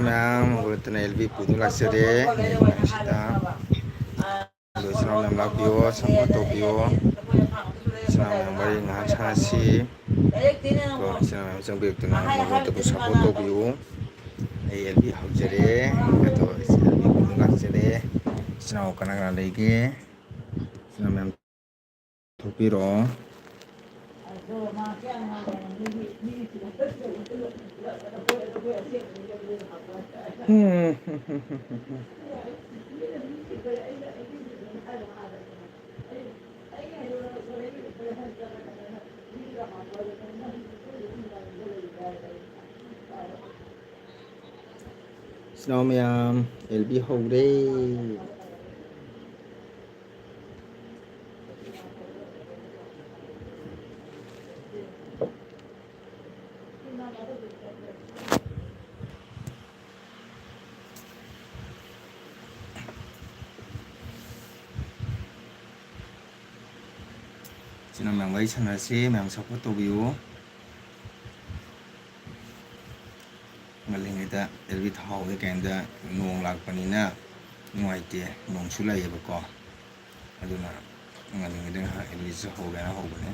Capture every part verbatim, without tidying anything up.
ꯃꯌꯥꯝ ꯍꯧꯒꯠꯇꯅ L B ꯄꯨꯗꯨꯅ ꯂꯥꯛꯆꯔꯦ꯫ ꯃꯌꯥꯝꯁꯤꯗ ꯑꯗꯣ ꯏꯆꯤꯟ ꯏꯅꯥꯎ ꯃꯌꯥꯝ ꯂꯥꯛꯄꯤꯌꯣ, support ꯇꯧꯕꯤꯌꯣ꯫ ꯏꯆꯤꯟ ꯏꯅꯥꯎ ꯃꯌꯥꯝ ꯋꯥꯔꯤ ꯉꯥꯏꯍꯥꯛ ꯁꯥꯟꯅꯁꯤ꯫ ꯀꯣ, ꯏꯆꯤꯟ ꯏꯅꯥꯎ ꯃꯌꯥꯝ ꯆꯪꯕꯤꯔꯛꯇꯨꯅ ꯃꯍꯨꯠꯇꯕꯨ support ꯇꯧꯕꯤꯌꯨ꯫ ꯑꯩ ꯑꯦꯜ ꯕꯤ ꯍꯧꯖꯔꯦ꯫ ꯑꯗꯣ ꯑꯦꯜ ꯕꯤ ꯄꯨꯗꯨꯅ ꯂꯥꯛꯆꯔꯦ꯫ ꯏꯆꯤꯟ ꯏꯅꯥꯎ ꯀꯅꯥ ꯀꯅꯥ ꯂꯩꯒꯦ? ꯏꯆꯤꯟ ꯏꯅꯥꯎ ꯃꯌꯥꯝ ꯊꯣꯛꯄꯤꯔꯛꯑꯣ꯫ ꯏꯆꯤꯟ ꯏꯅꯥꯎ ꯃꯌꯥꯝ, ꯑꯦꯜ ꯕꯤ ꯍꯧꯔꯦ꯫ ꯏꯆꯤꯟ ꯏꯅꯥꯎ ꯃꯌꯥꯝ ꯋꯥꯔꯤ ꯁꯥꯟꯅꯔꯁꯤ, ꯃꯌꯥꯝ support ꯇꯧꯕꯤꯌꯨ꯫ ꯉꯜꯂꯤꯉꯩꯗ ꯑꯦꯜ ꯕꯤ ꯊꯥꯍꯧꯒꯦ ꯀꯥꯏꯅꯗ ꯅꯣꯡ ꯂꯥꯛꯄꯅꯤꯅ ꯅꯨꯡꯉꯥꯏꯇꯦ, ꯅꯣꯡꯁꯨ ꯂꯥꯛꯑꯦꯕꯀꯣ꯫ ꯑꯗꯨꯅ ꯉꯜꯂꯤꯉꯩꯗ ꯉꯥꯏꯍꯥꯛ ꯑꯦꯜ ꯕꯤꯁꯦ ꯍꯧꯒꯦꯅ ꯍꯧꯕꯅꯦ꯫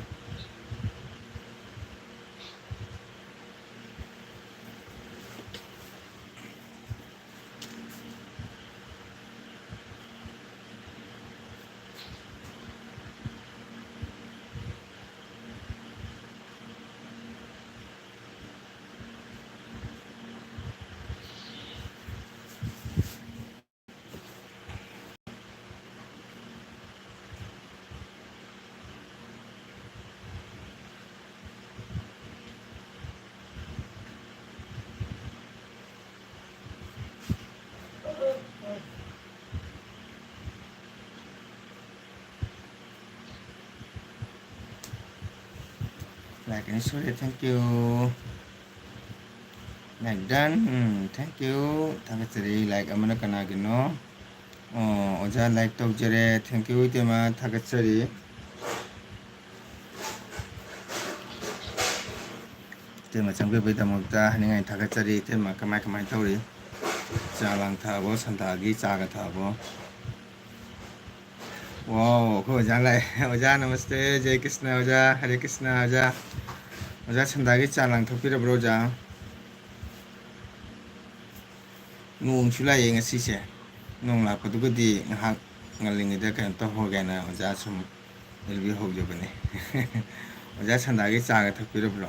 Like ꯑꯅꯤ ꯁꯨꯔꯦ, thank you꯫ Like done, um, thank you꯫ ꯊꯥꯒꯠꯆꯔꯤ꯫ Like ꯑꯃꯅ ꯀꯅꯥꯒꯤꯅꯣ? ꯑꯣ, ꯑꯣꯖꯥ like ꯇꯧꯖꯔꯦ, thank you ꯏꯇꯩꯃ, ꯊꯥꯒꯠꯆꯔꯤ꯫ ꯏꯇꯩꯃ ꯆꯪꯕꯤꯕꯒꯤꯗꯃꯛꯇ ꯍꯥꯏꯅꯤꯡꯉꯥꯏ ꯊꯥꯒꯠꯆꯔꯤ꯫ ꯏꯇꯩꯃ ꯀꯃꯥꯏ ꯀꯃꯥꯏ ꯇꯧꯔꯤ? ꯆꯥ ꯂꯥꯡ ꯊꯛꯑꯕꯣ? ꯁꯟꯗꯥꯒꯤ ꯆꯥꯒ ꯊꯛꯑꯕꯣ? ꯋꯥꯎ, ꯑꯩꯈꯣꯏ ꯑꯣꯖꯥ ꯂꯥꯛꯑꯦ꯫ ꯑꯣꯖꯥ ꯅꯃꯁꯇꯦ, ꯖꯦ ꯀ꯭ꯔꯤꯁꯅ ꯑꯣꯖꯥ, ꯍꯔꯦ ꯀ꯭ꯔꯤꯁꯅ ꯑꯣꯖꯥ꯫ ꯑꯣꯖꯥ ꯁꯟꯗꯥꯒꯤ ꯆꯥ ꯂꯥꯡ ꯊꯛꯄꯤꯔꯕ꯭ꯔꯣ ꯑꯣꯖꯥ? ꯅꯣꯡꯁꯨ ꯂꯥꯛꯑꯦ ꯉꯁꯤꯁꯦ꯫ ꯅꯣꯡ ꯂꯥꯛꯄꯗꯨꯒꯗꯤ ꯉꯥꯏꯍꯥꯛ ꯉꯜꯂꯤꯉꯩꯗ ꯀꯩꯅꯣ ꯇꯧꯍꯧꯒꯦꯅ ꯑꯣꯖꯥ ꯁꯨꯝ ꯂꯤꯕꯤꯍꯧꯖꯕꯅꯤ꯫ ꯑꯣꯖꯥ ꯁꯟꯗꯥꯒꯤ ꯆꯥꯒ ꯊꯛꯄꯤꯔꯕ꯭ꯔꯣ?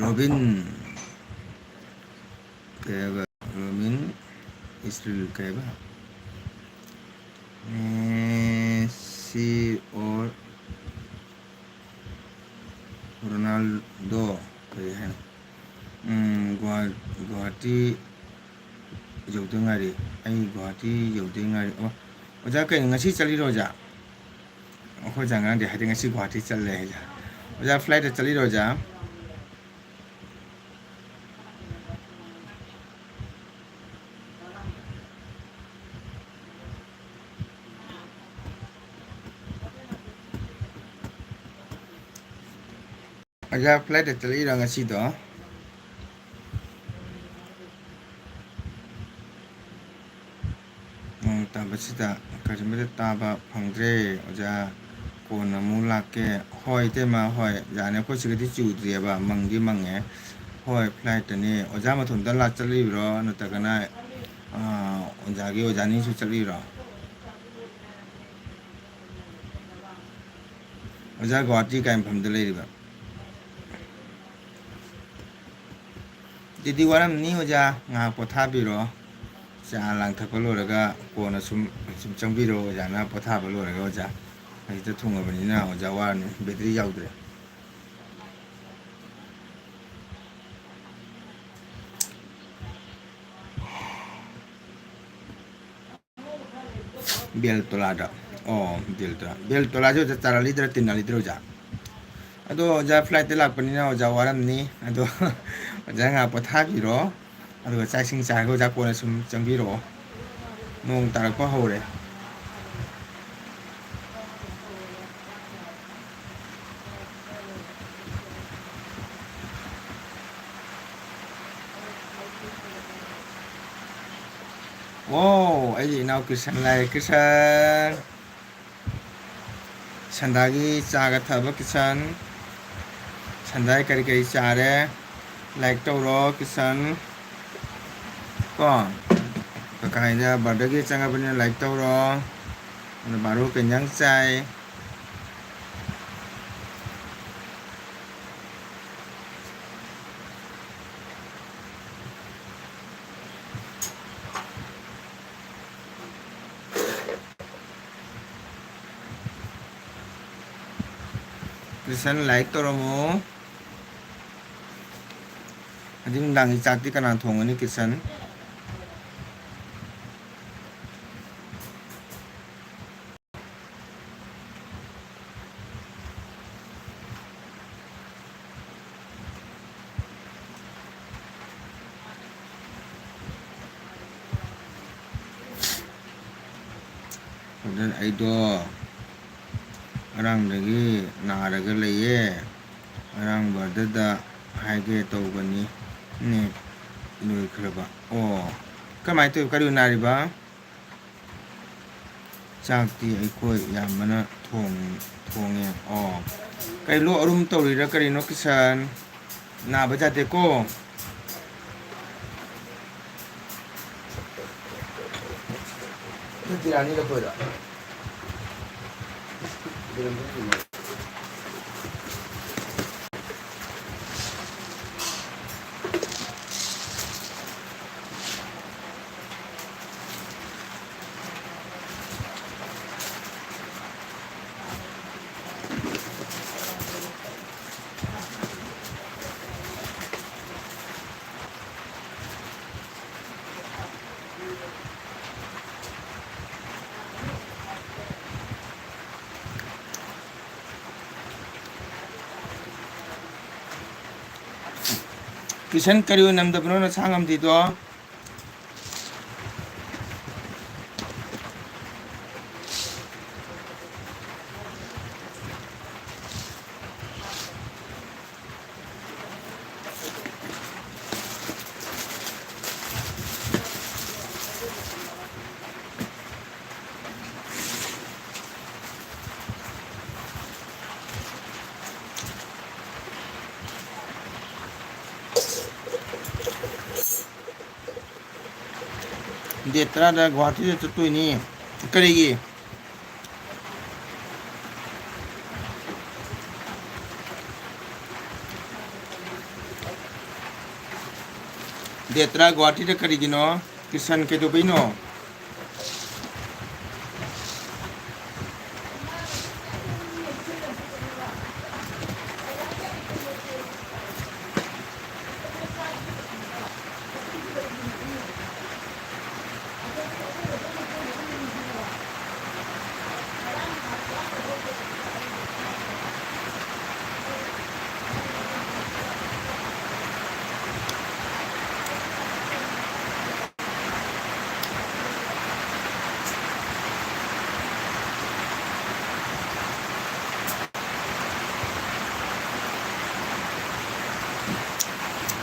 ꯔꯣꯕꯤꯟ, ꯀꯩ ꯍꯥꯏꯕ? ꯔꯣꯕꯤꯟ ꯏꯁꯇꯤꯜ ꯀꯩ ꯍꯥꯏꯕ? ꯃꯦꯁꯤ ꯑꯣꯔ ꯔꯣꯅꯥꯜꯗꯣ, ꯀꯔꯤ ꯍꯥꯏꯅꯣ? ꯎꯝ, ꯒꯨꯍꯥ-, ꯒꯨꯍꯥꯇꯤ ꯌꯧꯗ ꯉꯥꯏꯔꯤ꯫ ꯑꯩ ꯒꯨꯍꯥꯇꯤ ꯌꯧꯗ ꯉꯥꯏꯔꯤ꯫ ꯑꯣ, ꯑꯣꯖꯥ, ꯀꯩꯅꯣ, ꯉꯁꯤ ꯆꯠꯂꯤꯔꯣ, ꯑꯣꯖꯥ? ꯑꯩꯈꯣꯏ ꯑꯣꯖꯥ ꯉꯔꯥꯡꯗꯤ ꯍꯥꯏꯗꯤ ꯉꯁꯤ ꯒꯨꯍꯥꯇꯤ ꯆꯠꯂꯦ ꯍꯥꯏꯁꯦ꯫ ꯑꯣꯖꯥ, ꯐ꯭ꯂꯥꯏꯠꯇ ꯆꯠꯂꯤꯔꯣ, ꯑꯣꯖꯥ? ꯑꯣꯖꯥ, ꯐ꯭ꯂꯥꯏꯠꯇ ꯆꯠꯂꯤꯔꯣ ꯉꯁꯤꯗꯣ? ꯅꯣꯡ ꯇꯥꯕꯁꯤꯗ ꯀꯔꯤꯃꯠꯇ ꯇꯥꯕ ꯐꯪꯗ꯭ꯔꯦ ꯑꯣꯖꯥ꯫ ꯀꯣꯟꯅ ꯑꯃꯨꯛ ꯂꯥꯛꯀꯦ꯫ ꯍꯣꯏ, ꯏꯇꯩꯃ, ꯍꯣꯏ, ꯌꯥꯅꯤ꯫ ꯑꯩꯈꯣꯏ ꯁꯤꯒꯗꯤ ꯆꯨꯗ꯭ꯔꯤꯑꯕ, ꯃꯪꯗꯤ ꯃꯪꯉꯦ꯫ ꯍꯣꯏ, ꯐ꯭ꯂꯥꯏꯠꯇꯅꯤ꯫ ꯑꯣꯖꯥ ꯃꯊꯟꯇ ꯂꯥꯛ ꯆꯠꯂꯤꯕ꯭ꯔꯣ? ꯅꯠꯇ꯭ꯔꯒꯅ, ꯑꯥ, ꯑꯣꯖꯥꯒꯤ ꯑꯣꯖꯥꯅꯤꯁꯨ ꯆꯠꯂꯤꯕ꯭ꯔꯣ? ꯑꯣꯖꯥ ꯒꯨꯍꯥꯇꯤ ꯀꯥꯏ ꯃꯐꯝꯗ ꯂꯩꯔꯤꯕ? ꯑꯗꯨꯗꯤ ꯋꯥꯔꯝꯅꯤ ꯑꯣꯖꯥ, ꯉꯥꯏꯍꯥꯛ ꯄꯣꯊꯥꯕꯤꯔꯣ꯫ ꯆꯥ ꯂꯥꯡꯊꯛꯄ ꯂꯣꯏꯔꯒ ꯀꯣꯟꯅ ꯁꯨꯝ, ꯁꯨꯝ ꯆꯪꯕꯤꯔꯣ ꯑꯣꯖꯥꯅ꯫ ꯄꯣꯊꯥꯕ ꯂꯣꯏꯔꯒ ꯑꯣꯖꯥ, ꯍꯧꯖꯤꯛꯇ ꯊꯨꯡꯉꯕꯅꯤꯅ ꯑꯣꯖꯥ ꯋꯥꯔꯅꯤ, ꯕꯦꯇ꯭ꯔꯤ ꯌꯥꯎꯗ꯭ꯔꯦ꯫ ꯕꯦꯜꯇꯣꯂꯥꯗ꯫ ꯑꯣ, ꯕꯦꯜꯇꯣꯂꯥ꯫ ꯕꯦꯜꯇꯣꯂꯥꯁꯦ ꯑꯣꯖꯥ ꯆꯥꯔꯥꯂꯤꯗꯔ ꯇꯤꯟꯅꯂꯤꯗꯔ ꯑꯣꯖꯥ? ꯑꯗꯣ ꯑꯣꯖꯥ ꯐ꯭ꯂꯥꯏꯠꯇ ꯂꯥꯛꯄꯅꯤꯅ ꯑꯣꯖꯥ ꯋꯥꯔꯝꯅꯤ꯫ ꯑꯗꯣ ꯑꯣꯖꯥ ꯉꯥꯏꯍꯥꯛ ꯄꯣꯊꯥꯕꯤꯔꯣ, ꯑꯗꯨꯒ ꯆꯥꯛ ꯏꯁꯤꯡ ꯆꯥꯔꯒ ꯑꯣꯖꯥ ꯀꯣꯟꯅ ꯁꯨꯝ ꯆꯪꯕꯤꯔꯛꯑꯣ꯫ ꯅꯣꯡ ꯇꯥꯔꯛꯄ ꯍꯧꯔꯦ꯫ ꯋꯥꯎ, ꯑꯩꯒꯤ ꯏꯅꯥꯎ ꯀ꯭ꯔꯤꯁꯟ ꯂꯥꯛꯑꯦ꯫ ꯀ꯭ꯔꯤꯁꯟ! ꯁꯟꯗꯥꯒꯤ ꯆꯥꯒ ꯊꯛꯑꯕ ꯀꯤꯁꯟ? ꯁꯟꯗꯥꯒꯤ ꯀꯔꯤ ꯀꯔꯤ ꯆꯥꯔꯦ? Like ꯇꯧꯔꯣ ꯀꯤꯁꯟ꯫ ꯀꯣ, ꯀꯀꯥꯏꯗ birthdayꯒꯤ ꯆꯪꯉꯕꯅꯤꯅ like ꯇꯧꯔꯣ꯫ ꯑꯗꯣ ꯕꯥꯔꯣ ꯀꯩ ꯏꯟꯖꯥꯡ ꯆꯥꯏ? ꯀꯤꯁꯟ, like ꯇꯧꯔꯝꯃꯣ꯫ ꯑꯗꯨ ꯅꯨꯡꯗꯥꯡꯒꯤ ꯆꯥꯛꯇꯤ ꯀꯅꯥ ꯊꯣꯡꯒꯅꯤ ꯀꯤꯁꯟ? ꯑꯗꯨꯅ ꯑꯩꯗꯣ ꯉꯔꯥꯡꯗꯒꯤ ꯅꯥꯔꯒ ꯂꯩꯌꯦ꯫ ꯉꯔꯥꯡ birthdayꯗ ꯍꯥꯏꯒꯦ ꯇꯧꯕꯅꯤ, net ꯂꯣꯏꯈ꯭ꯔꯕ꯫ ꯑꯣ, ꯀꯃꯥꯏꯅ ꯇꯧꯋꯤ? ꯀꯔꯤ ꯅꯥꯔꯤꯕ? ꯆꯥꯛꯇꯤ ꯑꯩꯈꯣꯏ ꯏꯌꯥꯝꯕꯅ ꯊꯣꯡ-, ꯊꯣꯡꯉꯦ꯫ ꯑꯣ, ꯀꯩ ꯂꯣꯛ ꯑꯔꯨꯝ ꯇꯧꯔꯤꯔꯥ ꯀꯔꯤꯅꯣ ꯀꯤꯁꯟ? ꯅꯥꯕ ꯌꯥꯗꯦꯀꯣ꯫ ꯕꯤꯔꯌꯥꯅꯤ ꯂꯐꯣꯏꯔꯣ? ꯀꯤꯁꯟ ꯀꯔꯤ ꯑꯣꯏꯅ ꯅꯝꯗꯕꯅꯣ ꯅꯁꯥ ꯉꯝꯗ꯭ꯔꯤꯗꯣ? Date ꯇꯔꯥꯗ ꯒꯨꯍꯥꯇꯤꯗ ꯆꯠꯇꯣꯏꯅꯤ꯫ ꯀꯔꯤꯒꯤ? Date ꯇꯔꯥ ꯒꯨꯍꯥꯇꯤꯗ ꯀꯔꯤꯒꯤꯅꯣ? ꯀꯤꯁꯟ ꯀꯩꯗꯧꯕꯩꯅꯣ?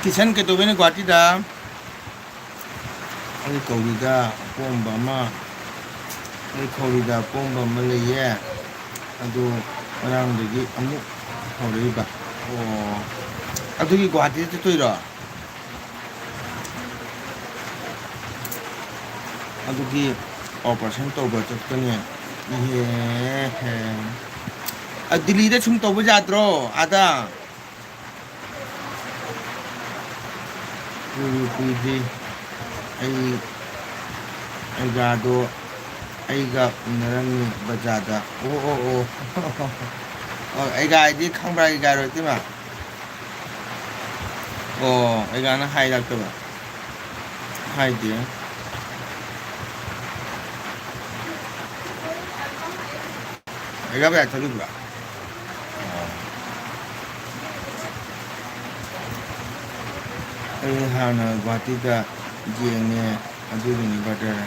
ꯀꯤꯁꯟ ꯀꯩꯗꯧꯕꯩꯅꯣ ꯒꯨꯍꯥꯇꯤꯗ? ꯑꯩ ꯈꯧꯔꯤꯗ ꯑꯄꯣꯝꯕ ꯑꯃ, ꯑꯩ ꯈꯧꯔꯤꯗ ꯑꯄꯣꯝꯕ ꯑꯃ ꯂꯩꯌꯦ꯫ ꯑꯗꯨ ꯉꯔꯥꯡꯗꯒꯤ ꯑꯃꯨꯛ ꯍꯧꯔꯛꯏꯕ꯫ ꯑꯣ, ꯑꯗꯨꯒꯤ ꯒꯨꯍꯥꯇꯤꯗ ꯆꯠꯇꯣꯏꯔꯣ? ꯑꯗꯨꯒꯤ operation ꯇꯧꯕ ꯆꯠꯀꯅꯤ꯫ ꯏꯍꯦ ꯍꯦ꯫ ꯑ, ꯗꯤꯜꯂꯤꯗ ꯁꯨꯝ ꯇꯧꯕ ꯌꯥꯗ꯭ꯔꯣ? ꯑꯥꯗ꯫ ꯀꯨꯏꯕꯨ ꯀꯨꯏꯗ꯭ꯔꯤ꯫ ꯑꯩ, ꯑꯩꯒꯥꯗꯣ ꯑꯩꯒ ꯎꯅꯔꯝꯃꯤ ꯕꯖꯥꯔꯗ꯫ ꯑꯣ, ꯑꯣ, ꯑꯣ꯫ ꯑꯣ, ꯑꯩꯒꯥ ꯍꯥꯏꯗꯤ ꯈꯪꯕ꯭ꯔꯥ, ꯑꯩꯒꯥꯔꯣ ꯏꯇꯩꯃ? ꯑꯣ, ꯑꯩꯒꯥꯅ ꯍꯥꯏꯔꯛꯇꯕ꯫ ꯍꯥꯏꯗꯦ꯫ ꯑꯩꯒꯥ ꯕꯖꯥꯔ ꯆꯠꯂꯨꯕ꯭ꯔꯥ? ꯑꯣ꯫ ꯑꯩ ꯍꯥꯟꯅ ꯒꯨꯍꯥꯇꯤꯗ ꯌꯦꯡꯉꯦ, ꯑꯗꯨꯒꯤꯅꯤ brother꯫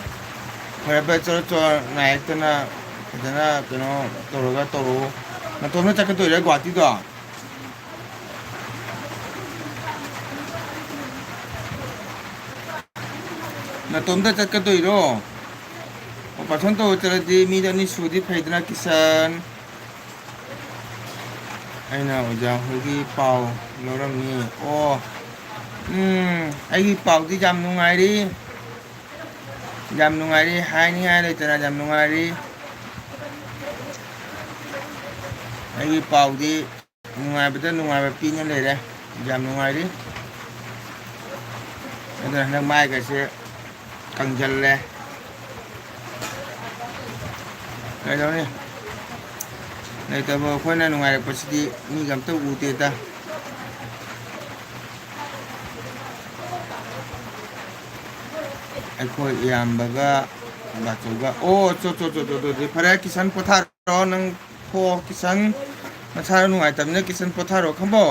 ꯐꯔꯦ ꯐꯔꯦ, ꯆꯠꯂꯣ ꯆꯠꯂꯣ, ꯅꯥꯏꯔꯛꯇꯅ ꯐꯖꯅ ꯀꯩꯅꯣ ꯇꯧꯔꯒ ꯇꯧꯔꯛꯎ꯫ ꯅꯇꯣꯝꯇ ꯆꯠꯀꯗꯣꯏꯔꯥ ꯒꯨꯍꯥꯇꯤꯗꯣ? ꯅꯇꯣꯝꯇ ꯆꯠꯀꯗꯣꯏꯔꯣ? Operation ꯇꯧꯕ ꯆꯠꯂꯗꯤ ꯃꯤꯗꯣ ꯑꯅꯤ ꯁꯨꯔꯗꯤ ꯐꯩꯗꯅ, ꯀꯤꯁꯟ꯫ ꯑꯩꯅ ꯑꯣꯖꯥ ꯍꯣꯏꯒꯤ ꯄꯥꯎ ꯂꯧꯔꯝꯃꯤ꯫ ꯑꯣ, ꯎꯝ, ꯑꯩꯒꯤ ꯄꯥꯎꯗꯤ ꯌꯥꯝ ꯅꯨꯡꯉꯥꯏꯔꯤ꯫ ꯌꯥꯝ ꯅꯨꯡꯉꯥꯏꯔꯤ, ꯍꯥꯏꯅꯤꯡꯉꯥꯏ ꯂꯩꯇꯅ ꯌꯥꯝ ꯅꯨꯡꯉꯥꯏꯔꯤ꯫ ꯑꯩꯒꯤ ꯄꯥꯎꯗꯤ ꯅꯨꯡꯉꯥꯏꯕꯗ ꯅꯨꯡꯉꯥꯏꯕ ꯄꯤꯅ ꯂꯩꯔꯦ꯫ ꯌꯥꯝ ꯅꯨꯡꯉꯥꯏꯔꯤ꯫ ꯑꯗꯨꯅ ꯍꯟꯗꯛ ꯃꯥꯏꯒꯁꯦ ꯀꯪꯖꯜꯂꯦ꯫ ꯀꯩꯗꯧꯅꯤ? ꯂꯩꯇꯕ ꯑꯩꯈꯣꯏꯅ ꯅꯨꯡꯉꯥꯏꯔꯛꯄꯁꯤꯗꯤ ꯃꯤꯒ ꯑꯝꯇ ꯎꯗꯦꯗ꯫ ꯑꯩꯈꯣꯏ ꯏꯌꯥꯝꯕꯒ ꯕꯥꯆꯧꯒ꯫ ꯑꯣ, ꯆꯣ, ꯆꯣ, ꯆꯣ, ꯆꯣ, ꯆꯣ, ꯆꯣ꯫ ꯐꯔꯦ, ꯀꯤꯁꯟ ꯄꯣꯊꯥꯔꯣ꯫ ꯅꯪ ꯊꯣꯛꯑꯣ, ꯀꯤꯁꯟ꯫ ꯅꯁꯥ ꯅꯨꯡꯉꯥꯏꯇꯕꯅꯤꯅ ꯀꯤꯁꯟ ꯄꯣꯊꯥꯔꯣ, ꯈꯪꯕꯣ?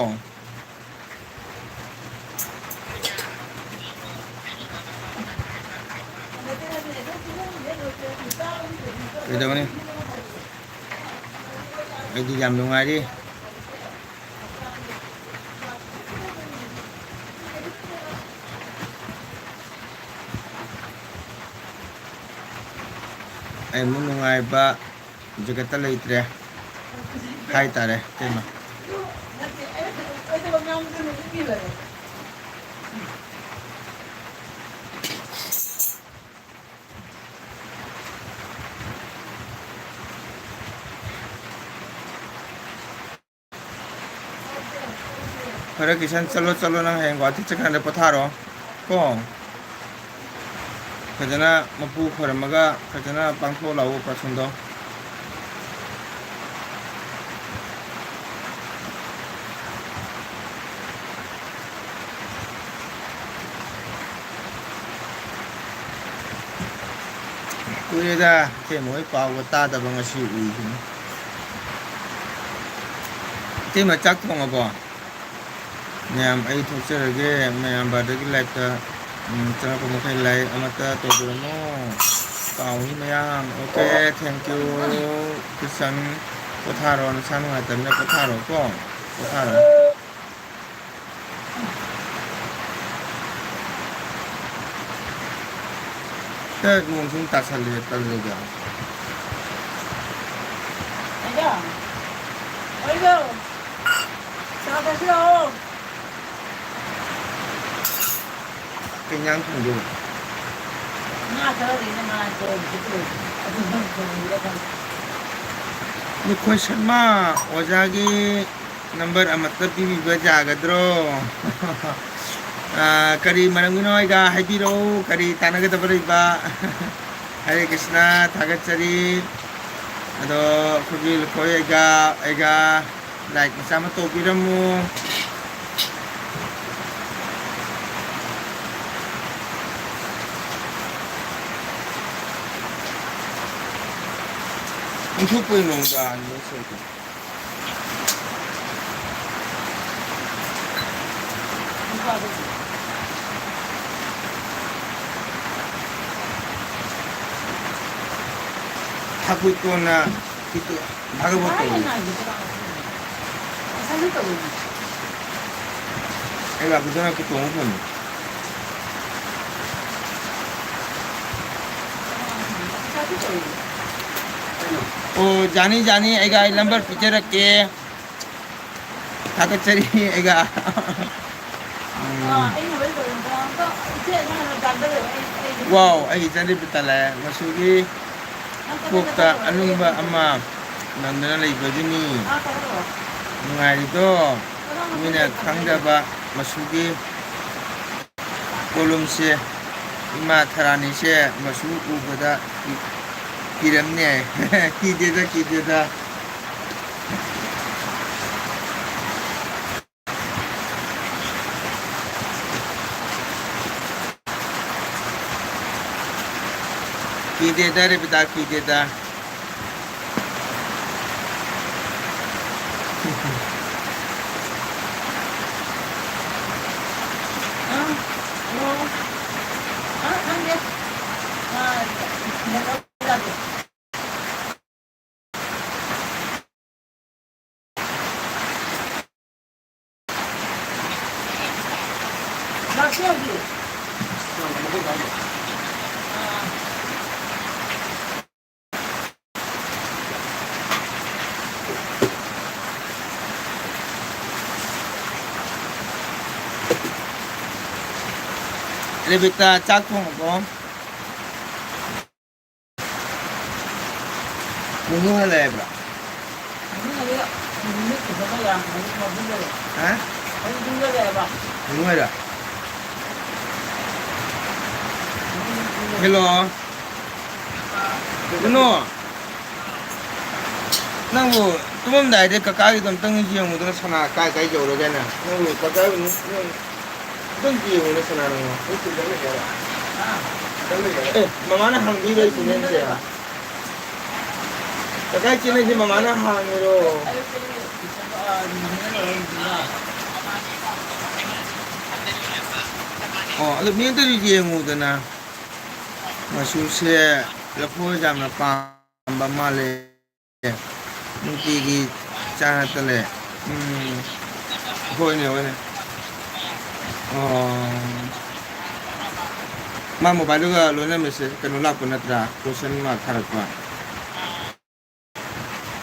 ꯀꯩꯗꯧꯅꯤ? ꯑꯩꯗꯤ ꯌꯥꯝ ꯅꯨꯡꯉꯥꯏꯔꯤ꯫ ꯑꯩꯃꯨꯛ ꯅꯨꯡꯉꯥꯏꯕ ꯖꯒꯠꯇ ꯂꯩꯇ꯭ꯔꯦ ꯍꯥꯏꯇꯥꯔꯦ, ꯏꯇꯩꯃ꯫ ꯐꯔꯦ ꯀꯤꯁꯟ, ꯆꯠꯂꯣ, ꯆꯠꯂꯣ, ꯅꯪ ꯍꯌꯦꯡ ꯒꯨꯍꯥꯇꯤ ꯆꯠꯀꯥꯟꯗ ꯄꯣꯊꯥꯔꯣ ꯀꯣ꯫ ꯐꯖꯅ ꯃꯄꯨ ꯈꯣꯏꯔꯝꯃꯒ ꯐꯖꯅ ꯄꯥꯡꯊꯣꯛꯑ ꯂꯥꯛꯑꯣ operation ꯗꯣ꯫ ꯀꯨꯏꯔꯦꯗ, ꯏꯇꯩꯃ ꯍꯣꯏ ꯄꯥꯎꯒ ꯇꯥꯗꯕ, ꯉꯁꯤ ꯎꯏꯁꯤꯅꯤ꯫ ꯏꯇꯩꯃ, ꯆꯥꯛ ꯊꯣꯡꯉꯕꯣ? ꯃꯌꯥꯝ, ꯑꯩ ꯊꯣꯛꯆꯔꯒꯦ꯫ ꯃꯌꯥꯝ ꯕꯥꯔꯗꯒꯤ ꯂꯥꯏꯛꯇ, ꯎꯝ, ꯆꯪꯉꯛꯄ ꯃꯈꯩ ꯂꯥꯏꯛ ꯑꯃꯠꯇ ꯇꯧꯕꯤꯔꯝꯃꯣ꯫ ꯀꯥꯎꯅꯤ ꯃꯌꯥꯝ꯫ Okay, thank you꯫ ꯀ꯭ꯔꯤꯁꯟ, ꯄꯣꯊꯥꯔꯣ, ꯅꯁꯥ ꯅꯨꯡꯉꯥꯏꯇꯕꯅꯤꯅ ꯄꯣꯊꯥꯔꯣ ꯀꯣ꯫ ꯄꯣꯊꯥꯔꯣ꯫ ꯇ ꯅꯣꯡ ꯁꯨꯝ ꯇꯥꯁꯜꯂꯦ, ꯇꯜꯂꯦꯗ꯫ ꯑꯩꯗꯣ, ꯑꯩꯗꯣ, ꯆꯥ ꯊꯛꯁꯤ ꯂꯥꯛꯑꯣ꯫ ꯀꯩ ꯏꯟꯖꯥꯡ ꯊꯣꯡꯗꯣꯏꯕ? ꯉꯥ ꯈꯔ ꯂꯩꯅ ꯉꯥ ꯊꯣꯡꯕꯁꯨ ꯂꯣꯏꯗ꯭ꯔꯤ꯫ ꯑꯗꯨ ꯅꯪ ꯊꯣꯡꯉꯤꯔ ꯈꯪꯗꯦ꯫ ꯅꯈꯣꯏ ꯁꯔꯃ ꯑꯣꯖꯥꯒꯤ ꯅꯝꯕꯔ ꯑꯃꯠꯇ ꯄꯤꯕꯤꯕ ꯌꯥꯒꯗ꯭ꯔꯣ? ꯑꯥ, ꯀꯔꯤ ꯃꯔꯝꯒꯤꯅꯣ ꯑꯩꯒ ꯍꯥꯏꯕꯤꯔꯛꯎ, ꯀꯔꯤ ꯇꯥꯟꯅꯒꯗꯕ ꯂꯩꯕ? ꯍꯔꯦ ꯀ꯭ꯔꯤꯁꯅ, ꯊꯥꯒꯠꯆꯔꯤ꯫ ꯑꯗꯣ ꯑꯩꯈꯣꯏꯒꯤ ꯂꯨꯈꯣꯏ ꯑꯩꯒ, ꯑꯩꯒ ꯂꯥꯏꯛ ꯃꯆꯥ ꯑꯃ ꯇꯧꯕꯤꯔꯝꯃꯨ꯫ ꯑꯣꯟꯊꯣꯛꯄꯩ ꯃꯑꯣꯡꯗ ꯑꯅꯤ ꯁꯣꯏꯗꯅ꯫ ꯊꯥꯀꯨꯏꯇꯣꯟꯅ ꯀꯤꯇꯨ ꯚꯥꯒꯕꯣꯠ ꯇꯧꯔꯤ꯫ ꯑꯩ ꯂꯥꯛꯄꯗꯅ ꯀꯤꯇꯣꯟ ꯑꯃ ꯐꯪꯉꯤ꯫ ꯑꯣ, ꯌꯥꯅꯤ, ꯌꯥꯅꯤ, ꯑꯩꯒ ꯑꯩ ꯅꯝꯕꯔ ꯄꯤꯖꯔꯛꯀꯦ꯫ ꯊꯥꯒꯠꯆꯔꯤ ꯑꯩꯒ꯫ ꯎꯝ꯫ ꯋꯥꯎ, ꯑꯩꯒꯤ ꯏꯆꯟꯅꯨꯄꯤ ꯇꯜꯂꯦ꯫ ꯃꯆꯨꯒꯤ ꯀꯣꯛꯇ ꯑꯅꯨꯡꯕ ꯑꯃ ꯅꯝꯗꯅ ꯂꯩꯕꯒꯤꯅꯤ꯫ ꯅꯨꯡꯉꯥꯏꯔꯤꯗꯣ? ꯃꯤꯅ ꯈꯪꯗꯕ ꯃꯆꯨꯒꯤ ꯀꯣꯂꯨꯝꯁꯦ ꯏꯃꯥ ꯊꯔꯥꯅꯤꯁꯦ ꯃꯆꯨ ꯎꯕꯗ ꯀꯤ-, ꯀꯤꯔꯝꯅꯦ꯫ ꯀꯤꯗꯦꯗ, ꯀꯤꯗꯦꯗ꯫ ꯀꯤꯗꯦꯗ ꯔꯦꯕꯤꯇꯥ, ꯀꯤꯗꯦꯗ꯫ ꯔꯦꯕꯤꯇꯥ, ꯆꯥꯛ ꯊꯣꯡꯉꯕꯣ? ꯅꯨꯡꯉꯨ ꯍꯜꯂꯛꯑꯦꯕ? ꯍꯥ? ꯅꯨꯡꯉꯨ ꯍꯥꯏꯔꯣ? ꯍꯦꯜꯂꯣ꯫ ꯀꯩꯅꯣ? ꯅꯪꯕꯨ ꯇꯨꯝꯃꯝꯗꯥꯏꯗ ꯀꯀꯥꯒꯤꯗꯣ ꯑꯝꯇꯪ ꯌꯦꯡꯉꯨꯗꯅ, ꯁꯅꯥ ꯀꯥꯏ ꯀꯥꯏ ꯌꯧꯔꯒꯦꯅ? ꯅꯪꯕꯨ ꯀꯀꯥꯒꯤ ꯅꯨꯡ-, ꯅꯪ ꯑꯝꯇꯪ ꯌꯦꯡꯉꯨꯅꯦ ꯁꯅꯥ ꯅꯪꯕꯨ꯫ ꯑꯦ, ꯃꯃꯥꯅ ꯍꯪꯕꯤꯕ ꯑꯩ ꯈꯨꯟꯖꯦꯜꯁꯦ꯫ ꯀꯀꯥ ꯏꯆꯦ ꯅꯪꯁꯦ ꯃꯃꯥꯅ ꯍꯥꯡꯉꯤꯔꯣ? ꯑꯣ, ꯑꯗꯨ ꯃꯤ ꯑꯝꯇꯁꯨ ꯌꯦꯡꯉꯨꯗꯅ꯫ ꯃꯆꯨꯁꯦ ꯂꯐꯣꯏ ꯌꯥꯝꯅ ꯄꯥꯝꯕ ꯃꯥꯜꯂꯦ꯫ ꯅꯨꯡꯇꯤꯒꯤ ꯆꯥ ꯅꯠꯇꯅꯦ꯫ ꯎꯝ, ꯍꯣꯏꯅꯦ, ꯍꯣꯏꯅꯦ꯫ ꯑꯣ꯫ ꯃꯥ ꯃꯣꯕꯥꯏꯜꯗꯨꯒ ꯂꯣꯏꯅ ꯃꯦꯁꯦꯖ ꯀꯩꯅꯣ ꯂꯥꯛꯄ ꯅꯠꯇ꯭ꯔꯥ? ꯀꯣꯏꯁꯟ ꯃꯥꯔꯛ ꯊꯥꯔꯛꯄ꯫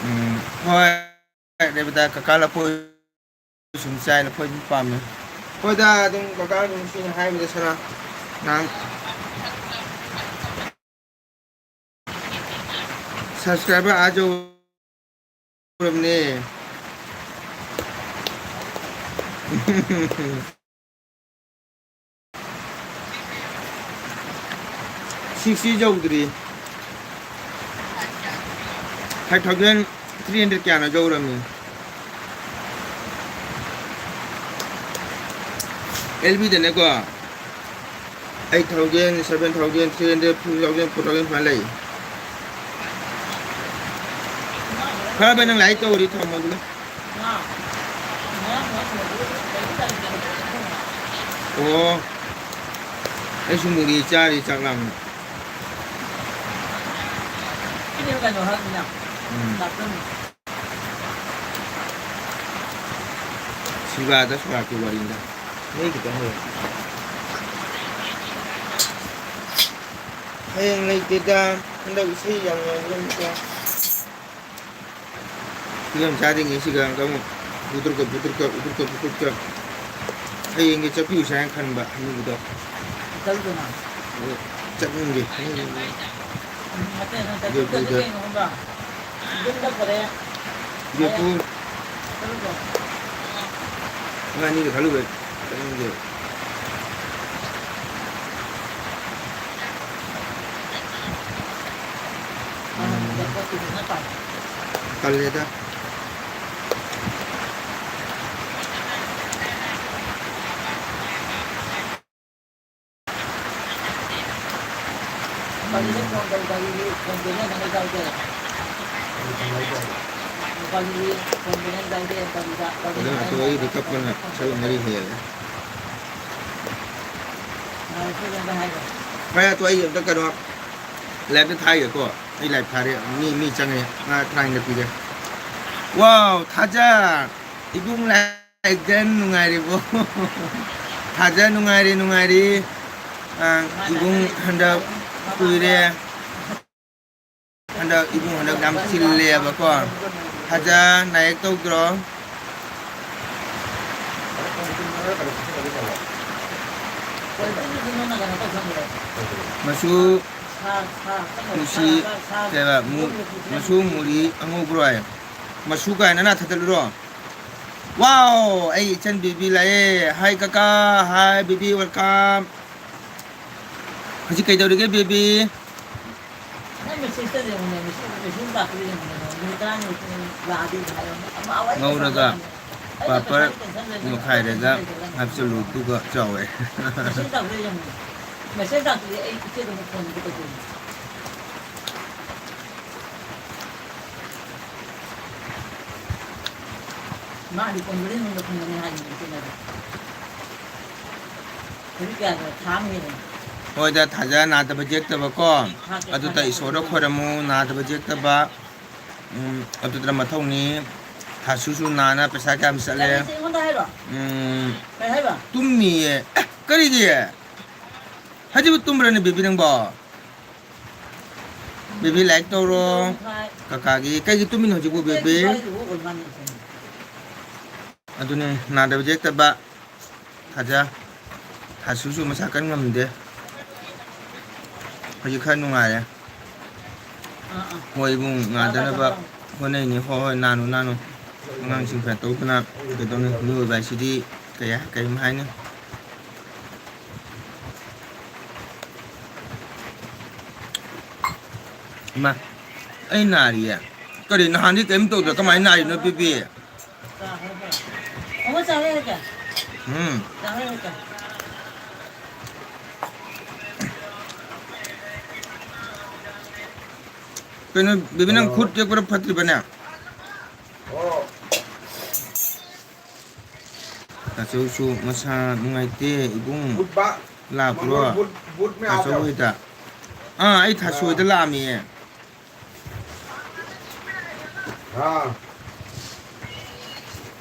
ꯎꯝ, ꯍꯣꯏ, ꯔꯦꯕꯤꯇꯥ, ꯀꯀꯥ ꯂꯐꯣꯏ ꯁꯨꯝ ꯆꯥꯏ, ꯂꯐꯣꯏ ꯑꯗꯨꯝ ꯄꯥꯝꯃꯦ꯫ ꯍꯣꯏꯗ, ꯑꯗꯨꯝ ꯀꯀꯥ ꯑꯗꯨꯝ ꯁꯤꯅ ꯍꯥꯏꯕꯗ ꯁꯅꯥ ꯅꯍꯥꯟ subscriber ꯑꯥ ꯌꯧꯔꯕꯅꯦ꯫ Six K ꯌꯧꯗ꯭ꯔꯤ꯫ Five thousand three hundred ꯀꯌꯥꯅꯣ ꯌꯧꯔꯝꯃꯤ꯫ ꯑꯦꯜ ꯕꯤꯗꯅꯦꯀꯣ, eight thousand, seven thousand, three hundred, two thousand, four thousand ꯁꯨꯃꯥꯏꯅ ꯂꯩ꯫ ꯐꯔꯦ ꯚꯥꯏ, ꯅꯪ ꯂꯥꯏꯔꯤꯛ ꯇꯧꯔꯤ, ꯊꯝꯃꯣ ꯑꯗꯨꯗꯤ꯫ ꯑꯣ, ꯑꯩꯁꯨ ꯃꯨꯔꯤ ꯆꯥꯔꯤ, ꯆꯥꯛ ꯂꯥꯝꯃꯦ꯫ ꯎꯝ꯫ ꯁꯤꯕꯥꯗ ꯁꯣꯔꯥꯠꯀꯤ ꯋꯥꯔꯤꯗ꯫ ꯅꯣꯏ ꯈꯤꯇꯪ ꯍꯌꯦꯡ꯫ ꯍꯌꯦꯡ ꯂꯩꯇꯦꯗ꯫ ꯍꯟꯗꯛ ꯏꯁꯩ ꯌꯥꯝ ꯉꯪꯕꯅꯤꯀꯣ꯫ ꯐꯤꯂꯝ ꯆꯥꯗ꯭ꯔꯤꯉꯩꯁꯤꯒ ꯑꯃꯨꯛ ꯕꯨꯗ꯭ꯔꯨꯀ, ꯕꯨꯗ꯭ꯔꯨꯀ, ꯕꯨꯗ꯭ꯔꯨꯀ, ꯕꯨꯗ꯭ꯔꯨꯀ꯫ ꯍꯌꯦꯡꯒꯤ ꯆꯠꯄꯤꯔꯨꯁꯦ ꯍꯥꯏꯅ ꯈꯟꯕ ꯑꯅꯤꯕꯗꯣ꯫ ꯆꯠꯂꯨꯗꯅ꯫ ꯑꯗꯨ ꯆꯠꯅꯤꯡꯗꯦ꯫ ꯅꯠꯇꯦ, ꯅꯪ ꯆꯠꯅꯤꯡꯗ꯭ꯔꯗꯤ ꯀꯩꯅꯣ ꯈꯪꯕ꯭ꯔꯥ? ꯌꯨꯝꯗ ꯐꯔꯦ꯫ ꯌꯦꯡꯉꯨ꯫ ꯃꯣꯏ ꯑꯅꯤꯗꯣ ꯈꯜꯂꯨꯕ ꯆꯠꯅꯤꯡꯗꯦꯕ꯫ ꯇꯜꯂꯦꯗ꯫ ꯑꯗꯨꯅ ꯑꯇꯣ ꯑꯩꯒꯤꯗꯤ ꯀꯞꯄꯅ ꯁꯔꯨꯛ ꯃꯔꯤ ꯍꯦꯜꯂꯦ꯫ ꯚꯥꯏ, ꯑꯇꯣ ꯑꯩ ꯑꯝꯇ ꯀꯩꯅꯣ live ꯇ ꯊꯥꯒꯦꯀꯣ꯫ ꯑꯩ live ꯊꯥꯔꯦ꯫ ꯃꯤ, ꯃꯤ ꯆꯪꯉꯦ꯫ ꯉꯥ ꯇꯔꯥꯍꯨꯝꯗꯣꯏ ꯄꯤꯔꯦ꯫ ꯋꯥꯎ, ꯊꯥꯖ! ꯏꯕꯨꯡ ꯂꯥꯏꯖꯟ ꯅꯨꯡꯉꯥꯏꯔꯤꯕꯣ? ꯊꯥꯖ ꯅꯨꯡꯉꯥꯏꯔꯤ, ꯅꯨꯡꯉꯥꯏꯔꯤ꯫ ꯑ, ꯏꯕꯨꯡ ꯍꯟꯗꯛ ꯀꯨꯏꯔꯦ꯫ ꯍꯟꯗꯛ ꯏꯕꯨꯡ ꯍꯟꯗꯛ ꯌꯥꯝ ꯆꯤꯜꯂꯦꯕꯀꯣ꯫ ꯊꯥꯖ ꯅꯥꯌꯦꯛ ꯇꯧꯗ꯭ꯔꯣ? ꯃꯁꯨ ꯃꯨꯁꯤ, ꯀꯩꯕ, ꯃꯨ-, ꯃꯁꯨ ꯃꯨꯔꯤ ꯑꯉꯧꯕ꯭ꯔꯣ ꯍꯥꯏ꯫ ꯃꯁꯨ ꯀꯥꯏꯅ ꯅꯥ ꯊꯥꯗꯠꯂꯨꯔꯣ? Wow, ꯑꯩ ꯏꯆꯟ baby ꯂꯥꯛꯑꯦ꯫ Hi ꯀꯀꯥ, hi baby, welcome꯫ ꯍꯧꯖꯤꯛ ꯀꯩꯗꯧꯔꯤꯒꯦ baby? ꯅꯪ message ꯇ ꯌꯦꯡꯉꯨꯅꯦ, message, message ꯂꯥꯛꯄꯗ ꯌꯦꯡꯉꯨꯅꯦ, ꯅꯨꯃꯤꯠ ꯇꯔꯥꯅꯤ ꯃꯇꯨꯡ ꯂꯥꯛꯑꯗꯤ ꯍꯥꯏꯔꯝꯃꯣ꯫ ꯑꯃ ꯑꯋꯥꯏ ꯉꯧꯔꯒ ꯄꯩꯁꯥ ꯑꯩꯅ ꯄꯥꯄꯔ ꯄꯩꯁꯥꯒꯤ tension ꯂꯩꯕ ꯅꯣꯈꯥꯏꯔꯒ ꯅꯠꯇꯦ꯫ ꯍꯥꯞꯆꯜꯂꯨ, ꯑꯗꯨꯒ ꯆꯥꯎꯋꯦ꯫ Message ꯂꯥꯛꯄꯗ ꯌꯦꯡꯉꯨꯅꯦ꯫ Message ꯂꯥꯛꯄꯗꯤ ꯑꯩ ꯏꯆꯦꯗ ꯑꯃꯨꯛ phone ꯑꯃꯨꯛ ꯇꯧꯗꯣꯏꯅꯦ꯫ ꯃꯥꯗꯤ ꯀꯣꯡꯒ꯭ꯔꯦꯁ ꯅꯨꯡꯗ ꯐꯪꯒꯅꯤ ꯍꯥꯏꯕꯅꯤ ꯏꯆꯦꯅꯗꯤ꯫ ꯆꯍꯤ ꯀꯌꯥꯗ ꯊꯥ ꯑꯃ ꯍꯦꯜꯂꯦ꯫ ꯍꯣꯏꯗ, ꯊꯥꯖ ꯅꯥꯗꯕ ꯌꯦꯛꯇꯕ ꯀꯣ꯫ ꯊꯥ ꯀꯌꯥ ꯑꯗꯨꯗ ꯊꯥ ꯏꯁꯣꯔꯗ ꯀꯌꯥ ꯈꯣꯏꯔꯝꯃꯨ, ꯅꯥꯗꯕ ꯌꯦꯛꯇꯕ꯫ ꯎꯝ, ꯑꯗꯨꯗ ꯃꯊꯧꯅꯤ꯫ ꯊꯥꯁꯨꯁꯨ ꯅꯥꯅ ꯄꯩꯁꯥ ꯀꯌꯥꯝ ꯆꯠꯂꯦ? ꯀꯔꯤ ꯍꯥꯏꯁꯦ ꯑꯩꯉꯣꯟꯗ ꯍꯥꯏꯔꯣ? ꯎꯝ꯫ ꯀꯩ ꯍꯥꯏꯕ? ꯇꯨꯝꯃꯤꯌꯦ꯫ ꯑꯦ, ꯀꯔꯤꯒꯤ? ꯍꯧꯖꯤꯛꯄꯨ ꯇꯨꯝꯕ꯭ꯔꯅꯦ baby ꯅꯪꯕꯣ? Baby like ꯇꯧꯔꯣ꯫ ꯀꯀꯥꯒꯤ꯫ ꯀꯩꯒꯤ ꯇꯨꯝꯃꯤꯅꯣ ꯍꯧꯖꯤꯛꯄꯨ baby? ꯑꯗꯨꯅꯦ, ꯅꯥꯗꯕ ꯌꯦꯛꯇꯕ꯫ ꯊꯥꯖ-, ꯑꯁꯨꯁꯨ ꯃꯁꯥ ꯀꯟ ꯉꯝꯗꯦ꯫ ꯍꯧꯖꯤꯛ ꯈꯔ ꯅꯨꯡꯉꯥꯏꯔꯦ꯫ ꯑꯥ, ꯑꯥ꯫ ꯍꯣꯏ ꯏꯕꯨꯡ, ꯉꯥꯗꯅꯕ ꯍꯣꯠꯅꯩꯅꯤ꯫ ꯍꯣꯏ, ꯍꯣꯏ, ꯅꯥꯅꯨ, ꯅꯥꯅꯨ꯫ ꯑꯉꯥꯡꯁꯤꯡ ꯀꯩꯅꯣ ꯇꯧꯗꯅ ꯀꯩꯗꯧꯅꯤ? ꯃꯤꯑꯣꯏꯕ ꯍꯥꯏꯁꯤꯗꯤ ꯀꯌꯥ, ꯀꯔꯤꯝ ꯍꯥꯏꯅꯤ꯫ ꯏꯃꯥ, ꯑꯩ ꯅꯥꯔꯤꯌꯦ꯫ ꯀꯔꯤ, ꯅꯍꯥꯟꯗꯤ ꯀꯔꯤꯝ ꯇꯧꯗ꯭ꯔꯥ? ꯀꯃꯥꯏꯅ ꯅꯥꯔꯤꯅꯣ, ꯕꯤꯕꯤ? ꯎꯝ꯫ ꯀꯩꯅꯣ, ꯕꯦꯕꯤ, ꯅꯪ ꯈꯨꯠ ꯇꯦꯛꯄ꯭ꯔꯥ ꯐꯠꯇ꯭ꯔꯤꯕꯅꯦ? ꯇꯥꯆꯧꯁꯨ ꯃꯁꯥ ꯅꯨꯡꯉꯥꯏꯇꯦ, ꯏꯕꯨꯡ꯫ ꯕꯨꯠ ꯕꯥ-, ꯂꯥꯛꯄ꯭ꯔꯣ? ꯃꯪꯒꯣꯜ ꯕꯨꯠ, ꯕꯨꯠ ꯃꯌꯥꯝ ꯇꯥꯆꯧ ꯌꯥꯎ-, ꯍꯣꯏꯗ꯫ ꯑꯥ, ꯑꯩ ꯊꯥꯁꯨ ꯍꯣꯏꯗ ꯑꯥ꯫ ꯂꯥꯛꯑꯝꯃꯤꯌꯦ꯫ ꯑꯥ꯫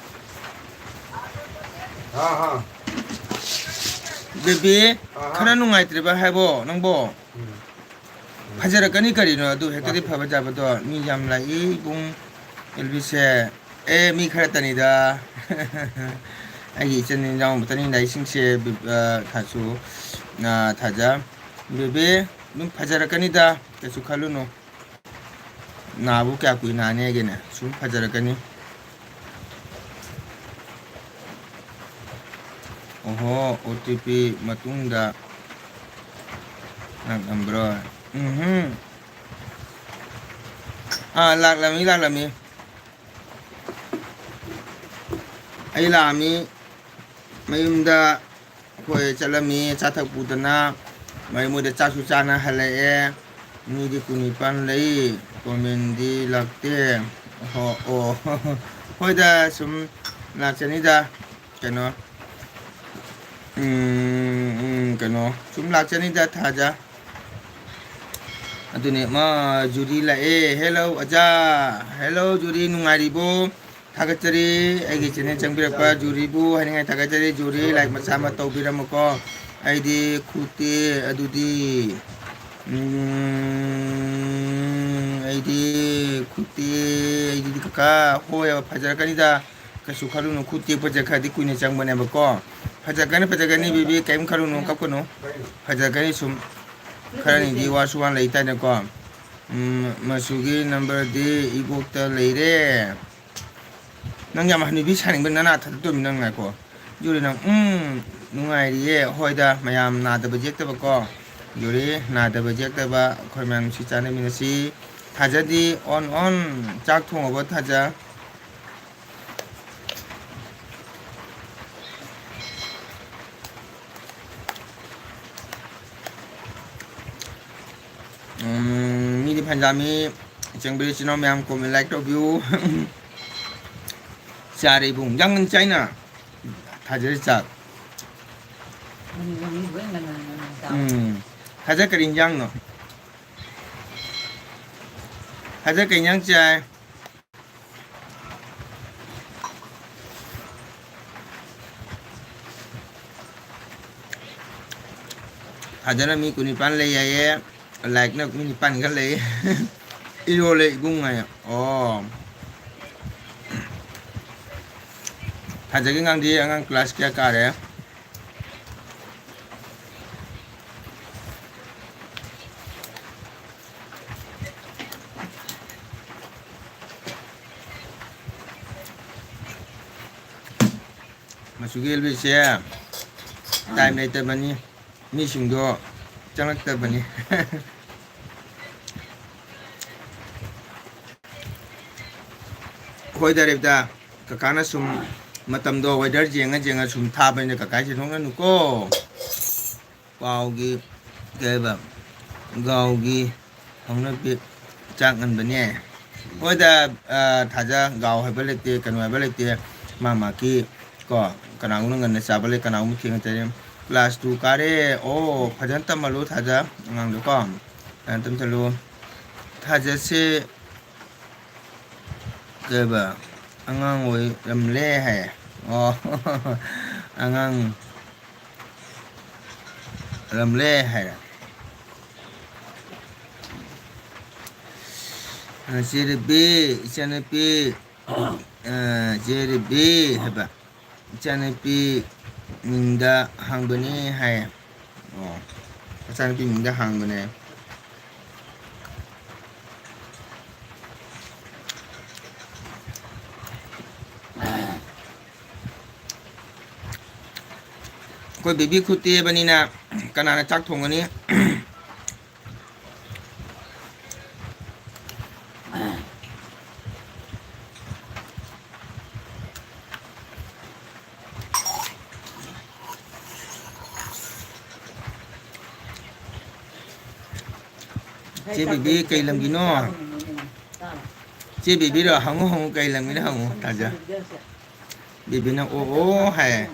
ꯑꯥ, ꯑꯥ꯫ ꯕꯦꯕꯤ, ꯑꯥ, ꯑꯥ꯫ ꯈꯔ ꯅꯨꯡꯉꯥꯏꯇ꯭ꯔꯤꯕ ꯍꯥꯏꯕꯣ ꯅꯪꯕꯣ? ꯎꯝ꯫ ꯐꯖꯔꯛꯀꯅꯤ ꯀꯔꯤꯅꯣ, ꯑꯗꯨ ꯍꯦꯛꯇꯗꯤ ꯐꯕ ꯌꯥꯕꯗꯣ꯫ ꯃꯤ ꯌꯥꯝ ꯂꯥꯛꯏ ꯏꯕꯨꯡ ꯑꯦꯜꯕꯤꯁꯦ꯫ ꯑꯦ, ꯃꯤ ꯈꯔꯇꯅꯤꯗ꯫ ꯑꯩꯒꯤ ꯏꯆꯤꯟ ꯏꯅꯥꯎ ꯃꯇꯟ ꯏꯅꯥꯏꯁꯤꯡꯁꯦ, ꯕꯤ-, ꯑ, ꯊꯥꯁꯨ, ꯑ, ꯊꯥꯖ, ꯕꯦꯕꯦ, ꯑꯗꯨꯝ ꯐꯖꯔꯛꯀꯅꯤꯗ, ꯀꯩꯁꯨ ꯈꯜꯂꯨꯅꯨ꯫ ꯅꯥꯕꯨ ꯀꯌꯥ ꯀꯨꯏ ꯅꯥꯅꯦꯒꯦꯅꯦ? ꯁꯨꯝ ꯐꯖꯔꯛꯀꯅꯤ꯫ ꯑꯣꯍꯣ, ꯑꯣ ꯇꯤ ꯄꯤ ꯃꯇꯨꯡꯗ ꯂꯥꯛꯂꯝꯕ꯭ꯔꯣ? ꯎꯝꯍꯨꯝ꯫ ꯑꯥ, ꯂꯥꯛꯂꯝꯃꯤ, ꯂꯥꯛꯂꯝꯃꯤ꯫ ꯑꯩ ꯂꯥꯛꯑꯝꯃꯤ꯫ ꯃꯌꯨꯝꯗ ꯑꯩꯈꯣꯏ ꯆꯠꯂꯝꯃꯤ, ꯆꯥ ꯊꯛ ꯄꯨꯗꯅ꯫ ꯃꯌꯨꯝ ꯃꯣꯏꯗ ꯆꯥꯛꯁꯨ ꯆꯥꯅ ꯍꯜꯂꯛꯑꯦ꯫ ꯃꯤꯗꯤ ꯀꯨꯟ ꯅꯤꯄꯥꯟ ꯂꯩ, comment ꯗꯤ ꯂꯥꯛꯇꯦ꯫ ꯑꯣꯍꯣ, ꯑꯣ꯫ ꯍꯣꯏꯗ, ꯁꯨꯝ ꯂꯥꯛꯆꯅꯤꯗ꯫ ꯀꯩꯅꯣ, ꯎꯝ, ꯎꯝ, ꯀꯩꯅꯣ, ꯁꯨꯝ ꯂꯥꯛꯆꯅꯤꯗ, ꯊꯥꯖ꯫ ꯑꯗꯨꯅꯦ, ꯃꯥ, ꯖꯨꯔꯤ ꯂꯥꯛꯑꯦ꯫ Hello, ꯑꯖꯥ꯫ Hello, ꯖꯨꯔꯤ, ꯅꯨꯡꯉꯥꯏꯔꯤꯕꯣ? ꯊꯥꯒꯠꯆꯔꯤ꯫ ꯑꯩꯒꯤ channel ꯆꯪꯕꯤꯔꯛꯄ ꯖꯨꯔꯤꯕꯨ ꯍꯥꯏꯅꯤꯡꯉꯥꯏ ꯊꯥꯒꯠꯆꯔꯤ꯫ ꯖꯨꯔꯤ, like ꯃꯆꯥ ꯑꯃ ꯇꯧꯕꯤꯔꯝꯃꯨꯀꯣ꯫ ꯑꯩꯗꯤ ꯈꯨꯠꯇꯦ, ꯑꯗꯨꯗꯤ, ꯎꯝ, ꯑꯩꯗꯤ ꯈꯨꯠꯇꯦ, ꯑꯩꯗꯤ ꯀꯀꯥ, ꯍꯣꯏ, ꯐꯖꯔꯛꯀꯅꯤꯗ꯫ ꯀꯩꯁꯨ ꯈꯜꯂꯨꯅꯨ, ꯈꯨꯠ ꯇꯦꯛꯄꯁꯦ ꯈꯔꯗꯤ ꯀꯨꯏꯅ ꯆꯪꯕꯅꯦꯕꯀꯣ꯫ ꯐꯖꯒꯅꯤ, ꯐꯖꯒꯅꯤ, ꯕꯤꯕꯤ, ꯀꯔꯤꯝ ꯈꯜꯂꯨꯅꯨ, ꯀꯞꯀꯅꯨ꯫ ꯐꯖꯒꯅꯤ ꯁꯨꯝ꯫ ꯈꯔꯅꯤꯗꯤ ꯋꯥꯁꯨ ꯋꯥꯅ ꯂꯩ ꯇꯥꯏꯅꯦꯀꯣ꯫ ꯎꯝ, ꯃꯆꯨꯒꯤ ꯅꯝꯕꯔꯗꯤ ꯏꯕꯣꯛꯇ ꯂꯩꯔꯦ꯫ ꯅꯪ ꯌꯥꯝ ꯍꯅꯨꯕꯤ ꯁꯥꯅꯤꯡꯕ ꯅꯅꯥ ꯊꯥꯗꯣꯛꯇꯣꯃꯤ ꯅꯪ ꯉꯥꯏꯈꯣ꯫ ꯖꯨꯔꯤ ꯅꯪ, ꯎꯝ, ꯅꯨꯡꯉꯥꯏꯔꯤꯌꯦ꯫ ꯍꯣꯏꯗ, ꯃꯌꯥꯝ ꯅꯥꯗꯕ ꯌꯦꯛꯇꯕꯀꯣ꯫ ꯖꯨꯔꯤ, ꯅꯥꯗꯕ ꯌꯦꯛꯇꯕ ꯑꯩꯈꯣꯏ ꯃꯌꯥꯝ ꯅꯨꯡꯁꯤ ꯆꯥꯟꯅꯃꯤꯟꯅꯁꯤ꯫ ꯊꯥꯖꯗꯤ ꯑꯣꯟ ꯑꯣꯟ꯫ ꯆꯥꯛ ꯊꯣꯡꯉꯕꯣ ꯊꯥꯖ? ꯎꯝ, ꯃꯤꯗꯤ ꯐꯅꯌꯥꯝ ꯌꯥꯝꯃꯤ꯫ ꯆꯪꯕꯤꯔ ꯏꯆꯤꯟ ꯏꯅꯥꯎ ꯃꯌꯥꯝ comment like ꯇꯧꯕꯤꯌꯨ꯫ ꯆꯥꯔꯦ ꯏꯕꯨꯡ꯫ ꯌꯥꯝ ꯉꯟ ꯆꯥꯏꯅ꯫ ꯊꯥꯖꯔꯤ ꯆꯥꯛ꯫ ꯎꯝ꯫ ꯊꯥꯖ ꯀꯔꯤ ꯏꯟꯖꯥꯡꯅꯣ? ꯊꯥꯖ ꯀꯩ ꯏꯟꯖꯥꯡ ꯆꯥꯏ? ꯊꯥꯖꯅ ꯃꯤ ꯀꯨꯟꯅꯤꯄꯥꯟ ꯂꯩ ꯍꯥꯏꯌꯦ꯫ Like ꯅ ꯃꯤ ꯅꯤꯄꯥꯟ ꯈꯛ ꯂꯩ꯫ ꯏꯔꯣꯜꯂꯦ ꯏꯕꯨꯡ ꯍꯥꯏꯌꯦ꯫ ꯑꯣ꯫ ꯊꯥꯖꯒꯤ ꯑꯉꯥꯡꯗꯤ ꯑꯉꯥꯡ class ꯀꯌꯥ ꯀꯥꯔꯦ? ꯃꯆꯨꯒꯤ ꯑꯦꯜꯕꯤꯁꯦ time ꯂꯩꯇꯕꯅꯤ, ꯃꯤꯁꯤꯡꯗꯣ ꯆꯪꯂꯛꯇꯕꯅꯤ꯫ ꯍꯣꯏꯗ ꯔꯦꯕꯤꯇꯥ, ꯀꯀꯥꯅ ꯁꯨꯝ ꯃꯇꯝꯗꯣ weather ꯌꯦꯡꯉ ꯌꯦꯡꯉ ꯁꯨꯝ ꯊꯥꯕꯅꯤꯅ ꯀꯀꯥꯁꯦ ꯅꯣꯛꯅꯅꯨꯀꯣ꯫ ꯄꯥꯎꯒꯤ ꯀꯩ ꯍꯥꯏꯕ, ꯒꯥꯎꯒꯤ ꯍꯧꯅꯕꯤ ꯆꯥꯛ ꯉꯟꯕꯅꯦ꯫ ꯍꯣꯏꯗ, ꯑ, ꯊꯥꯖ, ꯒꯥꯎ ꯍꯥꯏꯕ ꯂꯩꯇꯦ, ꯀꯩꯅꯣ ꯍꯥꯏꯕ ꯂꯩꯇꯦ꯫ ꯃꯥ ꯃꯥꯒꯤ ꯀꯣ, ꯀꯅꯥꯒꯨꯝꯕꯅ ꯉꯟꯅ ꯆꯥꯕ ꯂꯩ, ꯀꯅꯥꯒꯨꯝꯕ ꯊꯦꯡꯅ ꯆꯥꯏ꯫ Class two ꯀꯥꯔꯦ꯫ ꯑꯣ, ꯐꯖꯅ ꯇꯝꯍꯜꯂꯨ ꯊꯥꯖ ꯑꯉꯥꯡꯗꯣꯀꯣ꯫ ꯐꯖꯅ ꯇꯝꯁꯜꯂꯨ꯫ ꯊꯥꯖꯁꯦ ꯀꯩꯕ? ꯑꯉꯥꯡ ꯑꯣꯏꯔꯝꯂꯦ ꯍꯥꯏ꯫ ꯑꯣ, ꯑꯉꯥꯡ ꯑꯣꯏꯔꯝꯂꯦ ꯍꯥꯏꯔꯦ꯫ ꯑ, ꯆꯦ ꯔꯦꯕꯤ, ꯏꯆꯥꯅꯨꯄꯤ, ꯑ, ꯆꯦ ꯔꯦꯕꯤ ꯍꯥꯏꯕ꯫ ꯏꯆꯥꯅꯨꯄꯤ ꯃꯤꯡꯗ ꯍꯥꯡꯕꯅꯦ ꯍꯥꯏ꯫ ꯑꯣ, ꯃꯆꯥꯅꯨꯄꯤ ꯃꯤꯡꯗ ꯍꯥꯡꯕꯅꯦ꯫ ꯑꯩꯈꯣꯏ ꯕꯦꯕꯤ ꯈꯨꯠ ꯇꯦꯛꯑꯕꯅꯤꯅ ꯀꯅꯥꯅ ꯆꯥꯛ ꯊꯣꯡꯒꯅꯤ? ꯆꯦ ꯕꯦꯕꯤ ꯀꯩ ꯂꯝꯒꯤꯅꯣ? ꯆꯦ ꯕꯦꯕꯤꯔꯣ? ꯍꯪꯉꯨ, ꯍꯪꯉꯨ, ꯀꯩ ꯂꯝꯒꯤꯅꯣ ꯍꯪꯉꯨ, ꯇꯥꯖ꯫ ꯕꯦꯕꯤꯅ ꯑꯣ ꯑꯣ ꯍꯥꯏ꯫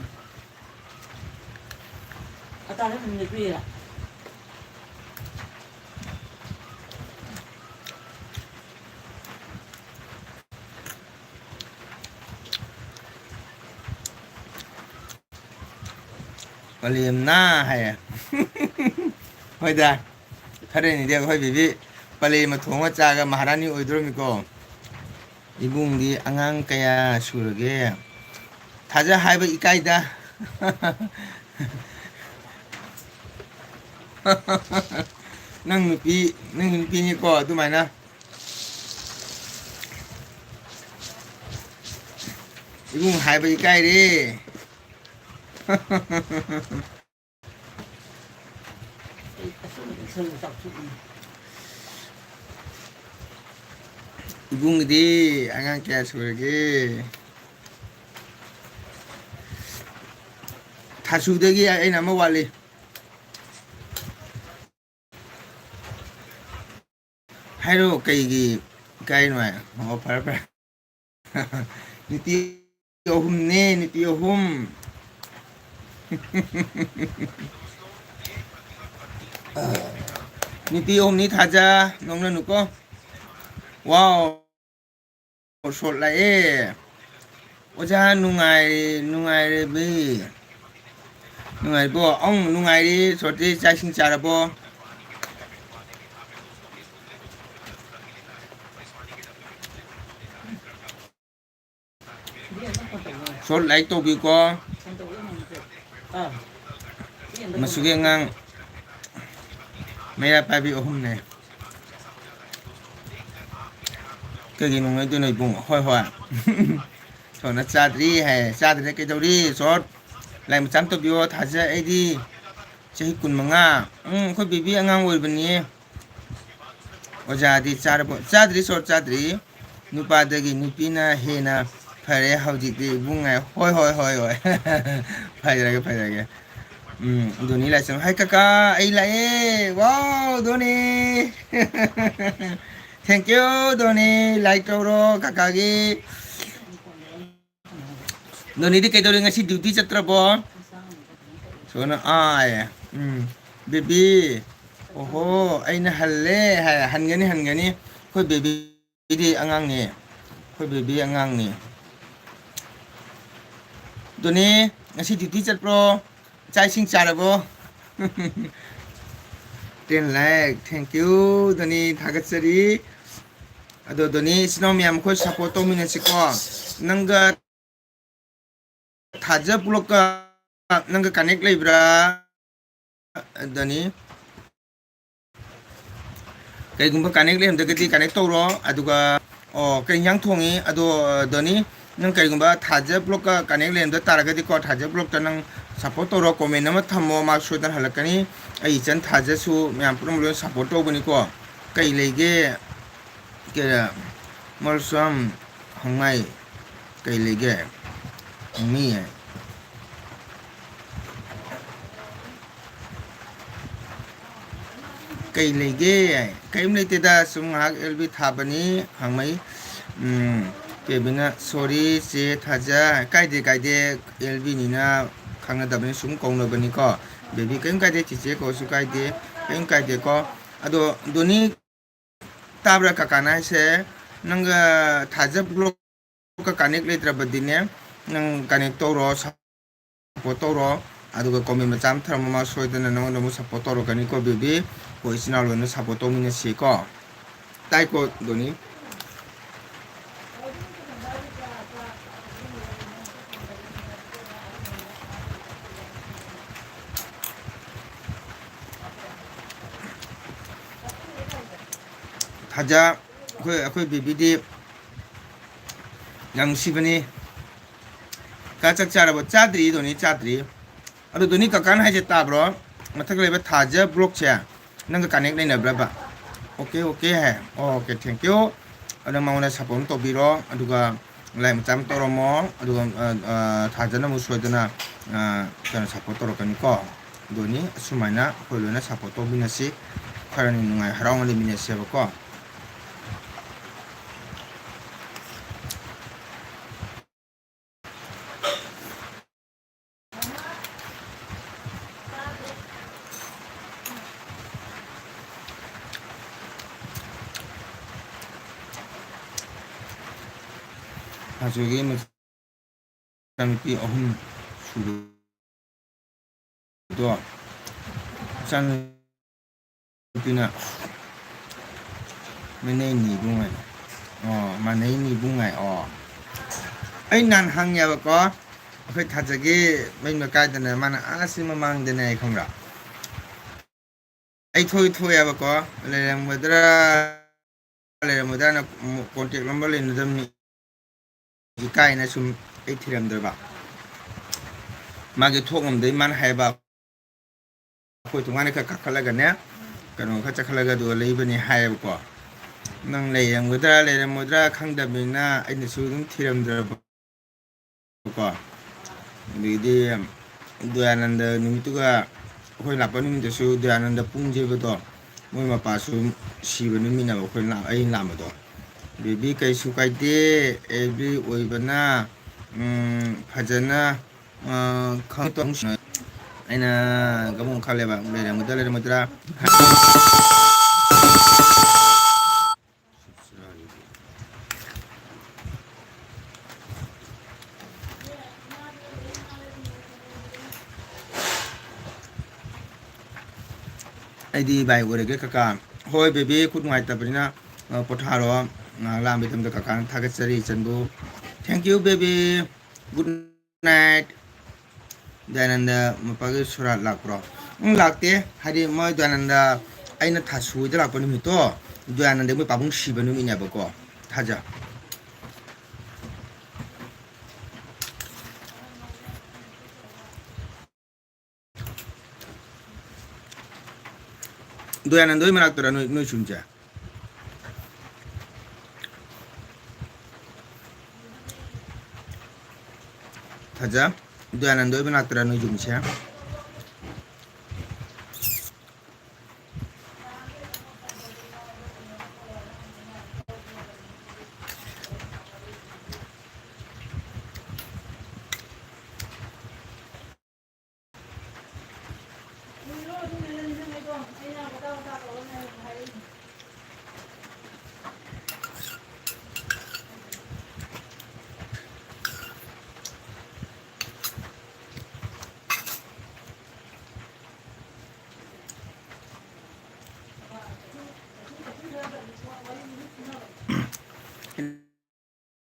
ꯄꯂꯦꯝꯅ ꯍꯥꯏꯌꯦ꯫ ꯍꯣꯏꯗ, ꯈꯔꯅꯤꯗꯤ ꯑꯩꯈꯣꯏ ꯕꯦꯕꯤ ꯄꯂꯦꯝ ꯑꯃ ꯊꯣꯡꯉ ꯆꯥꯒ ꯃꯍꯥꯔꯥꯅꯤ ꯑꯣꯏꯗꯣꯔꯝꯃꯤꯀꯣ꯫ ꯏꯕꯨꯡꯗꯤ ꯑꯉꯥꯡ ꯀꯌꯥ ꯁꯨꯔꯒꯦ? ꯊꯥꯖ ꯍꯥꯏꯕ ꯏꯀꯥꯏꯗ꯫ ꯅꯪ ꯅꯨꯄꯤ, ꯅꯪ ꯅꯨꯄꯤꯅꯤꯀꯣ ꯑꯗꯨꯃꯥꯏꯅ꯫ ꯏꯕꯨꯡ ꯍꯥꯏꯕ ꯏꯀꯥꯏꯔꯦ꯫ ꯏꯕꯨꯡꯒꯤꯗꯤ ꯑꯉꯥꯡ ꯀꯌꯥ ꯁꯨꯔꯒꯦ? ꯊꯥꯁꯨꯗꯒꯤ ꯑꯩꯅ ꯑꯃ ꯋꯥꯠꯂꯤ꯫ ꯍꯥꯏꯔꯣ, ꯀꯩꯒꯤ ꯏꯀꯥꯏꯅꯣ ꯍꯥꯏ? ꯑꯣ, ꯐꯔꯦ, ꯐꯔꯦ꯫ ꯅꯨꯄꯤ ꯑꯍꯨꯝꯅꯦ, ꯅꯨꯄꯤ ꯑꯍꯨꯝ꯫ ꯅꯨꯄꯤ ꯑꯍꯨꯝꯅꯤ ꯊꯥꯖ, ꯅꯣꯛꯅꯅꯨꯀꯣ꯫ ꯋꯥꯎ꯫ ꯁꯣꯠ ꯂꯥꯛꯑꯦ꯫ ꯑꯣꯖꯥ ꯅꯨꯡꯉꯥꯏ-, ꯅꯨꯡꯉꯥꯏꯔꯤꯕꯤ? ꯅꯨꯡꯉꯥꯏꯔꯤꯕꯣ? ꯑꯪ, ꯅꯨꯡꯉꯥꯏꯔꯤ꯫ ꯁꯣꯠꯇꯤ ꯆꯥꯛ ꯏꯁꯤꯡ ꯆꯥꯔꯕꯣ? ꯁꯣꯠ ꯂꯥꯏꯛ ꯇꯧꯕꯤꯌꯨꯀꯣ꯫ ꯃꯁꯤꯒꯤ ꯑꯉꯥꯡ ꯃꯩꯔꯥ ꯄꯥꯏꯕꯤ ꯑꯍꯨꯝꯅꯦ꯫ ꯀꯩꯒꯤ ꯅꯨꯡꯉꯥꯏꯗꯣꯏꯅꯣ ꯏꯕꯨꯡ? ꯍꯣꯏ, ꯍꯣꯏ꯫ ꯁꯣꯔꯅ ꯆꯥꯗ꯭ꯔꯤ ꯍꯥꯏ꯫ ꯆꯥꯗ꯭ꯔꯦ ꯀꯩꯗꯧꯔꯤ? ꯁꯣꯔ, ꯂꯥꯏꯛ ꯃꯆꯥ ꯑꯃ ꯇꯧꯕꯤꯌꯣ꯫ ꯊꯥꯖ, ꯑꯩꯗꯤ ꯆꯍꯤ ꯀꯨꯟꯃꯉꯥ꯫ ꯎꯝ, ꯑꯩꯈꯣꯏ ꯕꯦꯕꯤ ꯑꯉꯥꯡ ꯑꯣꯏꯔꯤꯕꯅꯤꯌꯦ꯫ ꯑꯣꯖꯥꯗꯤ ꯆꯥꯔꯕꯣ? ꯆꯥꯗ꯭ꯔꯤ ꯁꯣꯔ, ꯆꯥꯗ꯭ꯔꯤ꯫ ꯅꯨꯄꯥꯗꯒꯤ ꯅꯨꯄꯤꯅ ꯍꯦꯟꯅ ꯐꯔꯦ ꯍꯧꯖꯤꯛꯇꯤ ꯏꯕꯨꯡ ꯍꯥꯏ꯫ ꯍꯣꯏ, ꯍꯣꯏ, ꯍꯣꯏ, ꯍꯣꯏ꯫ ꯐꯖꯔꯒꯦ, ꯐꯖꯔꯒꯦ꯫ ꯎꯝ, ꯗꯣꯅꯤ ꯂꯥꯏꯁ꯭ꯔꯝ꯫ ꯍꯥꯏ ꯀꯀꯥ, ꯑꯩ ꯂꯥꯛꯑꯦ꯫ ꯋꯥꯎ, ꯗꯣꯅꯤ꯫ Thank you, Dhoni. ꯂꯥꯏꯛ ꯇꯧꯔꯣ ꯀꯀꯥꯒꯤ꯫ ꯗꯣꯅꯤꯗꯤ ꯀꯩꯗꯧꯔꯤ ꯉꯁꯤ? ꯗ꯭ꯌꯨꯇꯤ ꯆꯠꯇ꯭ꯔꯕꯣ? ꯁꯣꯅ ꯑꯥꯏ꯫ ꯎꯝ꯫ ꯕꯦꯕꯤ꯫ ꯑꯣꯍꯣ, ꯑꯩꯅ ꯍꯜꯂꯦ ꯍꯥꯏ꯫ ꯍꯟꯒꯅꯤ, ꯍꯟꯒꯅꯤ꯫ ꯑꯩꯈꯣꯏ ꯕꯦꯕꯤꯗꯤ ꯑꯉꯥꯡꯅꯦ꯫ ꯑꯩꯈꯣꯏ ꯕꯦꯕꯤ ꯑꯉꯥꯡꯅꯦ꯫ ꯗꯣꯅꯤ, ꯉꯁꯤ ꯗ꯭ꯌꯨꯇꯤ ꯆꯠꯄ꯭ꯔꯣ? ꯆꯥꯛ ꯏꯁꯤꯡ ꯆꯥꯔꯕꯣ? Ten like, thank you, ꯗꯣꯅꯤ, ꯊꯥꯒꯠꯆꯔꯤ꯫ ꯑꯗꯣ ꯗꯣꯅꯤ, ꯏꯆꯤꯟ ꯏꯅꯥꯎ ꯃꯌꯥꯝ ꯑꯩꯈꯣꯏ support ꯇꯧꯃꯤꯟꯅꯁꯤꯀꯣ꯫ ꯅꯪꯒ ꯊꯥꯖ ꯄꯨꯂꯞꯀ ꯅꯪꯒ connect ꯂꯩꯕ꯭ꯔꯥ, ꯗꯣꯅꯤ? ꯀꯩꯒꯨꯝꯕ connect ꯂꯩꯔꯝꯗ꯭ꯔꯒꯗꯤ connect ꯇꯧꯔꯣ꯫ ꯑꯗꯨꯒ, ꯑꯣ, ꯀꯩ ꯏꯟꯖꯥꯡ ꯊꯣꯡꯉꯤ? ꯑꯗꯣ, ꯗꯣꯅꯤ, ꯅꯪ ꯀꯩꯒꯨꯝꯕ ꯊꯥꯖ ꯄꯨꯂꯞꯀ connect ꯂꯩꯔꯝꯗ ꯇꯥꯔꯒꯗꯤꯀꯣ, ꯊꯥꯖ ꯄꯨꯂꯞꯇ ꯅꯪ support ꯇꯧꯔꯣ, comment ꯑꯃ ꯊꯝꯃꯣ, ꯃꯥ ꯁꯣꯏꯗꯅ ꯍꯜꯂꯛꯀꯅꯤ꯫ ꯑꯩ ꯏꯆꯟ ꯊꯥꯖꯁꯨ ꯃꯌꯥꯝ ꯄꯨꯝꯅꯃꯛ ꯂꯣꯏꯅ support ꯇꯧꯕꯅꯤꯀꯣ꯫ ꯀꯩ ꯂꯩꯒꯦ? ꯀꯩ, ꯃꯔꯁꯨꯝ ꯍꯪꯃꯥꯏ, ꯀꯩ ꯂꯩꯒꯦ? ꯍꯪꯃꯤ ꯍꯥꯏ꯫ ꯀꯩ ꯂꯩꯒꯦ? ꯀꯔꯤꯝ ꯂꯩꯇꯦꯗ, ꯁꯨꯝ ꯉꯥꯏꯍꯥꯛ L B ꯊꯥꯕꯅꯤ, ꯍꯪꯃꯩ꯫ ꯎꯝ, ꯀꯦꯕꯤꯅ, "Sorry ꯆꯦ ꯊꯥꯖ", ꯀꯥꯏꯗꯦ, ꯀꯥꯏꯗꯦ, L B ꯅꯤꯅ ꯈꯪꯅꯗꯕꯅꯤ, ꯁꯨꯝ ꯀꯧꯅꯕꯅꯤꯀꯣ꯫ ꯕꯦꯕꯤ, ꯀꯔꯤꯝ ꯀꯥꯏꯗꯦ, ꯆꯤꯆꯦ ꯀꯧꯔꯁꯨ ꯀꯥꯏꯗꯦ, ꯀꯔꯤꯝ ꯀꯥꯏꯗꯦꯀꯣ꯫ ꯑꯗꯣ ꯗꯣꯅꯤ, ꯇꯥꯕ꯭ꯔꯥ ꯀꯀꯥꯅ ꯍꯥꯏꯁꯦ? ꯅꯪꯒ ꯊꯥꯖ ꯕ꯭ꯂꯣꯛꯀ connect ꯂꯩꯇ꯭ꯔꯕꯗꯤꯅꯦ, ꯅꯪ connect ꯇꯧꯔꯣ, support ꯇꯧꯔꯣ, ꯑꯗꯨꯒ comment ꯃꯆꯥ ꯑꯃ ꯊꯝꯃꯣ, ꯃꯥ ꯁꯣꯏꯗꯅ ꯅꯉꯣꯟꯗ ꯑꯃꯨꯛ support ꯇꯧꯔꯛꯀꯅꯤꯀꯣ ꯕꯦꯕꯤ꯫ ꯑꯩꯈꯣꯏ ꯏꯆꯤꯟ ꯏꯅꯥꯎ ꯂꯣꯏꯅ support ꯇꯧꯃꯤꯟꯅꯁꯤꯀꯣ꯫ ꯇꯥꯏꯀꯣ, ꯗꯣꯅꯤ? ꯊꯥꯖ, ꯑꯩꯈꯣꯏ, ꯑꯩꯈꯣꯏ ꯕꯦꯕꯤꯗꯤ ꯌꯥꯝ ꯅꯨꯡꯁꯤꯕꯅꯤ꯫ ꯀꯥ, ꯆꯥꯛ ꯆꯥꯔꯕꯣ? ꯆꯥꯗ꯭ꯔꯤ, ꯗꯣꯅꯤ, ꯆꯥꯗ꯭ꯔꯤ꯫ ꯑꯗꯨ ꯗꯣꯅꯤ, ꯀꯀꯥꯅ ꯍꯥꯏꯁꯦ ꯇꯥꯕ꯭ꯔꯣ? ꯃꯊꯛ ꯂꯩꯕ ꯊꯥꯖ ꯕ꯭ꯂꯣꯛꯁꯦ ꯅꯪꯒ ꯀꯅꯦꯛ ꯂꯩꯅꯕ꯭ꯔꯕ? ꯑꯣꯀꯦ, ꯑꯣꯀꯦ ꯍꯥꯏ꯫ Okay, thank you. ꯑꯗꯣ ꯃꯉꯣꯟꯗ ꯁꯄꯣꯔꯠ ꯑꯃ ꯇꯧꯕꯤꯔꯣ, ꯑꯗꯨꯒ ꯂꯥꯏꯛ ꯃꯆꯥ ꯑꯃ ꯇꯧꯔꯝꯃꯣ, ꯑꯗꯨꯒ, ꯑ, ꯑ, ꯊꯥꯖꯅ ꯑꯃꯨꯛ ꯁꯣꯏꯗꯅ, ꯑ, ꯀꯩꯅꯣ, ꯁꯄꯣꯔꯠ ꯇꯧꯔꯛꯀꯅꯤꯀꯣ꯫ ꯑꯗꯨꯅꯤ, ꯑꯁꯨꯃꯥꯏꯅ ꯑꯩꯈꯣꯏ ꯂꯣꯏꯅ ꯁꯄꯣꯔꯠ ꯇꯧꯃꯤꯟꯅꯁꯤ, ꯈꯔ ꯅꯨꯡꯉꯥꯏ ꯍꯔꯥꯎꯅ ꯂꯩꯃꯤꯟꯅꯁꯦꯕꯀꯣ꯫ ꯃꯆꯨꯒꯤ ꯃꯆꯥꯅꯨꯄꯤ ꯑꯍꯨꯝ ꯁꯨꯕꯗꯣ, ꯏꯆꯥꯅꯨꯄꯤꯅ ꯃꯅꯩꯅꯤ ꯏꯕꯨꯡꯉꯣ꯫ ꯑꯣ, ꯃꯥꯟꯅꯩꯅꯤ ꯏꯕꯨꯡꯉꯣ꯫ ꯑꯣ, ꯑꯩ ꯅꯍꯥꯟ ꯍꯪꯉꯦꯕꯀꯣ, ꯑꯩꯈꯣꯏ ꯊꯥꯖꯒꯤ ꯃꯌꯨꯝ ꯂꯩꯀꯥꯏꯗꯅꯦ, ꯃꯥꯅ ꯑꯥ ꯁꯤ ꯃꯃꯥꯡꯗꯅꯦ, ꯑꯩ ꯈꯪꯕ꯭ꯔꯥ? ꯑꯩ ꯊꯣꯛꯏ ꯊꯣꯛꯑꯦꯕꯀꯣ, ꯂꯩꯔꯝꯒꯗ꯭ꯔꯥ ꯂꯩꯔꯝꯃꯣꯏꯗ꯭ꯔꯥꯅ ꯀꯣꯟꯇꯦꯛ ꯅꯝꯕꯔ ꯂꯩꯅꯗꯕꯅꯤ, ꯏꯀꯥꯏꯅ ꯁꯨꯝ ꯑꯩ ꯊꯤꯔꯝꯗ꯭ꯔꯕ꯫ ꯃꯥꯒꯤ ꯊꯣꯛꯉꯝꯗꯩ ꯃꯥꯅ ꯍꯥꯏꯕ, ꯑꯩꯈꯣꯏ ꯊꯣꯡꯒꯥꯟꯗ ꯈꯔ ꯀꯥꯈꯠꯂꯒꯅꯦ, ꯀꯩꯅꯣ ꯈꯔ ꯆꯠꯈꯠꯂꯒ ꯑꯗꯨꯒ ꯂꯩꯕꯅꯤ ꯍꯥꯏꯌꯦꯕꯀꯣ꯫ ꯅꯪ ꯂꯩꯔꯝꯒꯗ꯭ꯔꯥ ꯂꯩꯔꯝꯃꯣꯏꯗ꯭ꯔꯥ ꯈꯪꯗꯕꯅꯤꯅ ꯑꯩꯅꯁꯨ ꯑꯗꯨꯝ ꯊꯤꯔꯝꯗ꯭ꯔꯕ꯫ ꯀꯣ, ꯑꯗꯒꯤꯗꯤ ꯗꯌꯥꯅꯟꯗ ꯅꯨꯃꯤꯠꯇꯨꯒ ꯑꯩꯈꯣꯏ ꯂꯥꯛꯄ ꯅꯨꯃꯤꯠꯇꯁꯨ ꯗꯌꯥꯅꯟꯗ ꯄꯨꯡꯖꯦꯕꯗꯣ, ꯃꯣꯏ ꯃꯄꯥꯁꯨ ꯁꯤꯕ ꯅꯨꯃꯤꯠꯅꯦꯕ ꯑꯩꯈꯣꯏ ꯂꯥꯛ-, ꯑꯩ ꯂꯥꯛꯄꯗꯣ꯫ ꯕꯦꯕꯤ, ꯀꯩꯁꯨ ꯀꯥꯏꯗꯦ, ꯑꯦꯕ꯭ꯔꯤ ꯑꯣꯏꯕꯅ, ꯎꯝ, ꯐꯖꯅ, ꯑ, ꯈꯪ-, ꯑꯩꯅ ꯀꯃꯨꯛ ꯈꯜꯂꯦꯕ, ꯂꯩꯔꯝꯒꯗ꯭ꯔꯥ ꯂꯩꯔꯝꯃꯣꯏꯗ꯭ꯔꯥ꯫ ꯑꯩꯗꯤ ꯚꯥꯏ ꯑꯣꯏꯔꯒꯦ ꯀꯀꯥ꯫ ꯍꯣꯏ ꯕꯦꯕꯤ, ꯈꯨꯠ ꯅꯨꯡꯉꯥꯏꯇꯕꯅꯤꯅ, ꯑ, ꯄꯣꯊꯥꯔꯣ꯫ ꯉꯥꯏꯍꯥꯛ ꯂꯥꯛꯑꯝꯕꯒꯤꯗꯃꯛꯇ ꯀꯀꯥꯅ ꯊꯥꯒꯠꯆꯔꯤ ꯏꯆꯟꯕꯨ꯫ Thank you baby. Good night. Dayananda ꯃꯄꯥꯒꯤ ꯁꯨꯔꯥꯠ ꯂꯥꯛꯄ꯭ꯔꯣ? ꯎꯝ, ꯂꯥꯛꯇꯦ꯫ ꯍꯥꯏꯗꯤ ꯃꯣꯏ ꯗꯌꯥꯅꯟꯗ ꯑꯩꯅ ꯊꯥꯁꯨ ꯍꯣꯏꯗ ꯂꯥꯛꯄ ꯅꯨꯃꯤꯠꯇꯣ, ꯗꯌꯥꯅꯟꯗ ꯃꯣꯏ ꯄꯥꯕꯨꯡ ꯁꯤꯕ ꯅꯨꯃꯤꯠꯅꯦꯕꯀꯣ꯫ ꯊꯥꯖ꯫ ꯗꯌꯥꯅꯟꯗ ꯍꯣꯏ ꯃꯅꯥꯛꯇꯔ ꯅꯣꯏ, ꯅꯣꯏ ꯁꯨꯝꯁꯦ? ꯊꯥꯖ, ꯗꯌꯥꯅꯟꯗ ꯍꯣꯏ ꯃꯅꯥꯛꯇꯔ ꯅꯣꯏ ꯌꯨꯝꯁꯦ?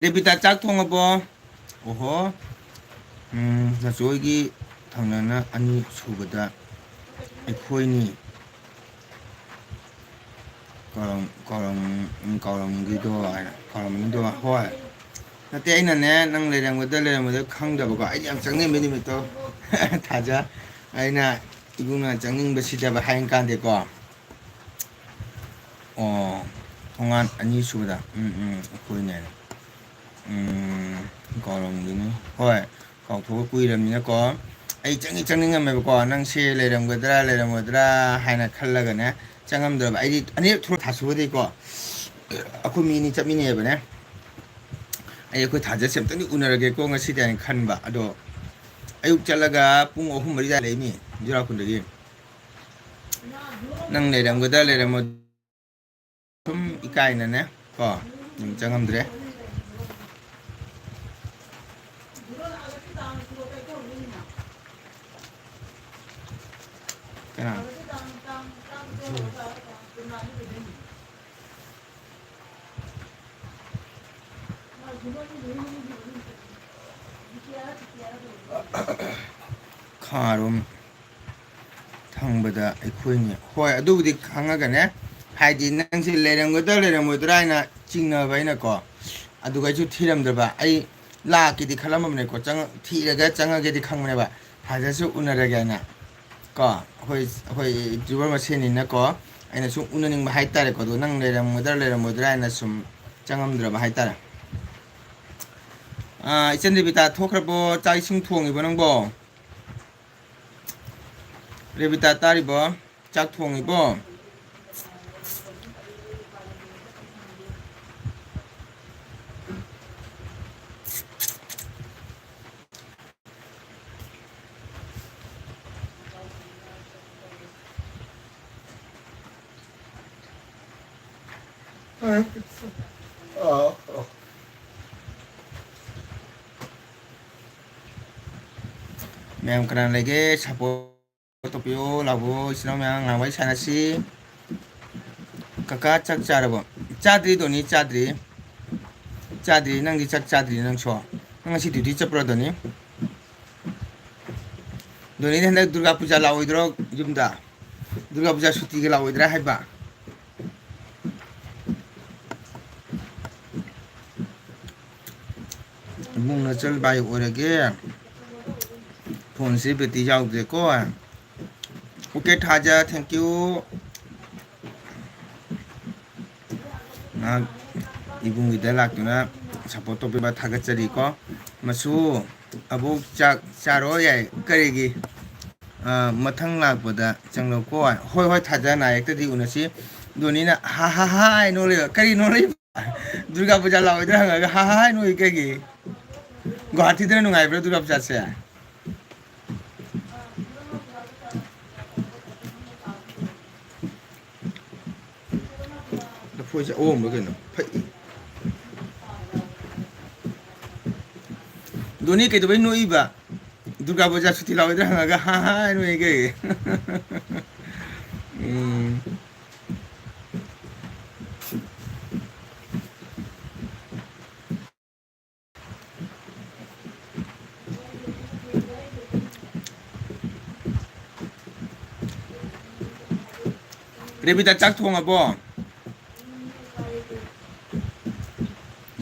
ꯔꯦꯕꯤꯇꯥ, ꯆꯥꯛ ꯊꯣꯡꯉꯕꯣ? ꯑꯣꯍꯣ꯫ ꯎꯝ, ꯅꯆꯣꯏꯒꯤ ꯊꯪꯅꯅ ꯑꯅꯤ ꯁꯨꯕꯗ ꯑꯩꯈꯣꯏꯅꯤ꯫ ꯀꯥꯎꯔꯝ-, ꯀꯥꯎꯔꯝ-, ꯀꯥꯎꯔꯝꯒꯤꯗꯣ ꯍꯥꯏꯅ, ꯀꯥꯎꯔꯝꯒꯤꯗꯣ, ꯍꯣꯏ꯫ ꯅꯠꯇꯦ, ꯑꯩꯅꯅꯦ, ꯅꯪ ꯂꯩꯔꯝꯒꯗ꯭ꯔꯥ ꯂꯩꯔꯝꯃꯣꯏꯗ꯭ꯔꯥ ꯈꯪꯗꯕꯀꯣ, ꯑꯩꯗꯤ ꯌꯥꯝ ꯆꯪꯅꯤꯡꯕ ꯅꯨꯃꯤꯠꯇꯣ꯫ ꯊꯥꯖ, ꯑꯩꯅ ꯏꯕꯨꯡꯅ ꯆꯪꯅꯤꯡꯕꯁꯤꯗꯕ ꯍꯥꯏꯔ ꯀꯥꯟꯗꯀꯣ꯫ ꯑꯣ, ꯊꯣꯡꯒꯥꯟ ꯑꯅꯤ ꯁꯨꯕꯗ꯫ ꯎꯝ, ꯎꯝ, ꯑꯩꯈꯣꯏꯅꯦ꯫ ꯎꯝ, ꯀꯥꯎꯔꯝꯒꯤꯅꯤ꯫ ꯍꯣꯏ, ꯀꯥꯎꯊꯣꯛꯑ ꯀꯨꯏꯔꯕꯅꯤꯅꯀꯣ꯫ ꯑꯩ ꯆꯪꯗꯤ ꯆꯪꯅꯤꯡꯉꯝꯃꯦꯕꯀꯣ, ꯅꯪꯁꯦ ꯂꯩꯔꯝꯒꯗ꯭ꯔꯥ, ꯂꯩꯔꯝꯒꯗ꯭ꯔꯥ ꯍꯥꯏꯅ ꯈꯜꯂꯒꯅꯦ, ꯆꯪꯉꯝꯗ꯭ꯔꯕ꯫ ꯑꯩꯗꯤ ꯑꯅꯤꯔꯛ ꯊꯣꯛꯂꯛ ꯊꯥꯁꯨꯕꯗꯤꯀꯣ, ꯑꯩꯈꯣꯏ ꯃꯤ ꯑꯅꯤ ꯆꯠꯃꯤꯟꯅꯩꯌꯦꯕꯅꯦ꯫ ꯑꯩ ꯑꯩꯈꯣꯏ ꯊꯥꯖꯁꯦ ꯑꯝꯇꯪꯗꯤ ꯎꯅꯔꯒꯦꯀꯣ ꯉꯁꯤꯗꯤ ꯍꯥꯏꯅ ꯈꯟꯕ꯫ ꯑꯗꯣ ꯑꯌꯨꯛ ꯆꯠꯂꯒ ꯄꯨꯡ ꯑꯍꯨꯝ ꯃꯔꯤ ꯑꯗꯥꯏ ꯂꯩꯅꯤ ꯖꯨꯔꯥꯈꯨꯟꯗꯒꯤ꯫ ꯅꯪ ꯂꯩꯔꯝꯒꯗ꯭ꯔꯥ ꯂꯩꯔꯝꯃꯣꯏ-, ꯁꯨꯝ ꯏꯀꯥꯏꯅꯅꯦ ꯀꯣ, ꯑꯗꯨꯝ ꯆꯪꯉꯝꯗ꯭ꯔꯦ꯫ ꯀꯅꯥ? ꯈꯥꯔꯣꯝ ꯊꯪꯕꯗ ꯑꯩꯈꯣꯏꯅꯤ꯫ ꯍꯣꯏ, ꯑꯗꯨꯕꯨꯗꯤ ꯈꯪꯉꯒꯅꯦ ꯍꯥꯏꯗꯤ ꯅꯪꯁꯦ ꯂꯩꯔꯝꯒꯗ꯭ꯔꯥ ꯂꯩꯔꯝꯃꯣꯏꯗ꯭ꯔꯥ ꯍꯥꯏꯅ ꯆꯤꯡꯅꯕ ꯑꯩꯅꯀꯣ꯫ ꯑꯗꯨꯒ ꯑꯩꯁꯨ ꯊꯤꯔꯝꯗ꯭ꯔꯕ, ꯑꯩ ꯂꯥꯛꯀꯦꯗꯤ ꯈꯜꯂꯝꯃꯕꯅꯦꯀꯣ, ꯆꯪꯉ-, ꯊꯤꯔꯒ ꯆꯪꯉꯒꯦꯗꯤ ꯈꯪꯕꯅꯦꯕ꯫ ꯐꯖꯁꯨ ꯎꯅꯔꯒꯦ ꯍꯥꯏꯅ ꯀꯣ, ꯑꯩꯈꯣꯏ, ꯑꯩꯈꯣꯏ ꯌꯨꯇ꯭ꯌꯨꯕꯔ ꯃꯁꯦꯟꯅꯤꯅꯀꯣ, ꯑꯩꯅ ꯁꯨꯝ ꯎꯅꯅꯤꯡꯕ ꯍꯥꯏꯇꯥꯔꯦꯀꯣ꯫ ꯑꯗꯣ ꯅꯪ ꯂꯩꯔꯝꯒꯗ꯭ꯔꯥ ꯂꯩꯔꯝꯃꯣꯏꯗ꯭ꯔꯥ ꯍꯥꯏꯅ ꯁꯨꯝ ꯆꯪꯉꯝꯗ꯭ꯔꯕ ꯍꯥꯏꯇꯥꯔꯦ꯫ ꯑꯥ, ꯏꯆꯟ ꯔꯦꯕꯤꯇꯥ ꯊꯣꯛꯈ꯭ꯔꯕꯣ? ꯆꯥꯛ ꯏꯁꯤꯡ ꯊꯣꯡꯉꯤꯕꯣ ꯅꯪꯕꯣ? ꯔꯦꯕꯤꯇꯥ ꯇꯥꯔꯤꯕꯣ? ꯆꯥꯛ ꯊꯣꯡꯉꯤꯕꯣ? ꯃꯌꯥꯝ ꯀꯅꯥ ꯂꯩꯒꯦ? ꯁꯞꯄꯣꯔꯠ ꯇꯧꯕꯤꯌꯣ, ꯂꯥꯛꯑꯣ, ꯏꯆꯤꯟ ꯏꯅꯥꯎ ꯃꯌꯥꯝ ꯉꯥꯏꯍꯥꯛ ꯋꯥꯔꯤ ꯁꯥꯟꯅꯁꯤ꯫ ꯀꯀꯥ ꯆꯥꯛ ꯆꯥꯔꯕꯣ? ꯆꯥꯗ꯭ꯔꯤ ꯗꯣꯅꯤ, ꯆꯥꯗ꯭ꯔꯤ꯫ ꯆꯥꯗ꯭ꯔꯤ, ꯅꯪꯗꯤ ꯆꯥꯛ ꯆꯥꯗ꯭ꯔꯤ ꯅꯪꯁꯨ? ꯅꯪ ꯉꯁꯤ ꯗ꯭ꯌꯨꯇꯤ ꯆꯠꯄ꯭ꯔꯣ ꯗꯣꯅꯤ? ꯗꯣꯅꯤꯗꯤ ꯍꯟꯗꯛ ꯗꯨꯔꯒꯥ ꯄꯨꯖꯥ ꯂꯥꯛꯑꯣꯏꯗ꯭ꯔꯣ ꯌꯨꯝꯗ? ꯗꯨꯔꯒꯥ ꯄꯨꯖꯥ ꯁꯨꯇꯤꯒ ꯂꯥꯛꯑꯣꯏꯗ꯭ꯔꯥ ꯍꯥꯏꯕ? ꯏꯕꯨꯡ ꯅꯆꯜ ꯕꯥꯏ ꯑꯣꯏꯔꯒꯦ꯫ ꯐꯣꯟꯁꯤ ꯕꯦꯇ꯭ꯔꯤ ꯌꯥꯎꯗ꯭ꯔꯦꯀꯣ꯫ ꯑꯣꯀꯦ ꯊꯥꯖ, thank you꯫ ꯉꯥꯏꯍꯥꯛ ꯏꯕꯨꯡꯒꯤꯗ ꯂꯥꯛꯇꯨꯅ ꯁꯞꯄꯣꯔꯠ ꯇꯧꯕꯤꯕ ꯊꯥꯒꯠꯆꯔꯤꯀꯣ꯫ ꯃꯁꯨ, ꯑꯕꯣꯛ ꯆꯥꯛ ꯆꯥꯔꯣ ꯌꯥꯏ꯫ ꯀꯔꯤꯒꯤ? ꯑ, ꯃꯊꯪ ꯂꯥꯛꯄꯗ ꯆꯪꯂꯛꯎꯀꯣ꯫ ꯍꯣꯏ, ꯍꯣꯏ, ꯊꯥꯖ, ꯅꯥꯌꯦꯛꯇꯗꯤ ꯎꯅꯁꯤ꯫ ꯗꯣꯅꯤꯅ ꯍꯥ ꯍꯥ ꯍꯥ ꯍꯥꯏ ꯅꯣꯛꯂꯤꯕ꯫ ꯀꯔꯤ ꯅꯣꯛꯂꯤꯕ? ꯗꯨꯔꯒꯥ ꯄꯨꯖꯥ ꯂꯥꯛꯑꯣꯏꯗ꯭ꯔꯥ ꯍꯪꯉꯒ ꯍꯥ ꯍꯥ ꯍꯥꯏ ꯅꯣꯛꯏ ꯀꯩꯒꯤ? ꯒꯨꯍꯥꯇꯤꯗꯅ ꯅꯨꯡꯉꯥꯏꯕ꯭ꯔꯥ ꯗꯨꯔꯒꯥ ꯄꯨꯖꯥꯁꯦ? ꯂꯐꯣꯏꯁꯦ ꯑꯣꯝꯕ ꯀꯩꯅꯣ? ꯐꯛꯏ꯫ ꯗꯣꯅꯤ ꯀꯩꯗꯧꯕꯩ ꯅꯣꯛꯏꯕ? ꯗꯨꯔꯒꯥ ꯄꯨꯖꯥ ꯁꯨꯇꯤ ꯂꯥꯛꯑꯣꯏꯗ꯭ꯔꯥ ꯍꯪꯉꯒ ꯍꯥ ꯍꯥ ꯍꯥꯏ ꯅꯣꯛꯏ ꯀꯩꯒꯤ? ꯎꯝ꯫ ꯔꯦꯕꯤꯇꯥ, ꯆꯥꯛ ꯊꯣꯡꯉꯕꯣ?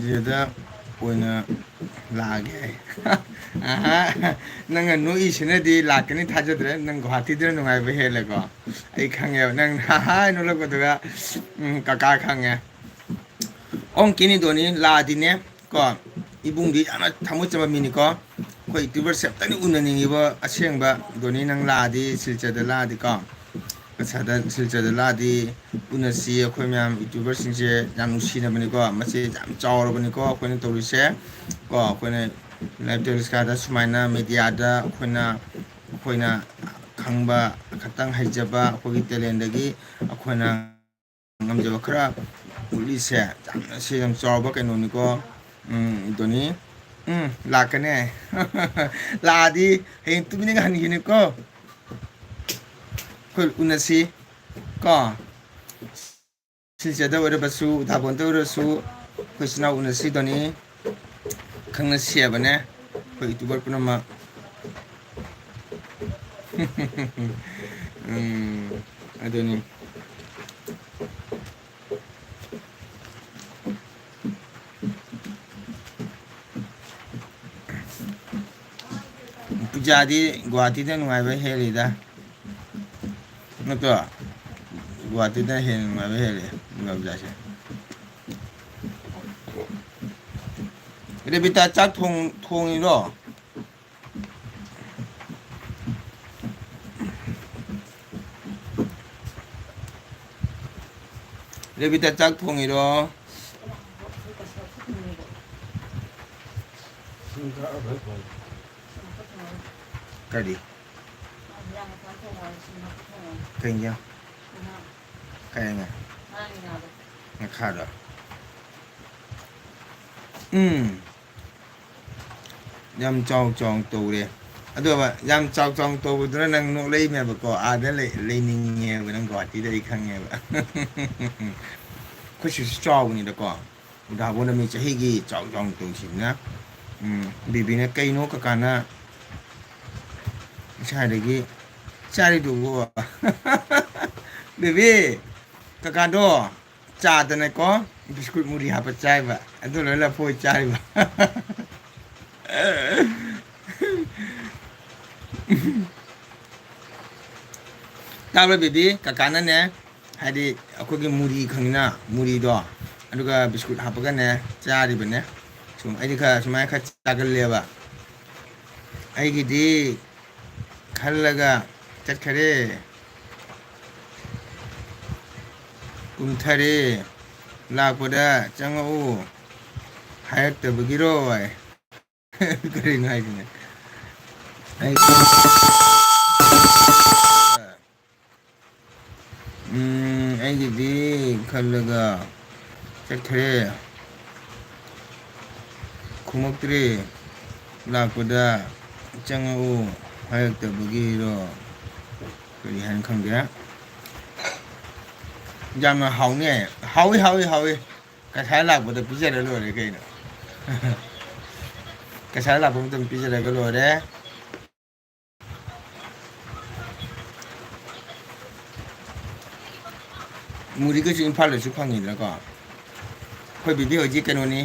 ꯁꯤꯗ ꯑꯣꯏꯅ ꯂꯥꯛꯑꯒꯦ ꯍꯥꯏ꯫ ꯑꯍꯥ, ꯅꯪꯅ ꯅꯣꯛꯏꯁꯤꯅꯗꯤ ꯂꯥꯛꯀꯅꯤ ꯊꯥꯖꯗ꯭ꯔꯦ꯫ ꯅꯪ ꯒꯨꯍꯥꯇꯤꯗꯅ ꯅꯨꯡꯉꯥꯏꯕ ꯍꯦꯜꯂꯦꯀꯣ꯫ ꯑꯩ ꯈꯪꯉꯦꯕ, ꯅꯪ ꯍꯥ ꯍꯥ ꯅꯣꯛꯂꯛꯄꯗꯨꯒ꯫ ꯎꯝ, ꯀꯀꯥ ꯈꯪꯉꯦ꯫ ꯑꯣꯟꯀꯤꯅꯤ ꯗꯣꯅꯤ, ꯂꯥꯛꯑꯗꯤꯅꯦ ꯀꯣ, ꯏꯕꯨꯡꯗꯤ ꯌꯥꯝꯅ ꯊꯃꯣꯏ ꯆꯝꯕ ꯃꯤꯅꯤꯀꯣ꯫ ꯑꯩꯈꯣꯏ ꯌꯨꯇ꯭ꯌꯨꯕꯔꯁꯦ ꯑꯝꯇꯪꯗꯤ ꯎꯅꯅꯤꯡꯉꯤꯕ ꯑꯁꯦꯡꯕ꯫ ꯗꯣꯅꯤ, ꯅꯪ ꯂꯥꯛꯑꯗꯤ, ꯁꯤꯜꯆꯔꯗ ꯂꯥꯛꯑꯗꯤꯀꯣ, ꯀꯁꯥꯗ, ꯁꯤꯜꯆꯔꯗ ꯂꯥꯛꯑꯗꯤ ꯎꯅꯁꯤ꯫ ꯑꯩꯈꯣꯏ ꯃꯌꯥꯝ ꯌꯨꯇ꯭ꯌꯨꯕꯔꯁꯤꯡꯁꯦ ꯌꯥꯝ ꯅꯨꯡꯁꯤꯅꯕꯅꯤꯀꯣ꯫ ꯃꯁꯤ ꯌꯥꯝ ꯆꯥꯎꯔꯕꯅꯤꯀꯣ ꯑꯩꯈꯣꯏꯅ ꯇꯧꯔꯤꯁꯦ ꯀꯣ꯫ ꯑꯩꯈꯣꯏꯅ ꯂꯥꯏꯐ ꯇꯦꯂꯤꯁꯀꯥꯗ ꯁꯨꯃꯥꯏꯅ ꯃꯦꯗꯤꯌꯥꯗ ꯑꯩꯈꯣꯏꯅ, ꯑꯩꯈꯣꯏꯅ ꯈꯪꯕ, ꯈꯇꯪ ꯍꯩꯖꯕ, ꯑꯩꯈꯣꯏꯒꯤ ꯇꯦꯂꯦꯟꯗꯒꯤ ꯑꯩꯈꯣꯏꯅ ꯉꯝꯖꯕ ꯈꯔ ꯎꯠꯂꯤꯁꯦ ꯌꯥꯝꯅ, ꯁꯤ ꯌꯥꯝ ꯆꯥꯎꯕ ꯀꯩꯅꯣꯅꯤꯀꯣ꯫ ꯎꯝ, ꯗꯣꯅꯤ꯫ ꯎꯝ, ꯂꯥꯛꯀꯅꯤ꯫ ꯂꯥꯛꯑꯗꯤ ꯍꯌꯦꯡ ꯇꯨꯃꯤꯟꯅ ꯍꯟꯈꯤꯅꯤꯀꯣ꯫ ꯑꯩꯈꯣꯏ ꯎꯅꯁꯤ ꯀꯣ꯫ ꯁꯤꯜꯆꯔꯗ ꯑꯣꯏꯔꯕꯁꯨ, ꯎꯗꯥꯕꯣꯟꯗ ꯑꯣꯏꯔꯁꯨ, ꯑꯩꯈꯣꯏ ꯏꯆꯤꯟ ꯏꯅꯥꯎ ꯎꯅꯁꯤ ꯗꯣꯅꯤ꯫ ꯈꯪꯅꯁꯤ ꯍꯥꯏꯕꯅꯦ ꯑꯩꯈꯣꯏ ꯌꯨꯇ꯭ꯌꯨꯕꯔ ꯄꯨꯝꯅꯃꯛ꯫ ꯎꯝ, ꯑꯗꯨꯅꯤ꯫ ꯄꯨꯖꯥꯗꯤ ꯒꯨꯍꯥꯇꯤꯗ ꯅꯨꯡꯉꯥꯏꯕ ꯍꯦꯜꯂꯤꯗ꯫ ꯅꯠꯇ꯭ꯔꯣ? ꯒꯨꯍꯥꯇꯤꯗ ꯍꯦꯟꯅ ꯅꯨꯡꯉꯥꯏꯕ ꯍꯦꯜꯂꯦ ꯗꯨꯔꯒꯥ ꯄꯨꯖꯥꯁꯦ꯫ ꯔꯦꯕꯤꯇꯥ, ꯆꯥꯛ ꯊꯣꯡ-, ꯊꯣꯡꯉꯤꯔꯣ? ꯔꯦꯕꯤꯇꯥ, ꯆꯥꯛ ꯊꯣꯡꯉꯤꯔꯣ? ꯀꯔꯤ? ꯀꯩ ꯏꯟꯖꯥꯡ? ꯀꯩ ꯉꯥ? ꯉꯥꯈꯥꯗꯣ? ꯎꯝ꯫ ꯌꯥꯝ ꯆꯥꯎ ꯆꯥꯎꯅ ꯇꯧꯔꯦ꯫ ꯑꯗꯨꯒ ꯌꯥꯝ ꯆꯥꯎ ꯆꯥꯎꯅ ꯇꯧꯕꯗꯨꯅ ꯅꯪ ꯅꯣꯛꯂꯛꯏꯅꯦꯕꯀꯣ꯫ ꯑꯥꯗ ꯂꯩ-, ꯂꯩꯅꯤꯡꯉꯦꯕ ꯅꯪ ꯒꯨꯍꯥꯇꯤꯗ, ꯑꯩ ꯈꯪꯉꯦꯕ꯫ ꯑꯩꯈꯣꯏ ꯁꯤꯁꯨ ꯆꯥꯎꯕꯅꯤꯗꯀꯣ꯫ ꯎꯗꯥꯕꯣꯟꯗ ꯃꯤ ꯆꯍꯤꯒꯤ ꯆꯥꯎ ꯆꯥꯎꯅ ꯇꯧꯁꯤꯅ꯫ ꯎꯝ, ꯕꯤꯕꯤꯅ, "ꯀꯩꯅꯣ ꯀꯀꯥꯅ ꯉꯁꯥꯏꯗꯒꯤ ꯆꯥꯔꯤꯗꯨꯕꯨ?" ꯕꯦꯕꯤ, ꯀꯀꯥꯗꯣ ꯆꯥꯗꯅꯀꯣ ꯕꯤꯁꯀꯨꯠ ꯃꯨꯔꯤ ꯍꯥꯞꯄ ꯆꯥꯏꯕ, ꯑꯗꯨ ꯂꯣꯏ ꯂꯐꯣꯏ ꯆꯥꯔꯤꯕ꯫ ꯇꯥꯕ꯭ꯔꯥ ꯕꯦꯕꯤ? ꯀꯀꯥꯅꯅꯦ, ꯍꯥꯏꯗꯤ ꯑꯩꯈꯣꯏꯒꯤ ꯃꯨꯔꯤ ꯈꯪꯉꯤꯅ, ꯃꯨꯔꯤꯗꯣ, ꯑꯗꯨꯒ ꯕꯤꯁꯀꯨꯠ ꯍꯥꯞꯄꯒꯅꯦ ꯆꯥꯔꯤꯕꯅꯦ꯫ ꯁꯨꯝ ꯑꯩꯗꯤ ꯈꯔ ꯁꯨꯃꯥꯏꯅ ꯈꯔ ꯆꯥꯒꯜꯂꯦꯕ꯫ ꯑꯩꯒꯤꯗꯤ ꯈꯜꯂꯒ ꯆꯠꯈꯔꯦ꯫ ꯀꯨꯝꯊꯔꯦ꯫ ꯂꯥꯛꯄꯗ ꯆꯪꯉꯛꯎ ꯍꯥꯏꯔꯛꯇꯕꯒꯤꯔꯣ? ꯀꯔꯤꯅꯣ ꯍꯥꯏꯁꯤꯅꯦ? ꯑꯩ ꯎꯝ, ꯑꯩꯒꯤꯗꯤ ꯈꯜꯂꯒ ꯆꯠꯈ꯭ꯔꯦ꯫ ꯈꯨꯝꯃꯛꯇ꯭ꯔꯦ꯫ ꯂꯥꯛꯄꯗ ꯆꯪꯉꯛꯎ ꯍꯥꯏꯔꯛꯇꯕꯒꯤꯔꯣ? ꯀꯔꯤ ꯍꯥꯏꯅ ꯈꯪꯗꯦ꯫ ꯌꯥꯝꯅ ꯍꯥꯎꯅꯤ ꯍꯥꯏꯌꯦ꯫ ꯍꯥꯎꯏ, ꯍꯥꯎꯏ, ꯍꯥꯎꯏ꯫ ꯀꯁꯥꯔ ꯂꯥꯛꯄꯗ ꯄꯤꯖꯔ ꯂꯣꯏꯔꯦ ꯀꯩꯅꯣ꯫ ꯀꯁꯥꯔ ꯂꯥꯛꯄ ꯃꯇꯝꯗ ꯄꯤꯖꯔꯒ ꯂꯣꯏꯔꯦ꯫ ꯃꯨꯔꯤꯒꯁꯨ ꯏꯝꯐꯥꯜꯗꯁꯨ ꯐꯪꯉꯤꯗꯅꯀꯣ꯫ ꯑꯩꯈꯣꯏ ꯕꯤꯕꯤ ꯍꯧꯖꯤꯛ ꯀꯩꯅꯣꯅꯤ,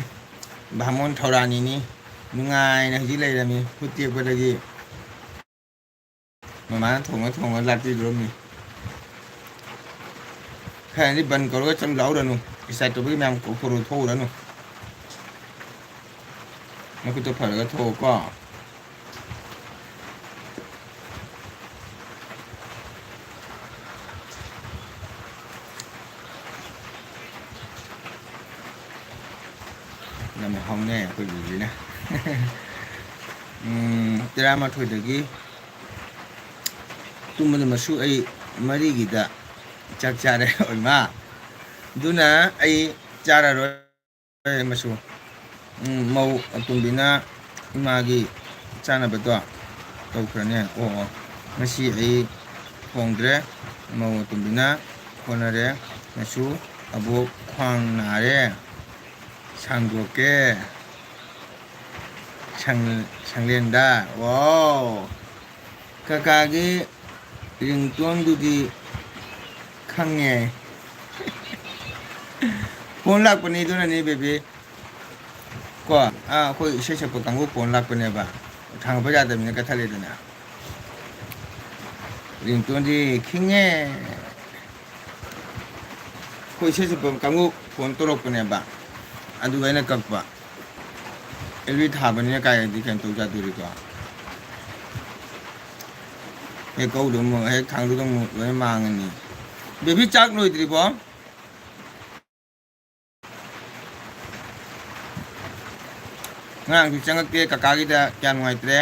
ꯚꯥꯃꯣꯟ ꯊꯧꯔꯥꯅꯤꯅꯤ, ꯅꯨꯡꯉꯥꯏꯅ ꯍꯧꯖꯤꯛ ꯂꯩꯔꯝꯃꯤ꯫ ꯈꯨꯠ ꯇꯦꯛꯄꯗꯒꯤ ꯃꯃꯥꯅ ꯊꯣꯡꯉ ꯊꯣꯡꯉ ꯂꯥꯛꯄꯤꯗꯣꯔꯝꯃꯤ꯫ ꯈꯔꯗꯤ ꯕꯟ ꯀꯧꯔꯒ ꯆꯠꯂꯨ ꯂꯥꯛꯎꯔꯅꯨ꯫ ꯏꯁꯇꯥꯏꯜ ꯇꯧꯕꯒꯤ ꯃꯌꯥꯝ ꯀꯧꯊꯣꯔꯛꯎ ꯊꯣꯛꯎꯔꯅꯨ꯫ ꯅꯈꯨꯠꯇꯣ ꯐꯔꯒ ꯊꯣꯛꯑꯣꯀꯣ꯫ ꯌꯥꯝ ꯍꯥꯎꯅꯩ ꯑꯩꯈꯣꯏ ꯕꯤꯕꯤꯅ꯫ ꯎꯝ, ꯇꯔꯥꯃꯥꯊꯣꯏꯗꯒꯤ ꯇꯨꯝꯕꯗꯨꯃꯁꯨ ꯑꯩ ꯃꯔꯤꯒꯤꯗ ꯆꯥꯛ ꯆꯥꯔꯦ꯫ ꯑꯣꯏꯃꯥ! ꯑꯗꯨꯅ ꯑꯩ ꯆꯥꯔꯔꯣꯏ꯫ ꯃꯁꯨ꯫ ꯎꯝ, ꯃꯧ ꯑꯇꯣꯝꯕꯤꯅ ꯏꯃꯥꯒꯤ ꯆꯥꯅꯕꯗꯣ ꯇꯧꯈ꯭ꯔꯅꯦ꯫ ꯑꯣ, ꯑꯣ꯫ ꯉꯁꯤ ꯑꯩ ꯊꯣꯡꯗ꯭ꯔꯦ꯫ ꯃꯧ ꯑꯇꯣꯝꯕꯤꯅ ꯍꯣꯠꯅꯔꯦ꯫ ꯃꯁꯨ, ꯑꯕꯣꯛ ꯈ꯭ꯋꯥꯡ ꯅꯥꯔꯦ꯫ ꯁꯥꯡꯗꯣꯛꯀꯦ꯫ ꯁꯪ-, ꯁꯪꯂꯦꯟꯗ꯫ ꯋꯥꯎ! ꯀꯀꯥꯒꯤ ꯔꯤꯡꯇꯣꯟꯗꯨꯗꯤ ꯈꯪꯉꯦ꯫ ꯐꯣꯟ ꯂꯥꯛꯄꯅꯤ, ꯑꯗꯨꯅꯅꯤ, ꯕꯦꯕꯤ꯫ ꯀꯣ, ꯑꯥ, ꯑꯩꯈꯣꯏ ꯏꯁꯩ ꯁꯛꯄ ꯀꯥꯡꯕꯨ ꯐꯣꯟ ꯂꯥꯛꯄꯅꯦꯕ꯫ ꯊꯥꯡꯕ ꯌꯥꯗꯕꯅꯤꯅ ꯀꯛꯊꯠꯂꯦꯗꯅ꯫ ꯔꯤꯡꯇꯣꯟꯗꯤ ꯈꯤꯡꯉꯦ꯫ ꯑꯩꯈꯣꯏ ꯏꯁꯩ ꯁꯛꯄ ꯀꯥꯡꯕꯨ ꯐꯣꯟ ꯇꯧꯔꯛꯄꯅꯦꯕ꯫ ꯑꯗꯨꯒ ꯑꯩꯅ ꯀꯛꯄ꯫ ꯑꯦꯜ ꯕꯤ ꯊꯥꯕꯅꯤꯅ ꯀꯥꯏꯗꯤ ꯀꯩꯅꯣ ꯇꯧ ꯌꯥꯗꯣꯔꯤꯀꯣ? ꯍꯦꯛ ꯀꯧꯗ ꯑꯃꯨꯛ, ꯍꯦꯛ ꯊꯥꯡꯗꯨꯗ ꯑꯃꯨꯛ ꯂꯣꯏ ꯃꯥꯡꯉꯅꯤ꯫ ꯕꯦꯕꯤ, ꯆꯥꯛ ꯂꯣꯏꯗ꯭ꯔꯤꯕꯣ? ꯉꯔꯥꯡꯁꯨ ꯆꯪꯉꯛꯇꯦ ꯀꯀꯥꯒꯤꯗ, ꯀꯌꯥ ꯅꯨꯡꯉꯥꯏꯇ꯭ꯔꯦ꯫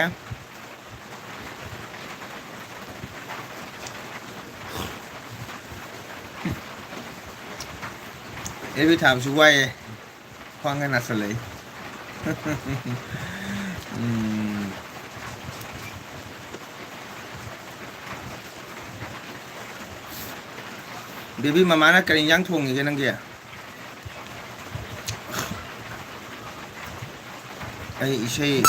ꯑꯦꯜ ꯕꯤ ꯊꯥꯕꯁꯨ ꯋꯥꯏꯌꯦ, ꯈ꯭ꯋꯥꯡꯒ ꯅꯥꯁꯜꯂꯛꯏ꯫ ꯎꯝ꯫ ꯕꯦꯕꯤ, ꯃꯃꯥꯅ ꯀꯔꯤ ꯏꯟꯖꯥꯡ ꯊꯣꯡꯉꯤꯒꯦ ꯅꯪꯒꯤ? ꯑꯩ ꯏꯁꯩ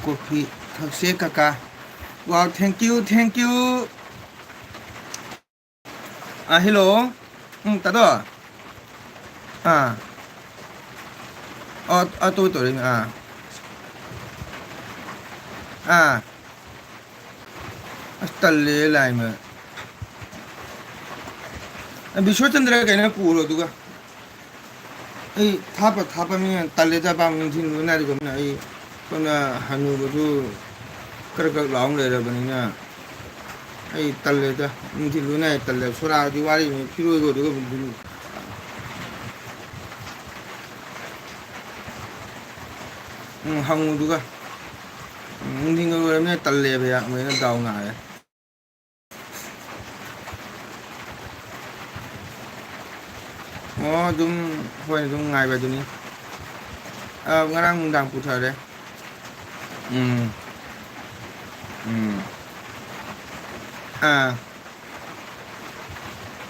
ꯀꯣꯐꯤ ꯊꯛꯁꯦ ꯀꯀꯥ꯫ Wow, thank you, thank you. Ah, hello꯫ ꯎꯝ, ꯇꯥꯗꯣ꯫ ꯑꯥ꯫ ꯑꯣ, ꯑꯇꯣ ꯇꯧꯔꯤꯅꯦ꯫ ꯑꯥ꯫ ꯑꯥ꯫ ꯑꯁ, ꯇꯜꯂꯦ, ꯂꯥꯏꯃ꯫ ꯑ, ꯕꯤꯁ꯭ꯋꯆꯟꯗ꯭ꯔ ꯀꯩꯅꯣ ꯄꯨꯔꯣ ꯑꯗꯨꯒ꯫ ꯑꯩ ꯊꯥꯞꯄ ꯊꯥꯞꯄ ꯃꯤꯅ ꯇꯜꯂꯦꯗ, ꯑꯄꯥꯝꯕ ꯅꯨꯡꯊꯤꯜ ꯂꯣꯏꯅꯔꯒꯨꯝꯅ ꯑꯩ ꯁꯣꯝꯗ ꯍꯅꯨꯕꯁꯨ ꯀ꯭ꯔꯛ ꯀ꯭ꯔꯛ ꯂꯥꯎ ꯂꯩꯔꯕꯅꯤꯅ ꯑꯩ ꯇꯜꯂꯦꯗ, ꯅꯨꯡꯊꯤꯜ ꯂꯣꯏꯅ ꯇꯜꯂꯦ꯫ ꯁꯣꯔꯥꯗꯤ ꯋꯥꯔꯤꯅꯤ, ꯐꯤꯔꯣꯏꯒꯗꯨꯒ ꯎꯝ, ꯍꯪꯉꯨꯗꯨꯒ꯫ ꯎꯝ, ꯅꯨꯡꯊꯤꯟꯒ ꯑꯣꯏꯔꯕꯅꯤꯅ ꯇꯜꯂꯦꯕ, ꯌꯥꯝ ꯑꯃꯨꯛ ꯍꯦꯟꯅ ꯗꯥꯎ ꯅꯥꯔꯦ꯫ ꯑꯣ, ꯑꯗꯨꯝ, ꯍꯣꯏ, ꯑꯗꯨꯝ ꯉꯥꯏꯕ ꯑꯗꯨꯅꯤ꯫ ꯑ, ꯉꯔꯥꯡ ꯅꯨꯡꯗꯥꯡ ꯄꯨꯊꯔꯦ꯫ ꯎꯝ꯫ ꯎꯝ꯫ ꯑꯥ꯫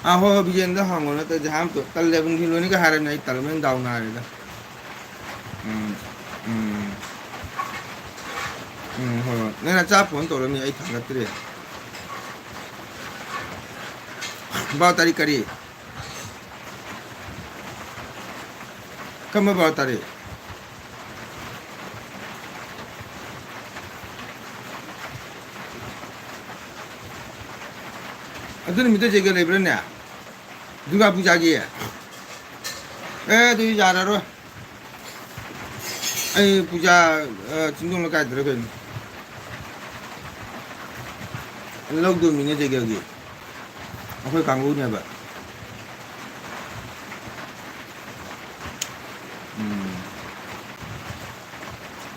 ꯑꯥ, ꯍꯣꯏ, ꯍꯣꯏ, ꯕꯤꯖꯦꯟꯗ ꯍꯪꯉꯣ, ꯅꯠꯇ꯭ꯔꯗꯤ ꯍꯥꯏꯔꯝꯗꯣ-, ꯇꯜꯂꯦꯕ, ꯅꯨꯡꯊꯤꯜ ꯂꯣꯏꯅꯤꯒ ꯍꯥꯏꯔꯕꯅꯤ, ꯑꯩ ꯇꯜꯂꯕꯅꯤꯅ ꯗꯥꯎ ꯅꯥꯔꯦꯗ꯫ ꯎꯝ, ꯎꯝ꯫ ꯎꯝ, ꯍꯣꯏ, ꯍꯣꯏ꯫ ꯅꯪ ꯅꯆꯥ ꯐꯣꯟ ꯇꯧꯔꯛꯑꯝꯃꯤ, ꯑꯩ ꯊꯥꯡꯒꯠꯇ꯭ꯔꯦ꯫ ꯕꯥꯔꯣ ꯇꯥꯔꯤꯛ ꯀꯔꯤ? ꯀꯔꯝꯕ ꯕꯥꯔꯣ ꯇꯥꯔꯤꯛ? ꯑꯗꯨ ꯅꯨꯃꯤꯠꯇ ꯖꯩꯒ ꯂꯩꯕ꯭ꯔꯥꯅꯦ? ꯗꯨꯔꯒꯥ ꯄꯨꯖꯥꯒꯤ? ꯑꯦ, ꯑꯗꯨꯗꯤ ꯌꯥꯔꯔꯣꯏ꯫ ꯑꯩ ꯄꯨꯖꯥ, ꯑ, ꯆꯤꯡꯗꯣꯡ ꯂꯩꯀꯥꯏꯗꯔ ꯀꯩꯅꯣ? ꯂꯧꯗꯣꯏꯃꯤꯅꯦ ꯖꯩꯒꯒꯤ꯫ ꯑꯩꯈꯣꯏ ꯀꯥꯡꯕꯨꯅꯦꯕ꯫ ꯎꯝ꯫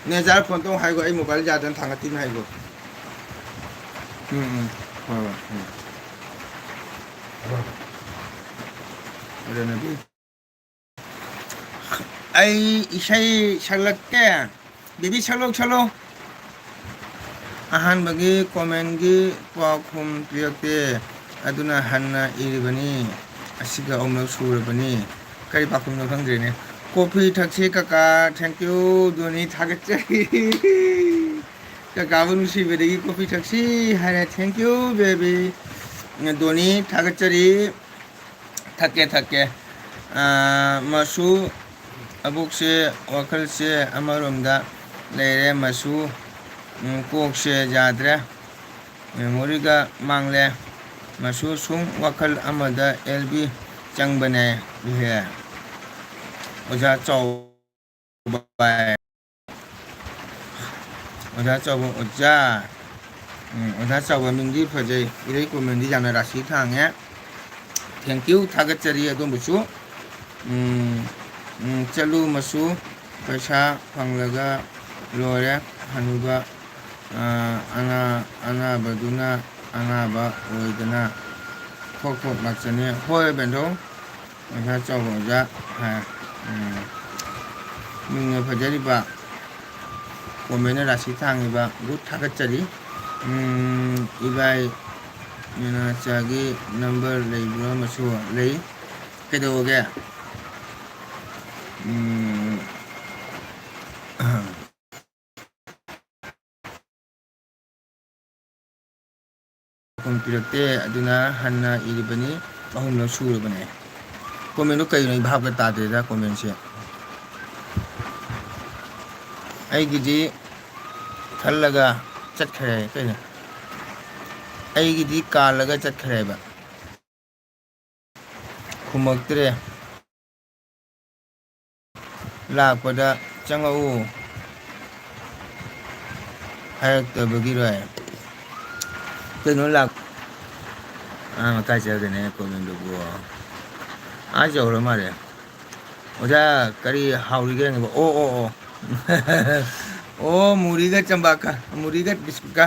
ꯅꯦꯖꯥꯔ ꯐꯣꯟ ꯇꯧ ꯍꯥꯏꯒꯣ, ꯑꯩ ꯃꯣꯕꯥꯏꯜ ꯌꯥꯗꯅ ꯊꯥꯡꯒꯠꯇꯤꯅ ꯍꯥꯏꯒꯣ꯫ ꯎꯝ, ꯎꯝ꯫ ꯍꯣꯏ, ꯍꯣꯏ, ꯎꯝ꯫ ꯔꯅꯕꯤ꯫ ꯑꯩ ꯏꯁꯩ ꯁꯛꯂꯛꯀꯦ꯫ ꯕꯦꯕꯤ, ꯁꯛꯂꯛꯑꯣ, ꯁꯛꯂꯛꯑꯣ꯫ ꯑꯍꯥꯟꯕꯒꯤ comment ꯀꯤ ꯄꯥꯎꯈꯨꯝ ꯄꯤꯔꯛꯇꯦ, ꯑꯗꯨꯅ ꯍꯟꯅ ꯏꯔꯤꯕꯅꯤ꯫ ꯑꯁꯤꯒ ꯑꯍꯨꯝꯂꯛ ꯁꯨꯔꯕꯅꯤ꯫ ꯀꯔꯤ ꯄꯥꯎꯈꯨꯝꯅꯣ ꯈꯪꯗ꯭ꯔꯦꯅꯦ꯫ Coffee ꯊꯛꯁꯤ ꯀꯀꯥ, thank you, ꯗꯣꯅꯤ, ꯊꯥꯒꯠꯆꯔꯤ꯫ ꯀꯀꯥꯕꯨ ꯅꯨꯡꯁꯤꯕꯗꯒꯤ coffee ꯊꯛꯁꯤ ꯍꯥꯏꯔꯦ, thank you, baby꯫ ꯗꯣꯅꯤ, ꯊꯥꯒꯠꯆꯔꯤ꯫ ꯊꯛꯀꯦ, ꯊꯛꯀꯦ꯫ ꯑꯥ, ꯃꯁꯨ, ꯑꯕꯣꯛꯁꯦ, ꯋꯥꯈꯜꯁꯦ ꯑꯃꯔꯣꯝꯗ ꯂꯩꯔꯦ, ꯃꯁꯨ꯫ ꯎꯝ, ꯀꯣꯛꯁꯦ ꯌꯥꯗ꯭ꯔꯦ, memory ꯒ ꯃꯥꯡꯂꯦ, ꯃꯁꯨ꯫ ꯁꯨꯝ ꯋꯥꯈꯜ ꯑꯃꯗ ꯑꯦꯜ ꯕꯤ ꯆꯪꯕꯅꯦ꯫ ꯏꯍꯦ꯫ ꯑꯣꯖꯥ ꯆꯥꯎ-, ꯚꯥꯏ꯫ ꯑꯣꯖꯥ ꯆꯥꯎꯕ, ꯑꯣꯖꯥ꯫ ꯎꯝ, ꯑꯣꯖꯥ ꯆꯥꯎꯕ ꯃꯤꯡꯗꯤ ꯐꯖꯩ꯫ ꯏꯔꯩ comment ꯗꯤ ꯌꯥꯝꯅ ꯔꯥꯁꯤ ꯊꯥꯡꯉꯦ꯫ Thank you, ꯊꯥꯒꯠꯆꯔꯤ ꯑꯗꯣꯝꯕꯨꯁꯨ꯫ ꯎꯝ, ꯎꯝ, ꯆꯠꯂꯨ ꯃꯁꯨ, ꯄꯩꯁꯥ ꯐꯪꯂꯒ ꯂꯣꯏꯔꯦ, ꯍꯅꯨꯕ꯫ ꯑ, ꯑꯅꯥ-, ꯑꯅꯥꯕꯗꯨꯅ ꯑꯅꯥꯕ ꯑꯣꯏꯗꯅ ꯊꯣꯛ ꯊꯣꯛ ꯂꯥꯛꯆꯅꯤ꯫ ꯍꯣꯏ ꯕꯦꯟꯗꯣ, ꯑꯣꯖꯥ ꯆꯥꯎꯕ ꯑꯣꯖꯥ꯫ ꯑ, ꯎꯝ, ꯃꯤꯡꯅ ꯐꯖꯔꯤꯕ, ꯀꯣꯃꯦꯟꯅ ꯔꯥꯁꯤ ꯊꯥꯡꯉꯤꯕ, ꯒꯨꯗ ꯊꯥꯒꯠꯆꯔꯤ꯫ ꯎꯝ, ꯏꯕꯥꯏ ꯃꯤꯅꯥꯆꯥꯒꯤ ꯅꯝꯕꯔ ꯂꯩꯕ꯭ꯔꯥ? ꯃꯁꯨ ꯂꯩ꯫ ꯀꯩꯗꯧꯔꯒꯦ? ꯎꯝ, ꯄꯥꯎꯈꯨꯝ ꯄꯤꯔꯛꯇꯦ, ꯑꯗꯨꯅ ꯍꯟꯅ ꯏꯔꯤꯕꯅꯤ, ꯑꯍꯨꯝꯂꯛ ꯁꯨꯔꯕꯅꯦ꯫ ꯀꯣꯃꯦꯟꯗꯣ ꯀꯩꯅꯣ? ꯑꯩ ꯚꯥꯞꯀ ꯇꯥꯗ꯭ꯔꯦꯗ ꯀꯣꯃꯦꯟꯁꯦ꯫ ꯑꯩꯒꯤꯗꯤ ꯈꯜꯂꯒ ꯆꯠꯈ꯭ꯔꯦ꯫ ꯀꯩꯅꯣ? ꯑꯩꯒꯤꯗꯤ ꯀꯥꯜꯂꯒ ꯆꯠꯈ꯭ꯔꯦꯕ꯫ ꯈꯨꯝꯃꯛꯇ꯭ꯔꯦ꯫ ꯂꯥꯛꯄꯗ ꯆꯪꯉꯛꯎ ꯍꯥꯏꯔꯛꯇꯕꯒꯤꯔꯣꯏ? ꯀꯩꯅꯣ ꯂꯥꯛ-, ꯑꯥ, ꯀꯥꯏ ꯆꯠꯈ꯭ꯔꯦꯅꯦ ꯀꯣꯃꯦꯟꯗꯨꯕꯨ? ꯑꯥ ꯌꯧꯔ ꯃꯥꯜꯂꯦ꯫ ꯑꯣꯖꯥ, ꯀꯔꯤ ꯍꯥꯎꯔꯤꯒꯦ ꯍꯪꯉꯤꯕ? ꯑꯣ, ꯑꯣ, ꯑꯣ꯫ ꯑꯣ, ꯃꯨꯔꯤꯒ ꯆꯝꯕꯥꯛꯀ, ꯃꯨꯔꯤꯒ ꯕꯤꯁꯀꯨꯠꯀ꯫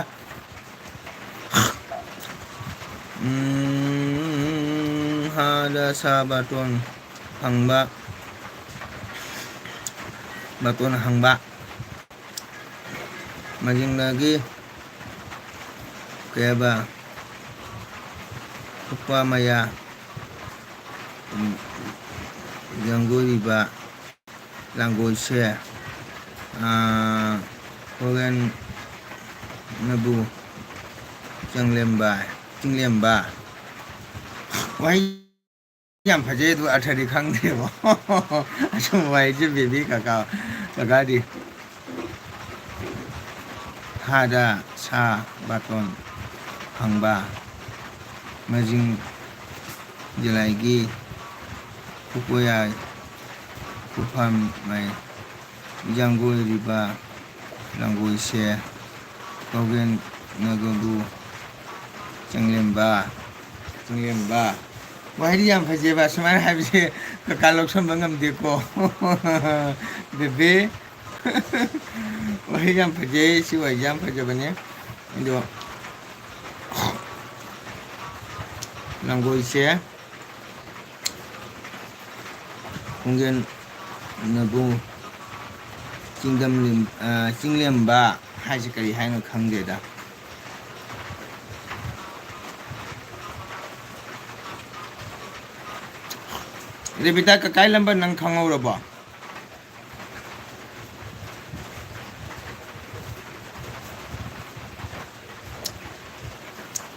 ꯎꯝ, ꯍꯥꯗ ꯁꯥ ꯕꯥꯇꯣꯟ ꯍꯪꯕ, ꯕꯥꯇꯣꯟ ꯍꯪꯕ꯫ ꯃꯖꯤꯡꯂꯒꯤ ꯀꯩ ꯍꯥꯏꯕ? ꯎꯄꯥ ꯃꯌꯥ, ꯎꯝ, ꯌꯥꯡꯒꯣꯏꯔꯤꯕ꯫ ꯂꯥꯡꯒꯣꯜꯁꯦ, ꯑꯥ, ꯈꯣꯔꯦꯟꯅꯕꯨ ꯆꯪꯂꯦꯝꯕ, ꯆꯤꯡꯂꯦꯝꯕ꯫ ꯋꯥꯍꯩ ꯌꯥꯝ ꯐꯖꯩ, ꯑꯗꯨ ꯑꯔꯊꯗꯤ ꯈꯪꯗꯦꯕ꯫ ꯑꯁꯨꯝ ꯋꯥꯍꯩꯁꯦ ꯕꯦꯕꯤ ꯀꯀꯥ, ꯀꯀꯥꯗꯤ꯫ ꯊꯥꯗ ꯁꯥ ꯕꯥꯇꯣꯟ ꯐꯪꯕ, ꯃꯖꯤꯡ ꯖꯤꯂꯥꯏꯒꯤ ꯈꯨꯀꯣꯌꯥꯏ ꯈꯨꯐꯝ ꯃꯥꯏ ꯖꯥꯡꯒꯣꯏꯔꯤꯕ ꯂꯥꯡꯒꯣꯏꯁꯦ ꯀꯧꯒꯦꯟ ꯅꯒꯕꯨ ꯆꯪꯂꯦꯝꯕ, ꯆꯪꯂꯦꯝꯕ꯫ ꯋꯥꯍꯩꯗꯤ ꯌꯥꯝ ꯐꯖꯩꯕ, ꯁꯨꯃꯥꯏꯅ ꯍꯥꯏꯕꯁꯦ ꯀꯀꯥ ꯂꯧꯁꯟꯕ ꯉꯝꯗꯦꯀꯣ꯫ ꯕꯦꯕꯦ꯫ ꯋꯥꯍꯩ ꯌꯥꯝ ꯐꯖꯩ, ꯁꯤ ꯋꯥꯍꯩꯁꯦ ꯌꯥꯝ ꯐꯖꯕꯅꯦ꯫ ꯑꯗꯣ ꯂꯥꯡꯒꯣꯏꯁꯦ ꯈꯣꯡꯖꯦꯜꯅꯕꯨ ꯆꯤꯡꯗꯝ-, ꯑ, ꯆꯤꯡꯂꯦꯝꯕ ꯍꯥꯏꯁꯦ ꯀꯔꯤ ꯍꯥꯏꯅꯣ ꯈꯪꯗꯦꯗ꯫ ꯔꯦꯕꯤꯇꯥ, ꯀꯀꯥꯏ ꯂꯝꯕꯔ ꯅꯪ ꯈꯪꯍꯧꯔꯕꯣ?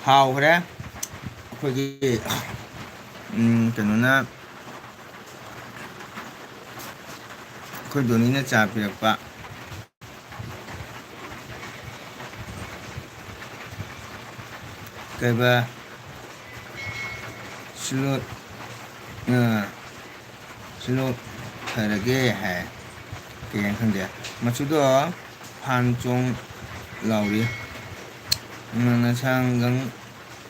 ꯍꯥꯎꯈ꯭ꯔꯦ꯫ ꯑꯩꯈꯣꯏꯒꯤ, ꯎꯝ, ꯀꯩꯅꯣꯅ, ꯑꯩꯈꯣꯏ ꯗꯣꯅꯤꯅ ꯆꯥ ꯄꯤꯔꯛꯄ꯫ ꯀꯩꯕ, ꯁꯤꯂꯣ-, ꯑ, ꯁꯤꯂꯣ ꯐꯔꯒꯦ ꯍꯥꯏ꯫ ꯀꯩ ꯍꯥꯏꯅ ꯈꯪꯗꯦ꯫ ꯃꯆꯨꯗꯣ ꯐꯥꯟ ꯆꯣꯡ ꯂꯥꯎꯔꯤ꯫ ꯎꯝ, ꯅꯁꯥꯡꯒꯪ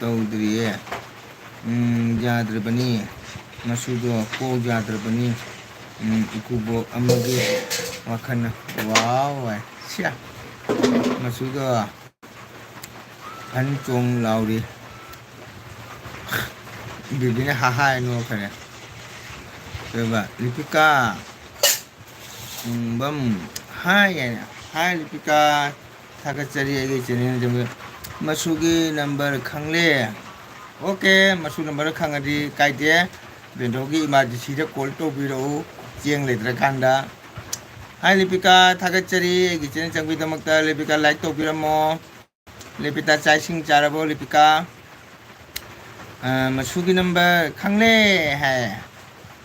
ꯇꯧꯗ꯭ꯔꯤꯌꯦ꯫ ꯎꯝ, ꯌꯥꯗ꯭ꯔꯕꯅꯤ꯫ ꯃꯆꯨꯗꯣ ꯀꯣꯛ ꯌꯥꯗ꯭ꯔꯕꯅꯤ꯫ ꯎꯝ, ꯏꯀꯨꯕꯣꯛ ꯑꯃꯒꯤ ꯋꯥꯈꯜꯅ꯫ ꯋꯥꯎ ꯍꯥꯏ꯫ ꯁꯤꯌꯥ꯫ ꯃꯆꯨꯗꯣ ꯐꯟ ꯆꯣꯡ ꯂꯥꯎꯔꯤ꯫ ꯕꯤꯕꯤꯅ ꯍꯥ ꯍꯥꯏ ꯅꯣꯛꯈ꯭ꯔꯦ꯫ ꯀꯩꯕ, ꯂꯤꯄꯤꯀꯥ꯫ ꯎꯝ, ꯕꯝ꯫ ꯍꯥꯏ ꯍꯥꯏꯅ꯫ ꯍꯥꯏ ꯂꯤꯄꯤꯀꯥ, ꯊꯥꯒꯠꯆꯔꯤ ꯑꯩꯒꯤ channel ꯗ꯫ ꯃꯆꯨꯒꯤ ꯅꯝꯕꯔ ꯈꯪꯂꯦ꯫ ꯑꯣꯀꯦ, ꯃꯆꯨ ꯅꯝꯕꯔ ꯈꯪꯉꯗꯤ ꯀꯥꯏꯗꯦ꯫ ꯕꯦꯟꯗꯣꯒꯤ emergency ꯗ call ꯇꯧꯕꯤꯔꯛꯎ, ꯆꯦꯡ ꯂꯩꯇ꯭ꯔꯀꯥꯟꯗ꯫ ꯍꯥꯏ ꯂꯤꯄꯤꯀꯥ, ꯊꯥꯒꯠꯆꯔꯤ ꯑꯩꯒꯤ channel ꯆꯪꯕꯒꯤꯗꯃꯛꯇ꯫ ꯂꯤꯄꯤꯀꯥ, like ꯇꯧꯕꯤꯔꯝꯃꯣ꯫ ꯂꯤꯄꯤꯀꯥ, ꯆꯥꯛ ꯏꯁꯤꯡ ꯆꯥꯔꯕꯣ ꯂꯤꯄꯤꯀꯥ? ꯑ, ꯃꯆꯨꯒꯤ ꯅꯝꯕꯔ ꯈꯪꯂꯦ ꯍꯥꯏ꯫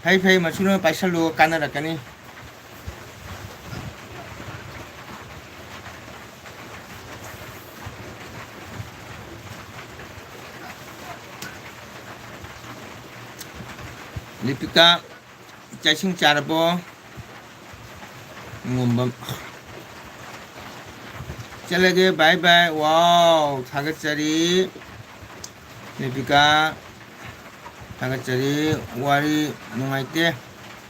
ꯐꯩ, ꯐꯩ, ꯃꯆꯨꯅ ꯄꯥꯏꯁꯜꯂꯨ, ꯀꯥꯟꯅꯔꯛꯀꯅꯤ꯫ ꯂꯤꯄꯤꯀꯥ, ꯆꯥꯛ ꯏꯁꯤꯡ ꯆꯥꯔꯕꯣ? ꯉꯣꯝꯕꯝ꯫ ꯆꯠꯂꯒꯦ, bye bye꯫ ꯋꯥꯎ, ꯊꯥꯒꯠꯆꯔꯤ꯫ ꯂꯤꯄꯤꯀꯥ, ꯊꯥꯒꯠꯆꯔꯤ꯫ ꯋꯥꯔꯤ ꯅꯨꯡꯉꯥꯏꯇꯦ,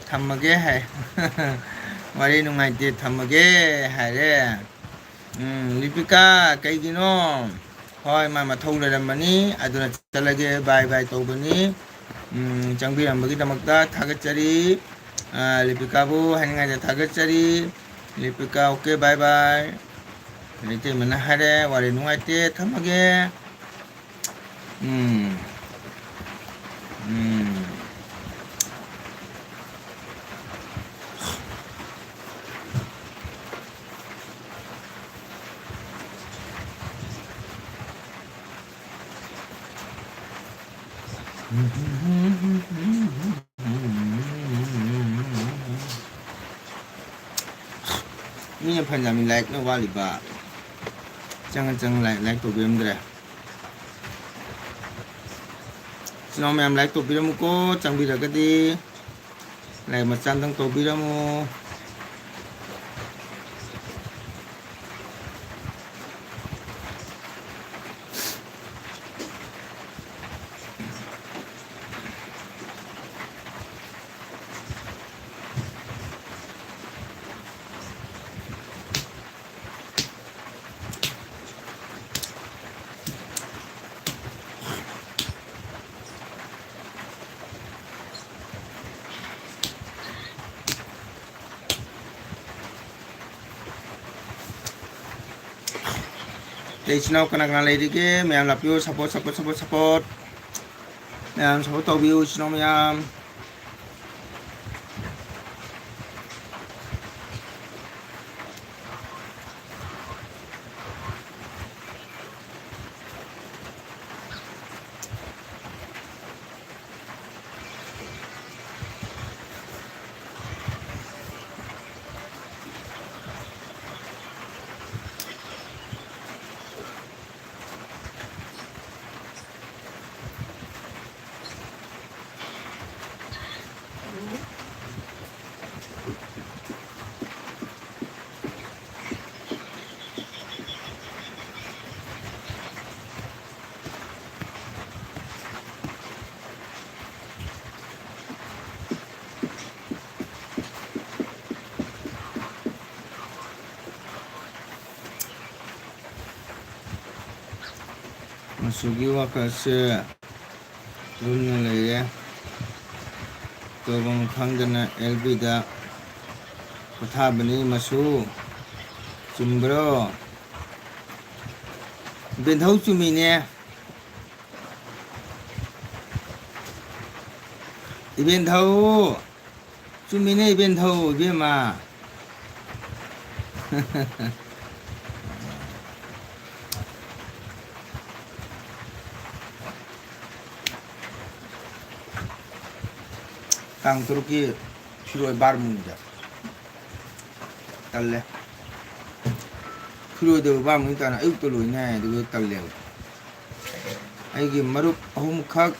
ꯊꯝꯃꯒꯦ ꯍꯥꯏ꯫ ꯋꯥꯔꯤ ꯅꯨꯡꯉꯥꯏꯇꯦ, ꯊꯝꯃꯒꯦ ꯍꯥꯏꯔꯦ꯫ ꯎꯝ, ꯂꯤꯄꯤꯀꯥ, ꯀꯩꯒꯤꯅꯣ? ꯍꯣꯏ, ꯃꯥ ꯃꯊꯧ ꯂꯩꯔꯝꯃꯅꯤ, ꯑꯗꯨꯅ ꯆꯠꯂꯒꯦ, bye bye ꯇꯧꯕꯅꯤ꯫ ꯎꯝ, ꯆꯪꯕꯤꯔꯝꯕꯒꯤꯗꯃꯛꯇ ꯊꯥꯒꯠꯆꯔꯤ꯫ ꯑ, ꯂꯤꯄꯤꯀꯥꯕꯨ ꯍꯥꯏꯅꯤꯡꯉꯥꯏꯗ ꯊꯥꯒꯠꯆꯔꯤ꯫ ꯂꯤꯄꯤꯀꯥ, okay, bye bye꯫ ꯏꯇꯩꯃꯅ ꯍꯥꯏꯔꯦ, ꯋꯥꯔꯤ ꯅꯨꯡꯉꯥꯏꯇꯦ, ꯊꯝꯃꯒꯦ꯫ ꯎꯝ꯫ ꯎꯝ꯫ ꯃꯤꯅ ꯐꯅꯌꯥꯝ ꯂꯥꯏꯛꯅ ꯋꯥꯠꯂꯤꯕ꯫ ꯆꯪꯉ ꯆꯪꯉ ꯂꯥꯏꯛ, ꯂꯥꯏꯛ ꯇꯧꯕꯤꯔꯝꯗ꯭ꯔꯦ꯫ ꯏꯆꯤꯟ ꯏꯅꯥꯎ ꯃꯌꯥꯝ ꯂꯥꯏꯛ ꯇꯧꯕꯤꯔꯝꯃꯨꯀꯣ, ꯆꯪꯕꯤꯔꯒꯗꯤ꯫ ꯂꯥꯏꯛ ꯃꯆꯥ ꯑꯝꯇꯪ ꯇꯧꯕꯤꯔꯝꯃꯨ꯫ ꯑꯇꯩ ꯏꯆꯤꯟ ꯏꯅꯥꯎ ꯀꯅꯥ ꯀꯅꯥ ꯂꯩꯔꯤꯒꯦ? ꯃꯌꯥꯝ ꯂꯥꯛꯄꯤꯌꯨ꯫ Support, support, support, support꯫ ꯃꯌꯥꯝ support ꯇꯧꯕꯤꯌꯨ, ꯏꯆꯤꯟ ꯏꯅꯥꯎ ꯃꯌꯥꯝ꯫ ꯃꯁꯨꯒꯤ ꯋꯥꯈꯜꯁꯦ ꯂꯨꯝꯅ ꯂꯩꯔꯦ꯫ ꯇꯧꯐꯝ ꯈꯪꯗꯅ ꯑꯦꯜ ꯕꯤꯗ ꯄꯣꯊꯥꯕꯅꯤ ꯃꯁꯨ꯫ ꯆꯨꯝꯕ꯭ꯔꯣ? ꯕꯦꯟꯊꯧ ꯆꯨꯝꯃꯤꯅꯦ꯫ ꯏꯕꯦꯟꯊꯧ! ꯆꯨꯝꯃꯤꯅꯦ ꯏꯕꯦꯟꯊꯧ, ꯏꯕꯦꯝꯃ꯫ ꯇꯥꯡ ꯇꯔꯨꯛꯀꯤ ꯐꯤꯔꯣꯏ ꯕꯥꯔꯃꯨꯟꯗ꯫ ꯇꯜꯂꯦ꯫ ꯐꯤꯔꯣꯏꯗꯕ ꯕꯥꯔꯃꯨꯟ ꯇꯥꯅ ꯑꯌꯨꯛꯇ ꯂꯣꯏꯅꯤ ꯍꯥꯏ, ꯑꯗꯨꯒ ꯇꯜꯂꯦꯕ꯫ ꯑꯩꯒꯤ ꯃꯔꯨꯞ ꯑꯍꯨꯝꯈꯛ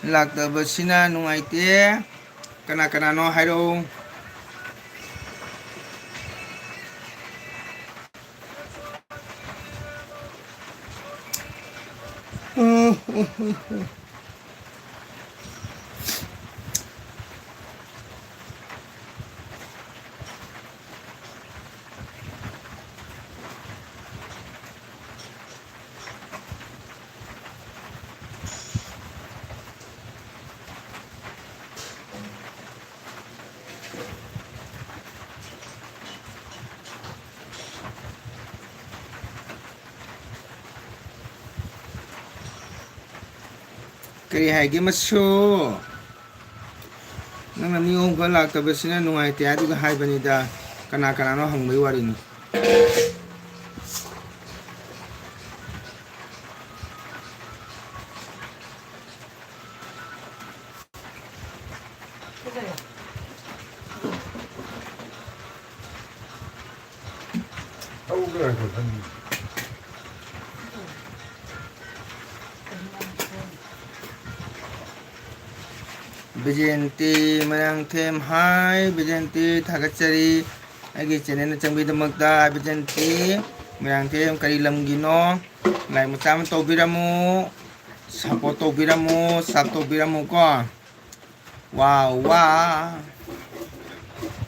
ꯂꯥꯛꯇꯕꯁꯤꯅ ꯅꯨꯡꯉꯥꯏꯇꯦ꯫ ꯀꯅꯥ ꯀꯅꯥꯅꯣ ꯍꯥꯏꯔꯛꯎ꯫ ꯀꯔꯤ ꯍꯥꯏꯒꯦ ꯃꯁꯨ? ꯅꯪꯅ ꯃꯤ ꯑꯍꯨꯝ ꯈꯛ ꯂꯥꯛꯇꯕꯁꯤꯅ ꯅꯨꯡꯉꯥꯏꯇꯦ ꯍꯥꯏꯗꯨꯒ ꯍꯥꯏꯕꯅꯤꯗ꯫ ꯀꯅꯥ ꯀꯅꯥꯅꯣ ꯍꯪꯕꯒꯤ ꯋꯥꯔꯤꯅꯤ꯫ ꯕꯤꯖꯦꯟꯇꯤ ꯃꯣꯏꯔꯥꯡꯊꯦꯝ, ꯍꯥꯏ ꯕꯤꯖꯦꯟꯇꯤ, ꯊꯥꯒꯠꯆꯔꯤ꯫ ꯑꯩꯒꯤ ꯆꯦꯅꯦꯜꯗ ꯆꯪꯕꯤꯗꯃꯛꯇ ꯕꯤꯖꯦꯟꯇꯤ ꯃꯣꯏꯔꯥꯡꯊꯦꯝ꯫ ꯀꯔꯤ ꯂꯝꯒꯤꯅꯣ? ꯂꯥꯏꯛ ꯃꯆꯥ ꯑꯃ ꯇꯧꯕꯤꯔꯝꯃꯨ, ꯁꯞꯄꯣꯔꯠ ꯇꯧꯕꯤꯔꯝꯃꯨ, ꯁꯞ ꯇꯧꯕꯤꯔꯝꯃꯨꯀꯣ꯫ ꯋꯥ ꯋꯥ꯫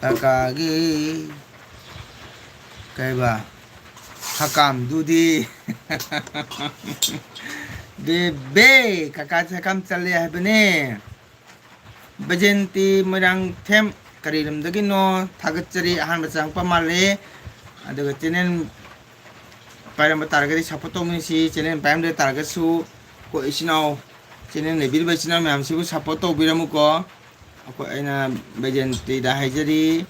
ꯀꯀꯥꯒꯤ ꯀꯩꯕ? ꯍꯀꯥꯝꯗꯨꯗꯤ꯫ ꯕꯦꯕꯦ, ꯀꯀꯥꯁꯦ ꯍꯀꯥꯝ ꯆꯜꯂꯦ ꯍꯥꯏꯕꯅꯦ꯫ ꯕꯩꯖꯦꯟꯇꯤ ꯃꯣꯏꯔꯥꯡꯊꯦꯝ ꯀꯔꯤ ꯂꯝꯗꯒꯤꯅꯣ? ꯊꯥꯒꯠꯆꯔꯤ꯫ ꯑꯍꯥꯟꯕ ꯆꯪꯉꯛꯄ ꯃꯥꯜꯂꯦ꯫ ꯑꯗꯨꯒ ꯆꯦꯅꯦꯜ ꯄꯥꯏꯔꯝꯕ ꯇꯥꯔꯒꯗꯤ ꯁꯞꯄꯣꯔꯠ ꯇꯧꯃꯤꯟꯅꯁꯤ꯫ ꯆꯦꯅꯦꯜ ꯄꯥꯏꯔꯝꯗ ꯇꯥꯔꯒꯁꯨ ꯑꯩꯈꯣꯏ ꯏꯆꯤꯟ ꯏꯅꯥꯎ ꯆꯦꯅꯦꯜ ꯂꯩꯕꯤꯔꯤꯕ ꯏꯆꯤꯟ ꯏꯅꯥꯎ ꯃꯌꯥꯝꯁꯤꯕꯨ ꯁꯞꯄꯣꯔꯠ ꯇꯧꯕꯤꯔꯝꯃꯨꯀꯣ꯫ ꯑꯩꯈꯣꯏ, ꯑꯩꯅ ꯕꯩꯖꯦꯟꯇꯤꯗ ꯍꯥꯏꯖꯔꯤ,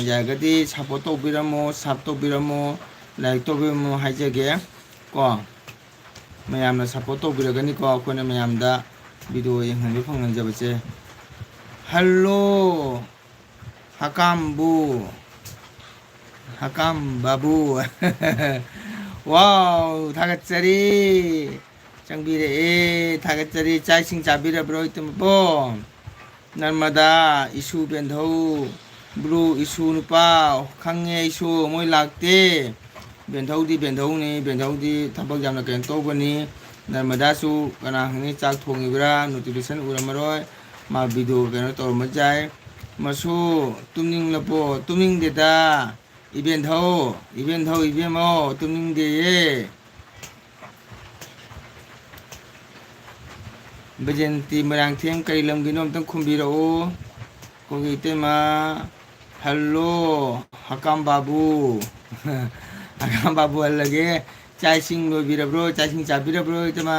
ꯌꯥꯔꯒꯗꯤ ꯁꯞꯄꯣꯔꯠ ꯇꯧꯕꯤꯔꯝꯃꯣ, ꯁꯞ ꯇꯧꯕꯤꯔꯝꯃꯣ, ꯂꯥꯏꯛ ꯇꯧꯕꯤꯔꯝꯃꯣ ꯍꯥꯏꯖꯒꯦ ꯀꯣ꯫ ꯃꯌꯥꯝꯅ ꯁꯞꯄꯣꯔꯠ ꯇꯧꯕꯤꯔꯒꯅꯤꯀꯣ ꯑꯩꯈꯣꯏꯅ ꯃꯌꯥꯝꯗ ꯚꯤꯗꯤꯑꯣ ꯌꯦꯡꯍꯟꯕ ꯐꯪꯍꯟꯖꯕꯁꯦ꯫ ꯍꯜꯂꯣ꯫ ꯍꯀꯥꯝꯕꯨ, ꯍꯀꯥꯝ ꯕꯥꯕꯨ꯫ ꯋꯥꯎ, ꯊꯥꯒꯠꯆꯔꯤ꯫ ꯆꯪꯕꯤꯔꯛꯑꯦ, ꯊꯥꯒꯠꯆꯔꯤ꯫ ꯆꯥꯛ ꯏꯁꯤꯡ ꯆꯥꯕꯤꯔꯕ꯭ꯔꯣ ꯏꯇꯨꯝꯕꯣ? ꯅꯔꯃꯗꯥ, ꯏꯁꯨ ꯕꯦꯟꯙꯧ, ꯕ꯭ꯂꯨ, ꯏꯁꯨ ꯅꯨꯄꯥ, ꯈꯪꯉꯦ ꯑꯩꯁꯨ, ꯃꯣꯏ ꯂꯥꯛꯇꯦ꯫ ꯕꯦꯟꯙꯧꯗꯤ ꯕꯦꯟꯙꯧꯅꯤ, ꯕꯦꯟꯙꯧꯗꯤ ꯊꯕꯛ ꯌꯥꯝꯅ ꯀꯩꯅꯣ ꯇꯧꯕꯅꯤ꯫ ꯅꯔꯃꯗꯥꯁꯨ ꯀꯅꯥ ꯈꯪꯅꯤ ꯆꯥꯛ ꯊꯣꯡꯉꯤꯕ꯭ꯔꯥ, ꯅꯣꯇꯤꯐꯤꯀꯦꯁꯟ ꯎꯔꯝꯃꯔꯣꯏ, ꯃꯥ ꯚꯤꯗꯤꯑꯣ ꯀꯩꯅꯣ ꯇꯧꯔꯝꯕꯁꯨ ꯌꯥꯏ꯫ ꯃꯁꯨ ꯇꯨꯝꯅꯤꯡꯂꯕꯣ? ꯇꯨꯝꯅꯤꯡꯗꯦꯗ꯫ ꯏꯕꯦꯟꯙꯧ, ꯏꯕꯦꯟꯙꯧ, ꯏꯕꯦꯝꯃꯧ, ꯇꯨꯝꯅꯤꯡꯗꯦꯌꯦ꯫ ꯕꯩꯖꯦꯟꯇꯤ ꯃꯣꯏꯔꯥꯡꯊꯦꯝ ꯀꯔꯤ ꯂꯝꯒꯤꯅꯣ ꯑꯝꯇꯪ ꯈꯨꯝꯕꯤꯔꯛꯎ꯫ ꯑꯩꯈꯣꯏꯒꯤ ꯏꯇꯩꯃ, ꯍꯜꯂꯣ, ꯍꯀꯥꯝ ꯕꯥꯕꯨ꯫ ꯍꯀꯥꯝ ꯕꯥꯕꯨ ꯍꯜꯂꯒꯦ꯫ ꯆꯥꯛ ꯏꯁꯤꯡ ꯂꯣꯏꯕꯤꯔꯕ꯭ꯔꯣ? ꯆꯥꯛ ꯏꯁꯤꯡ ꯆꯥꯕꯤꯔꯕ꯭ꯔꯣ, ꯏꯇꯩꯃ?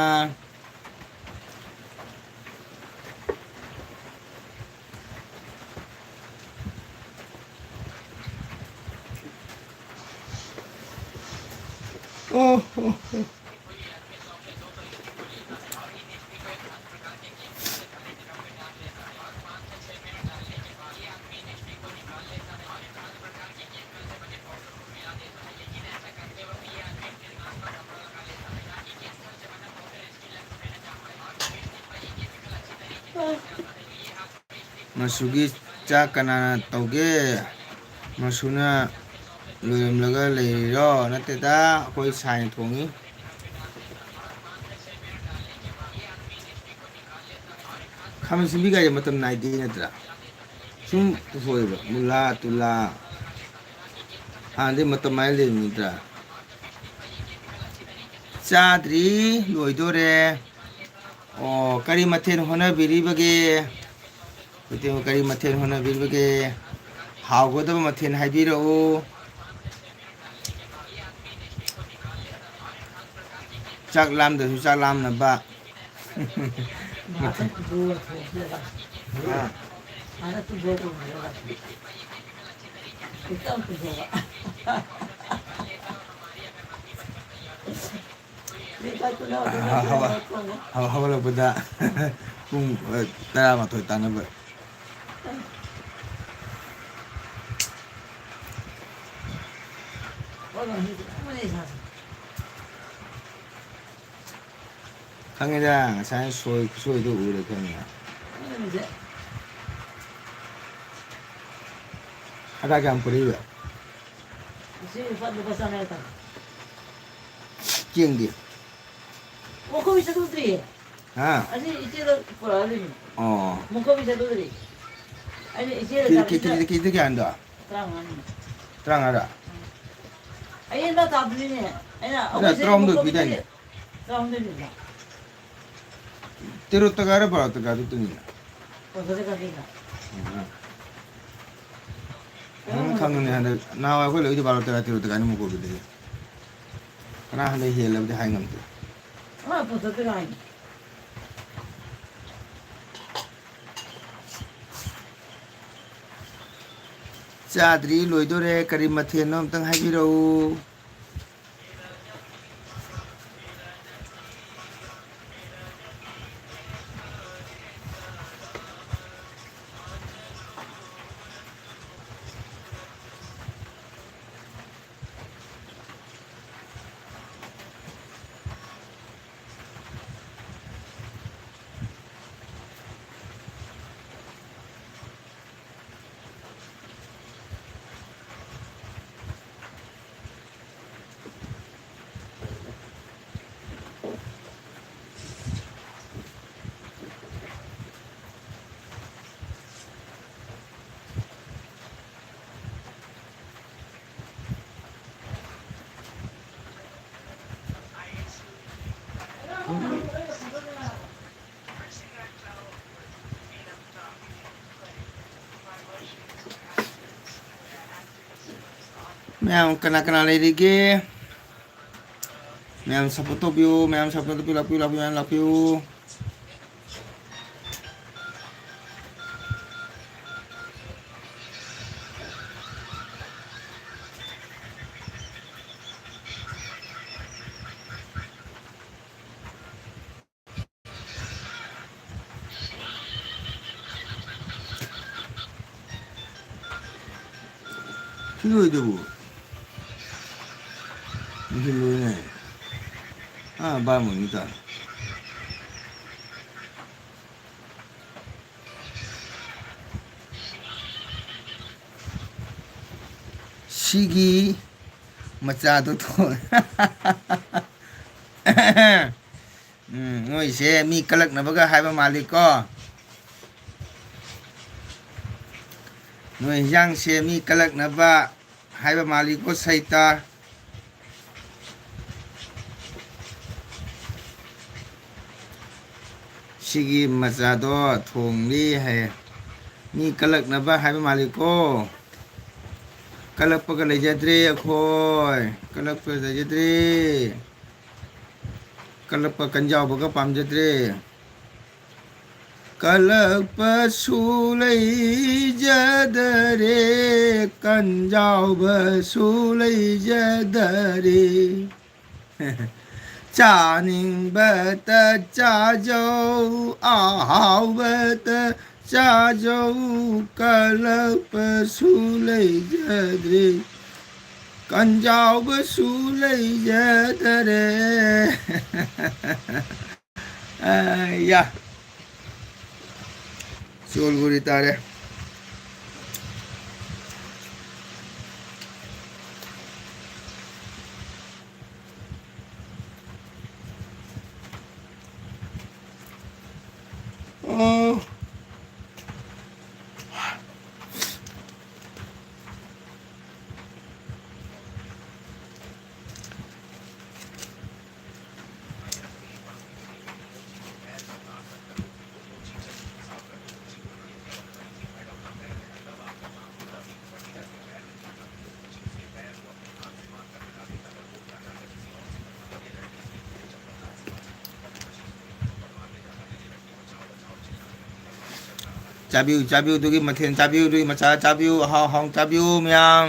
ꯑꯣ, ꯑꯣ, ꯑꯣ꯫ ꯃꯁꯨꯒꯤ ꯆꯥꯛ ꯀꯅꯥꯅ ꯇꯧꯒꯦ? ꯃꯁꯨꯅ ꯂꯣꯏꯔꯝꯂꯒ ꯂꯩꯔꯤꯔꯣ? ꯅꯠꯇꯦꯗ, ꯑꯩꯈꯣꯏ ꯁꯥꯏꯅ ꯊꯣꯡꯉꯤ꯫ ꯈꯥꯃꯦꯟ ꯑꯁꯤꯟꯕꯤ ꯀꯥꯏꯁꯦ ꯃꯇꯝ ꯅꯥꯏꯗꯦ ꯅꯠꯇ꯭ꯔꯥ? ꯁꯨꯝ ꯄꯨꯊꯣꯛꯑꯦꯕ, ꯃꯨꯂꯥ, ꯇꯨꯂꯥ꯫ ꯍꯥꯟꯅꯗꯤ ꯃꯇꯝ ꯍꯥꯏꯅ ꯂꯩꯕ ꯅꯠꯇ꯭ꯔꯥ? ꯆꯥꯗ꯭ꯔꯤ, ꯂꯣꯏꯗꯣꯔꯦ꯫ ꯑꯣ, ꯀꯔꯤ ꯃꯊꯦꯜ ꯍꯣꯠꯅꯕꯤꯔꯤꯕꯒꯦ? ꯍꯧꯖꯤꯛ ꯀꯔꯤ ꯃꯊꯦꯜ ꯍꯣꯠꯅꯕꯤꯔꯤꯕꯒꯦ? ꯍꯥꯎꯒꯗꯕ ꯃꯊꯦꯜ ꯍꯥꯏꯕꯤꯔꯛꯎ꯫ ꯆꯥꯛ ꯂꯥꯝꯗꯁꯨ ꯆꯥꯛ ꯂꯥꯝꯅꯕ꯫ ꯃꯊꯦꯜ꯫ ꯑꯥ꯫ ꯍꯧ-, ꯍꯧ-, ꯍꯧꯒꯠꯂꯛꯄꯗ ꯄꯨꯡ, ꯑ, ꯇꯔꯥꯃꯥꯊꯣꯏ ꯇꯥꯅꯕ꯫ ꯈꯪꯉꯦꯗ, ꯉꯁꯥꯏ ꯁꯣꯏ ꯈꯨꯁꯣꯏꯗꯣ ꯎꯔꯦ ꯈꯪꯉꯦ꯫ ꯑꯗꯥ ꯀꯌꯥꯝ ꯄꯨꯔꯛꯏꯕ? ꯉꯁꯤ ꯂꯨꯄꯥ, ꯂꯨꯄꯥ ꯆꯥꯝꯃ ꯍꯥꯏꯇꯥꯔꯦ꯫ ꯆꯦꯡꯗꯤ? ꯃꯈꯣꯏ ꯆꯠꯊꯣꯛꯇ꯭ꯔꯤꯌꯦ꯫ ꯍꯥ? ꯑꯁꯤ ꯏꯆꯦꯗ ꯄꯨꯔꯛꯍꯜꯂꯤꯅꯦ꯫ ꯑꯣ꯫ ꯃꯈꯣꯏ ꯆꯠꯊꯣꯛꯇ꯭ꯔꯤ꯫ ꯑꯩꯅ ꯏꯆꯦꯗ ꯀꯦ-, ꯀꯦ-, ꯆꯥꯕꯤꯗ ꯀꯦꯖꯤ, ꯀꯦꯖꯤꯗ ꯀꯌꯥꯅꯣ? ꯇꯔꯥꯃꯉꯥꯅꯤ꯫ ꯇꯔꯥꯃꯉꯥꯔ? ꯎꯝ꯫ ꯑꯌꯦꯟꯕ ꯇꯥꯕꯗꯨꯅꯤꯅꯦ꯫ ꯑꯩꯅ ꯑꯗꯨꯅ ꯑꯩꯈꯣꯏꯁꯦ ꯇꯔꯥꯍꯨꯝꯗꯣꯏ ꯃꯈꯣꯏ ꯄꯤꯗꯥꯏꯅꯦ? ꯇꯔꯥꯍꯨꯝꯗꯣꯏ ꯄꯤꯕ꯫ ꯇꯦꯔꯣꯠꯇꯒꯥꯔ ꯕꯥꯔꯣꯠꯇꯒꯥꯗꯨ ꯇꯨꯅꯤꯅ꯫ ꯕꯥꯔꯣꯠꯇꯒꯥꯗꯨꯅ꯫ ꯎꯝ꯫ ꯅꯪ ꯈꯪꯉꯅꯤ ꯍꯟꯗꯛ꯫ ꯅꯍꯥꯟꯋꯥꯏ ꯑꯩꯈꯣꯏ ꯂꯩꯕꯗꯤ ꯕꯥꯔꯣꯠꯇꯒꯥ ꯇꯦꯔꯣꯠꯇꯒꯥꯅꯤ ꯃꯀꯣꯛꯇꯨꯗꯤ꯫ ꯀꯅꯥ ꯍꯟꯗꯛ ꯍꯦꯜꯂꯕꯗꯤ ꯍꯥꯏ ꯉꯝꯗꯦ꯫ ꯑꯥ, ꯕꯥꯔꯣꯠꯇꯒꯥꯅꯤ꯫ ꯆꯥꯗ꯭ꯔꯤ, ꯂꯣꯏꯗꯣꯔꯦ꯫ ꯀꯔꯤ ꯃꯊꯦꯜꯅꯣ ꯑꯝꯇꯪ ꯍꯥꯏꯕꯤꯔꯛꯎ꯫ ꯃꯌꯥꯝ ꯀꯅꯥ ꯀꯅꯥ ꯂꯩꯔꯤꯒꯦ? ꯃꯌꯥꯝ support ꯇꯧꯕꯤꯌꯨ, ꯃꯌꯥꯝ support ꯇꯧꯕꯤꯌꯨ, ꯂꯥꯛꯄꯤꯌꯨ, ꯂꯥꯛꯄꯤꯌꯨ, ꯃꯌꯥꯝ ꯂꯥꯛꯄꯤꯌꯨ꯫ ꯁꯤ ꯂꯣꯏꯗꯨꯕꯨ꯫ ꯁꯤ ꯂꯣꯏꯅꯦ꯫ ꯑꯥ, ꯕꯥꯃꯣꯟꯒꯤ ꯇꯥꯔꯦ꯫ ꯁꯤꯒꯤ ꯃꯆꯥꯗꯣ ꯊꯣꯛ-, ꯎꯝ, ꯅꯣꯏꯁꯦ ꯃꯤ ꯀꯂꯛꯅꯕꯒ ꯍꯥꯏꯕ ꯃꯥꯜꯂꯤꯀꯣ꯫ ꯅꯣꯏ ꯍꯤꯟꯖꯥꯡꯁꯦ ꯃꯤ ꯀꯂꯛꯅꯕ ꯍꯥꯏꯕ ꯃꯥꯜꯂꯤꯀꯣ ꯁꯩꯇ꯫ ꯁꯤꯒꯤ ꯃꯆꯥꯗꯣ ꯊꯣꯡꯂꯤ ꯍꯥꯏ꯫ ꯃꯤ ꯀꯂꯛꯅꯕ ꯍꯥꯏꯕ ꯃꯥꯜꯂꯤꯀꯣ꯫ ꯀꯂꯛꯄꯒ ꯂꯩꯖꯗ꯭ꯔꯦ ꯑꯩꯈꯣꯏ꯫ ꯀꯂꯛꯄ ꯂꯩꯖꯗ꯭ꯔꯦ꯫ ꯀꯂꯛꯄ ꯀꯟꯖꯥꯎꯕꯒ ꯄꯥꯝꯖꯗ꯭ꯔꯦ꯫ ꯀꯂꯛꯄꯁꯨ ꯂꯩꯖꯗꯔꯦ, ꯀꯟꯖꯥꯎꯕꯁꯨ ꯂꯩꯖꯗꯔꯦ꯫ ꯆꯥꯅꯤꯡꯕꯇ ꯆꯥꯖꯧ, ꯑꯍꯥꯎꯕꯇ ꯆꯥꯖꯧ, ꯀꯂꯛꯄꯁꯨ ꯂꯩꯖꯗ꯭ꯔꯦ, ꯀꯟꯖꯥꯎꯕꯁꯨ ꯂꯩꯖꯗꯔꯦ꯫ ꯑꯌꯥ꯫ ꯆꯣꯜꯕꯨꯔꯤ ꯇꯥꯔꯦ꯫ ꯑꯣ꯫ ꯆꯥꯕꯤꯌꯨ, ꯆꯥꯕꯤꯌꯨ, ꯑꯗꯨꯒꯤ ꯃꯊꯦꯜ ꯆꯥꯕꯤꯌꯨ, ꯑꯗꯨꯒꯤ ꯃꯆꯥ ꯆꯥꯕꯤꯌꯨ, ꯑꯍꯥꯎ ꯑꯍꯥꯎ ꯆꯥꯕꯤꯌꯨ ꯃꯌꯥꯝ꯫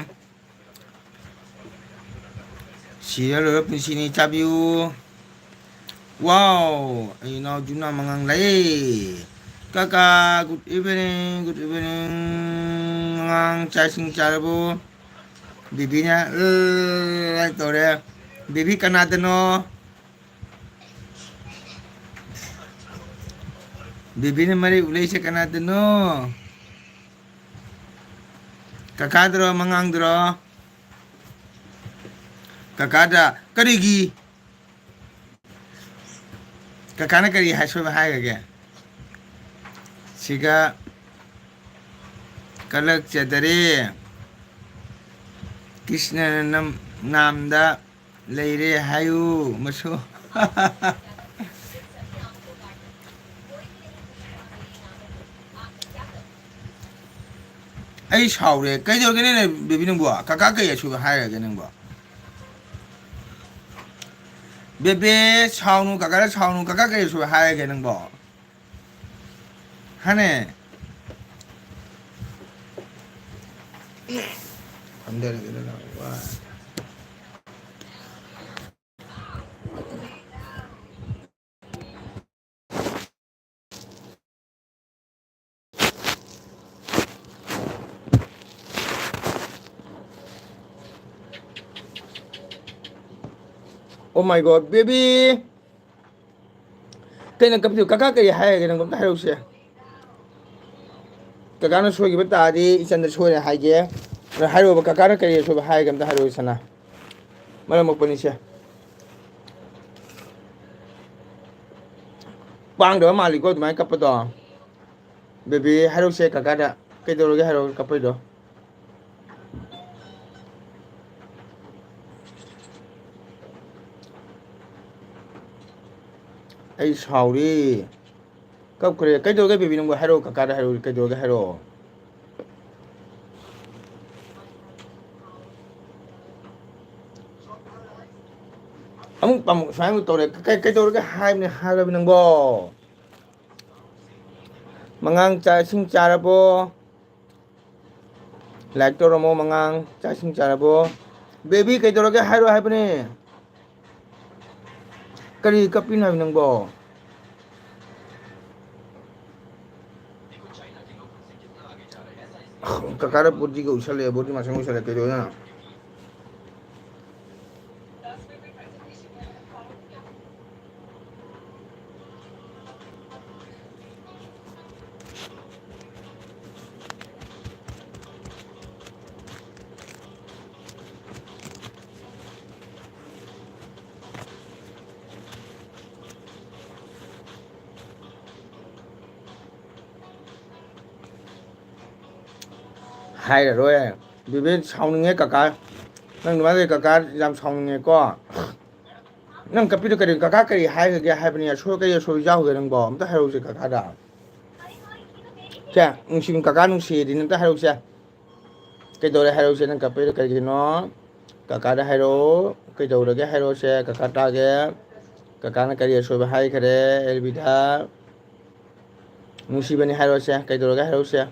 ꯁꯤꯔ ꯂꯣꯏꯔ ꯄꯨꯟꯁꯤꯅꯤ, ꯆꯥꯕꯤꯌꯨ꯫ ꯋꯥꯎ, ꯑꯩ ꯏꯅꯥꯎ ꯖꯨꯅꯥ ꯃꯉꯥꯡ ꯂꯩ꯫ ꯀꯀꯥ, good evening, good evening꯫ ꯑꯉꯥꯡ ꯆꯥꯛ ꯏꯁꯤꯡ ꯆꯥꯔꯕꯣ? ꯕꯤꯕꯤꯅ, ꯑ, ꯇꯧꯔꯦ꯫ ꯕꯤꯕꯤ ꯀꯅꯥꯗꯅꯣ? ꯕꯤꯕꯤꯅ ꯃꯔꯩ ꯎꯂꯛꯏꯁꯦ ꯀꯅꯥꯗꯅꯣ? ꯀꯀꯥꯗ꯭ꯔꯣ, ꯃꯉꯥꯡꯗ꯭ꯔꯣ? ꯀꯀꯥꯗ ꯀꯔꯤꯒꯤ? ꯀꯀꯥꯅ ꯀꯔꯤ ꯍꯥꯏ-, ꯑꯁꯣꯏꯕ ꯍꯥꯏꯈ꯭ꯔꯒꯦ? ꯁꯤꯒ ꯀꯂꯛꯆꯗꯔꯦ꯫ ꯀ꯭ꯔꯤꯁꯅꯅ ꯅꯝ-, ꯅꯥꯝꯗ ꯂꯩꯔꯦ ꯍꯥꯏꯌꯨ, ꯃꯁꯨ꯫ ꯑꯩ ꯁꯥꯎꯔꯦ꯫ ꯀꯩꯗꯧꯔꯒꯦꯅꯦ, ꯕꯦꯕꯤ, ꯅꯪꯕꯣ? ꯀꯀꯥ ꯀꯩ ꯑꯁꯣꯏꯕ ꯍꯥꯏꯔꯒꯦ ꯅꯪꯕꯣ? ꯕꯦꯕꯦ, ꯁꯥꯎꯅꯨ, ꯀꯀꯥꯗ ꯁꯥꯎꯅꯨ꯫ ꯀꯀꯥ ꯀꯩ ꯑꯁꯣꯏꯕ ꯍꯥꯏꯔꯒꯦ ꯅꯪꯕꯣ? ꯍꯥꯅꯦ? ꯐꯝꯊꯔꯒꯦꯗ ꯅꯪ, ꯋꯥ꯫ Oh my God, baby! ꯀꯩꯅꯣ ꯀꯞꯄꯤꯗꯣ? ꯀꯀꯥ ꯀꯔꯤ ꯍꯥꯏꯔꯒꯦ ꯅꯪ ꯑꯝꯇ ꯍꯥꯏꯔꯛꯎꯁꯦ꯫ ꯀꯀꯥꯅ ꯁꯣꯏꯈꯤꯕ ꯇꯥꯔꯗꯤ ꯏꯆꯟꯗ ꯁꯣꯏꯔꯦ ꯍꯥꯏꯒꯦ꯫ ꯑꯗꯣ ꯍꯥꯏꯔꯛꯑꯣꯕ, ꯀꯀꯥꯅ ꯀꯔꯤ ꯑꯁꯣꯏꯕ ꯍꯥꯏꯔꯒꯦ ꯑꯝꯇ ꯍꯥꯏꯔꯛꯑꯣ ꯏꯆꯟꯅ꯫ ꯃꯔꯝ ꯃꯣꯛꯄꯅꯤꯁꯦ꯫ ꯄꯥꯡꯗꯕ ꯃꯥꯜꯂꯤꯀꯣ ꯑꯗꯨꯃꯥꯏꯅ ꯀꯞꯄꯗꯣ꯫ ꯕꯦꯕꯤ, ꯍꯥꯏꯔꯛꯎꯁꯦ ꯀꯀꯥꯗ꯫ ꯀꯩꯗꯧꯔꯒꯦ ꯍꯥꯏꯔꯛꯑꯣ ꯀꯞꯄꯩꯗꯣ? ꯑꯩ ꯁꯥꯎꯔꯤ꯫ ꯀꯞꯈ꯭ꯔꯦ꯫ ꯀꯩꯗꯧꯔꯒꯦ ꯕꯦꯕꯤ ꯅꯪꯕꯨ? ꯍꯥꯏꯔꯛꯑꯣ, ꯀꯀꯥꯗ ꯍꯥꯏꯔꯛꯑꯣ, ꯀꯩꯗꯧꯔꯒꯦ ꯍꯥꯏꯔꯛꯑꯣ꯫ ꯑꯃꯨꯛ, ꯑꯃꯨꯛ ꯁꯨꯃꯥꯏꯅ ꯑꯃꯨꯛ ꯇꯧꯔꯦ꯫ ꯀꯩ, ꯀꯩꯗꯧꯔꯒꯦ ꯍꯥꯏꯕꯅꯤ, ꯍꯥꯏꯔꯕ ꯅꯪꯕꯣ? ꯃꯉꯥꯡ, ꯆꯥꯛ ꯏꯁꯤꯡ ꯆꯥꯔꯕꯣ? Like ꯇꯧꯔꯝꯃꯣ, ꯃꯉꯥꯡ꯫ ꯆꯥꯛ ꯏꯁꯤꯡ ꯆꯥꯔꯕꯣ? Baby, ꯀꯩꯗꯧꯔꯒꯦ ꯍꯥꯏꯔꯣ ꯍꯥꯏꯕꯅꯦ꯫ ꯀꯔꯤ ꯀꯞꯄꯤꯅꯣ ꯍꯥꯏꯕ ꯅꯪꯕꯣ? ꯀꯀꯥꯗ body ꯒ ꯎꯏꯁꯜꯂꯛꯑꯦ, body ꯃꯁꯤꯡ ꯎꯏꯁꯜꯂꯛꯑꯦ, ꯀꯩꯗꯧꯔꯤꯅꯣ? ꯍꯥꯏꯔꯔꯣꯏ꯫ ꯕꯤꯕꯦꯟ ꯁꯥꯎꯅꯤꯡꯉꯦ ꯀꯀꯥ꯫ ꯅꯪ ꯑꯗꯨꯃꯥꯏꯅ ꯇꯧꯔꯗꯤ ꯀꯀꯥ ꯌꯥꯝ ꯁꯥꯎꯅꯤꯡꯉꯦꯀꯣ꯫ ꯅꯪ ꯀꯞꯄꯤꯗꯣ ꯀꯔꯤ? ꯀꯀꯥ ꯀꯔꯤ ꯍꯥꯏꯈ꯭ꯔꯒꯦ ꯍꯥꯏꯕꯅꯤ? ꯑꯁꯣꯏ, ꯀꯔꯤ ꯑꯁꯣꯏꯕ ꯌꯥꯎꯈ꯭ꯔꯒꯦ ꯅꯪꯕꯣ? ꯑꯝꯇ ꯍꯥꯏꯔꯛꯎꯁꯦ ꯀꯀꯥꯗ꯫ ꯁꯦ, ꯅꯨꯡꯁꯤꯕꯤ ꯀꯀꯥ ꯅꯨꯡꯁꯤꯌꯦꯗꯤ ꯑꯝꯇ ꯍꯥꯏꯔꯛꯎꯁꯦ꯫ ꯀꯩꯗꯧꯔꯦ ꯍꯥꯏꯔꯛꯎꯁꯦ, ꯅꯪ ꯀꯞꯄꯤꯗꯣ ꯀꯔꯤꯒꯤꯅꯣ? ꯀꯀꯥꯗ ꯍꯥꯏꯔꯛꯑꯣ, ꯀꯩꯗꯧꯔꯒꯦ ꯍꯥꯏꯔꯛꯑꯣꯁꯦ, ꯀꯀꯥ ꯇꯥꯒꯦ꯫ ꯀꯀꯥꯅ ꯀꯔꯤ ꯑꯁꯣꯏꯕ ꯍꯥꯏꯈꯔꯦ ꯑꯦꯜꯕꯤꯗ? ꯅꯨꯡꯁꯤꯕꯅꯤ ꯍꯥꯏꯔꯛꯑꯣꯁꯦ, ꯀꯩꯗꯧꯔꯒꯦ ꯍꯥꯏꯔꯛꯎꯁꯦ꯫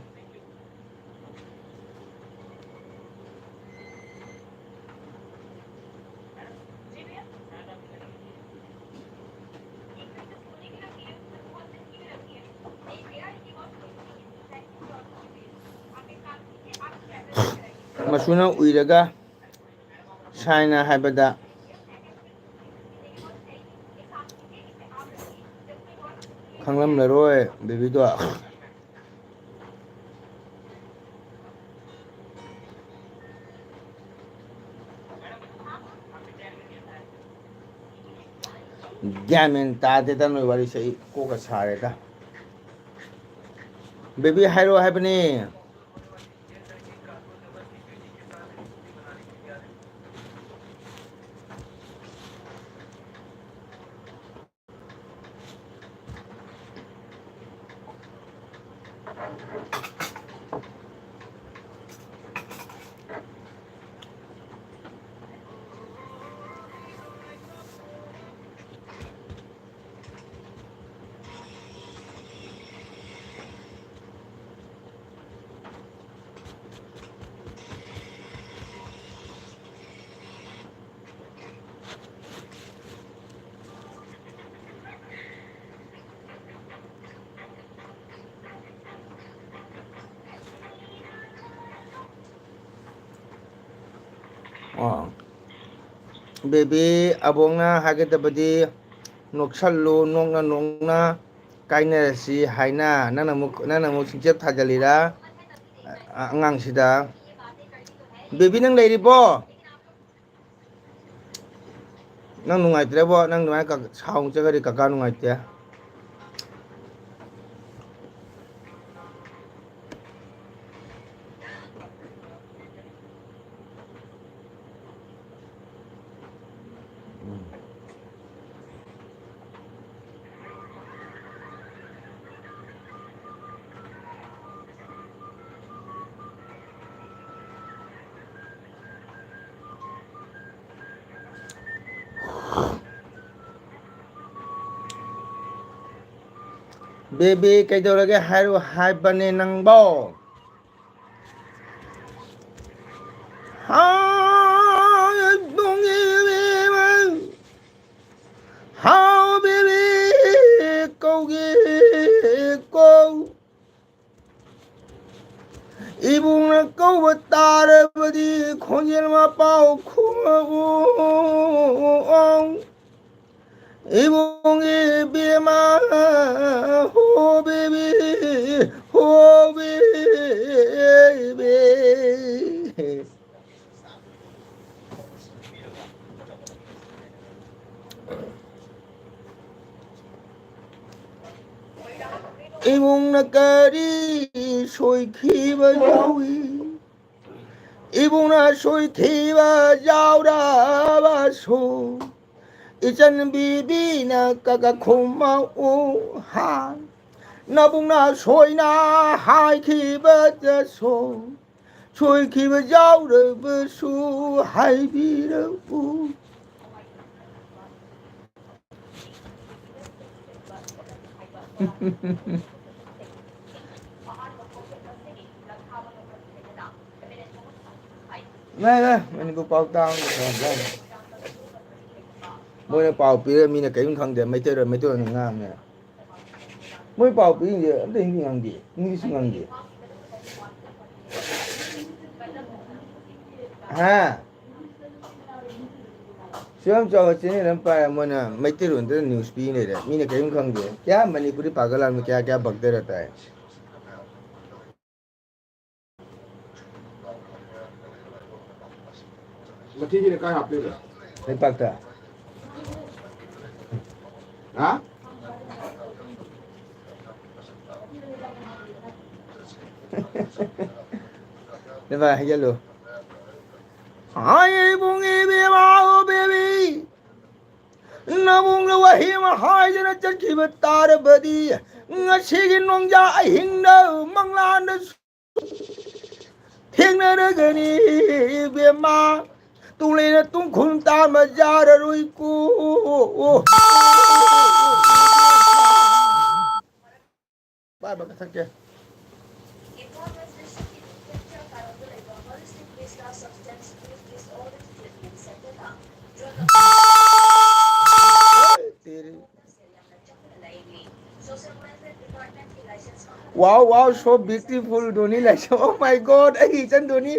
ꯃꯁꯨꯅ ꯎꯏꯔꯒ ꯁꯥꯏꯅ ꯍꯥꯏꯕꯗ ꯈꯪꯂꯝꯂꯔꯣꯏ ꯕꯦꯕꯤꯗꯣ꯫ ꯒ꯭ꯌꯥꯟ ꯃꯦꯟ ꯇꯥꯗꯦꯗ ꯅꯣꯏ ꯋꯥꯔꯤꯁꯦ, ꯑꯩ ꯀꯣꯛꯀ ꯁꯥꯔꯦꯗ꯫ ꯕꯦꯕꯤ ꯍꯥꯏꯔꯛꯑꯣ ꯍꯥꯏꯕꯅꯦ꯫ ꯑꯣ꯫ ꯕꯦꯕꯤ, ꯑꯕꯣꯛꯅ ꯍꯥꯏꯒꯗꯕꯗꯤ, "ꯅꯣꯛꯁꯜꯂꯨ, ꯅꯣꯛꯅ ꯅꯣꯛꯅ ꯀꯥꯏꯅꯔꯁꯤ" ꯍꯥꯏꯅ꯫ ꯅꯪꯅ ꯑꯃꯨꯛ, ꯅꯪꯅ ꯑꯃꯨꯛ ꯁꯤꯡꯆꯦꯞ ꯊꯥꯖꯤꯜꯂꯤꯔꯥ, ꯑ-, ꯑꯉꯥꯡꯁꯤꯗ? ꯕꯦꯕꯤ, ꯅꯪ ꯂꯩꯔꯤꯕꯣ? ꯅꯪ ꯅꯨꯡꯉꯥꯏꯇ꯭ꯔꯦꯕꯣ, ꯅꯪ ꯑꯗꯨꯃꯥꯏꯅ ꯀ-, ꯁꯥꯎꯟ ꯆꯠꯈ꯭ꯔꯗꯤ ꯀꯀꯥ ꯅꯨꯡꯉꯥꯏꯇꯦ꯫ ꯕꯦꯕꯤ, ꯀꯩꯗꯧꯔꯒꯦ ꯍꯥꯏꯔꯣ ꯍꯥꯏꯕꯅꯦ ꯅꯪꯕꯣ? ꯍꯥꯎ, ꯏꯕꯨꯡꯒꯤ ꯏꯕꯦꯝꯃ꯫ ꯍꯥꯎ, ꯕꯦꯕꯤ, ꯀꯧꯒꯦ, ꯀꯧ꯫ ꯏꯕꯨꯡꯅ ꯀꯧꯕ ꯇꯥꯔꯕꯗꯤ ꯈꯣꯟꯖꯦꯜ ꯃꯄꯥꯎ ꯈꯨꯝꯃꯛꯎ꯫ ꯏꯕꯨꯡꯒꯤ ꯏꯕꯦꯝꯃ, ꯍꯣ ꯕꯦꯕꯤ, ꯍꯣ ꯕꯦꯕꯤ꯫ ꯏꯕꯨꯡꯅ ꯀꯔꯤ ꯁꯣꯏꯈꯤꯕ ꯌꯥꯎꯏ? ꯏꯕꯨꯡꯅ ꯁꯣꯏꯈꯤꯕ ꯌꯥꯎꯔꯕꯁꯨ, ꯏꯆꯟ ꯕꯤꯕꯤꯅ ꯀꯀꯥ ꯈꯨꯝꯃꯛꯎ ꯍꯥꯏ꯫ ꯅꯕꯨꯡꯅ ꯁꯣꯏꯅ ꯍꯥꯏꯈꯤꯕꯗꯁꯨ, ꯁꯣꯏꯈꯤꯕ ꯌꯥꯎꯔꯕꯁꯨ ꯍꯥꯏꯕꯤꯔꯛꯎ꯫ ꯂꯥꯏ, ꯂꯥꯏ, ꯃꯅꯤꯄꯨꯔ ꯄꯥꯎ ꯇꯥꯡ-, ꯃꯣꯏꯅ ꯄꯥꯎ ꯄꯤꯔ ꯃꯤꯅ ꯀꯔꯤꯝ ꯈꯪꯗꯦ, ꯃꯩꯇꯩꯔꯣꯟ, ꯃꯩꯇꯩꯔꯣꯟ ꯉꯥꯡꯉꯦ꯫ ꯃꯣꯏ ꯄꯥꯎ ꯄꯤꯔꯤꯁꯦ ꯑꯝꯇ ꯍꯤꯟꯗꯤ ꯉꯥꯡꯗꯦ, ꯏꯪꯂꯤꯁ ꯉꯥꯡꯗꯦ꯫ ꯍꯥ? ꯌꯥꯝ ꯆꯥꯎꯕ ꯆꯦꯅꯦꯜ ꯑꯃ ꯄꯥꯏꯔꯦ, ꯃꯣꯏꯅ ꯃꯩꯇꯩꯂꯣꯟꯗ ꯅ꯭ꯌꯨꯁ ꯄꯤ ꯂꯩꯔꯦ꯫ ꯃꯤꯅ ꯀꯔꯤꯝ ꯈꯪꯗꯦ꯫ क्या मणिपुरी पागल आदमी क्या क्या बकते रहता है। ꯃꯊꯤꯁꯤꯅ ꯀꯥꯏ ꯍꯥꯞꯇꯣꯏꯕ? ꯂꯩꯄꯥꯛꯇ꯫ ꯍꯥ? ꯂꯩꯄꯥꯛ ꯍꯩꯖꯜꯂꯨ꯫ ꯍꯥꯏ ꯏꯕꯨꯡ ꯏꯕꯦꯝꯃ, ꯑꯣ baby, ꯅꯕꯨꯡꯅ ꯋꯥꯍꯩ ꯑꯃ ꯍꯥꯏꯗꯅ ꯆꯠꯈꯤꯕ ꯇꯥꯔꯕꯗꯤ, ꯉꯁꯤꯒꯤ ꯅꯣꯡꯖꯥ ꯑꯍꯤꯡꯗ ꯃꯪꯂꯥꯟꯗ ꯊꯦꯡꯅꯔꯒꯅꯤ ꯏꯕꯦꯝꯃ, ꯇꯨꯡꯂꯩꯅ ꯇꯨꯡꯈꯨꯜ ꯇꯥꯃ ꯌꯥꯔꯔꯣꯏꯀꯣ꯫ ꯄꯥꯏꯕ ꯀꯛꯊꯠꯀꯦ꯫ Wow, wow, so beautiful, Dhoni Laishram. Oh my God, ꯑꯩꯒꯤ ꯏꯆꯟ ꯗꯣꯅꯤ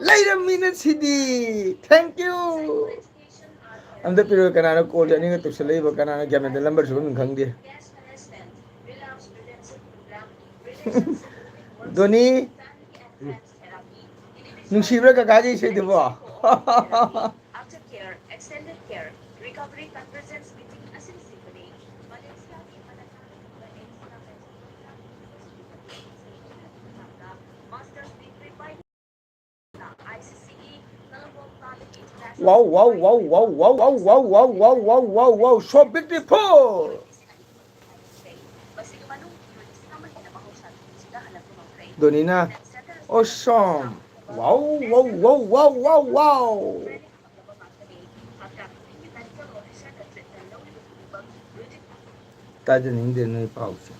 ꯂꯩꯔꯝꯃꯤꯅ ꯁꯤꯗꯤ꯫ Thank you꯫ ꯑꯝꯇ ꯄꯤꯔꯛꯑꯣ, ꯀꯅꯥꯅꯣ ꯀꯣꯜꯁꯦ ꯑꯅꯤꯒ ꯇꯧꯁꯜꯂꯛꯏꯕ? ꯀꯅꯥꯅꯣ? ꯒ꯭ꯌꯥꯟ ꯃꯦꯟ ꯇꯥꯗꯦ, ꯅꯝꯕꯔꯁꯨ ꯑꯗꯨꯝ ꯈꯪꯗꯦ꯫ ꯗꯣꯅꯤ, ꯅꯨꯡꯁꯤꯕ꯭ꯔꯥ ꯀꯀꯥꯒꯤ ꯏꯁꯩꯗꯨꯕꯣ? Aftercare, extended care, recovery convergence meeting ꯑꯁꯤꯅꯆꯤꯡꯕꯅꯤ꯫ ꯃꯥꯂꯦꯁꯤꯌꯥꯒꯤ ꯃꯅꯥꯀꯥꯗ ꯂꯩꯕ ꯑꯦꯛꯁ ꯃꯥꯁꯇꯔꯁ ꯗꯤꯒ꯭ꯔꯤ ꯄꯥꯏꯗꯨꯅ ꯑꯥꯏ ꯁꯤ ꯁꯤ E Colombo ꯀꯥꯂꯒꯤ Wow, wow, wow, wow, wow, wow, wow, wow, wow, wow, wow, wow, wow, wow, wow, so beautiful. ꯗꯣꯅꯤꯅ, awesome. Wow, wow, wow, wow, wow, wow. ꯇꯥꯖꯅꯤꯡꯗꯦ ꯅꯣꯏ ꯄꯥꯎꯁꯦ꯫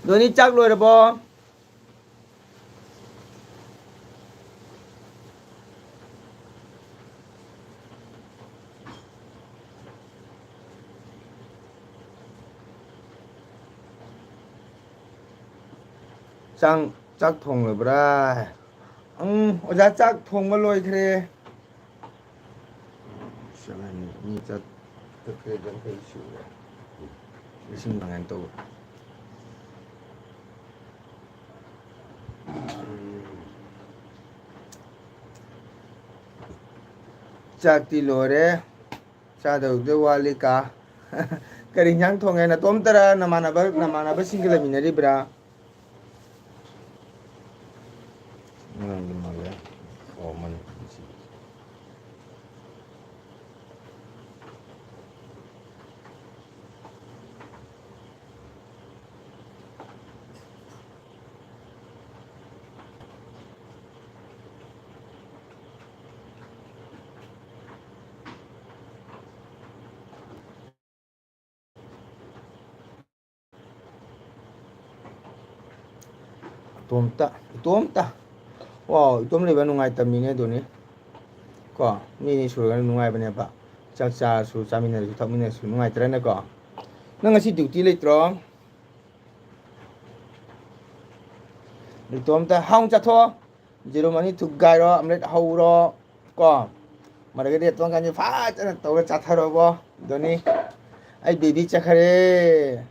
ꯗꯣꯅꯤ, ꯆꯥꯛ ꯂꯣꯏꯔꯕꯣ? ꯆꯥꯛ, ꯆꯥꯛ ꯊꯣꯡꯂꯕ꯭ꯔꯥ? ꯎꯝ, ꯑꯣꯖꯥ, ꯆꯥꯛ ꯊꯣꯡꯕ ꯂꯣꯏꯈ꯭ꯔꯦ꯫ ꯆꯥꯇ꯭ꯔꯦꯠ ꯌꯥꯡꯈꯩ ꯁꯨꯔꯦ꯫ ꯂꯤꯁꯤꯡ ꯃꯉꯥ ꯇꯧꯕ꯫ ꯎꯝ꯫ ꯆꯥꯛꯇꯤ ꯂꯣꯏꯔꯦ꯫ ꯆꯥꯗꯧꯗꯤ ꯋꯥꯠꯂꯤ ꯀꯥ꯫ ꯀꯔꯤ ꯏꯟꯖꯥꯡ ꯊꯣꯡꯉꯦ? ꯅꯇꯣꯝꯇꯔ ꯅꯃꯥꯟꯅꯕ, ꯅꯃꯥꯟꯅꯕꯁꯤꯡꯒ ꯂꯩꯃꯤꯟꯅꯔꯤꯕ꯭ꯔꯥ? ꯅꯪꯒꯤ ꯃꯥꯜꯂꯦ꯫ ꯑꯣ, ꯃꯅꯤꯄꯨꯔꯤ ꯁꯤ꯫ ꯏꯇꯣꯝꯇ, ꯏꯇꯣꯝꯇ꯫ ꯋꯥꯎ, ꯏꯇꯣꯝ ꯂꯩꯕ ꯅꯨꯡꯉꯥꯏꯇꯕꯅꯤꯅꯦ ꯑꯗꯨꯅꯤ꯫ ꯀꯣ, ꯃꯤ ꯑꯅꯤ ꯁꯨꯔꯒꯅ ꯅꯨꯡꯉꯥꯏꯕꯅꯦꯕ꯫ ꯆꯥꯛ ꯆꯥꯔꯁꯨ, ꯆꯥꯃꯤꯟꯅꯔꯁꯨ, ꯊꯛꯃꯤꯟꯅꯔꯁꯨ ꯅꯨꯡꯉꯥꯏꯇ꯭ꯔꯅꯦꯀꯣ? ꯅꯪ ꯉꯁꯤ duty ꯂꯩꯇ꯭ꯔꯣ? ꯏꯇꯣꯝꯇ ꯍꯥꯎꯅ ꯆꯥꯊꯣꯛꯑꯣ꯫ ꯌꯦꯔꯨꯝ ꯑꯅꯤ ꯊꯨꯒꯥꯏꯔꯣ, omelette ꯍꯧꯔꯣ꯫ ꯀꯣ, ꯃꯔꯒꯗꯤ ꯑꯇꯣꯟ ꯀꯥꯟꯁꯤ ꯐꯖꯅ ꯇꯧꯔ ꯆꯥꯊꯔꯣꯕꯣ꯫ ꯑꯗꯨꯅꯤ, ꯑꯩ baby ꯆꯠꯈ꯭ꯔꯦ꯫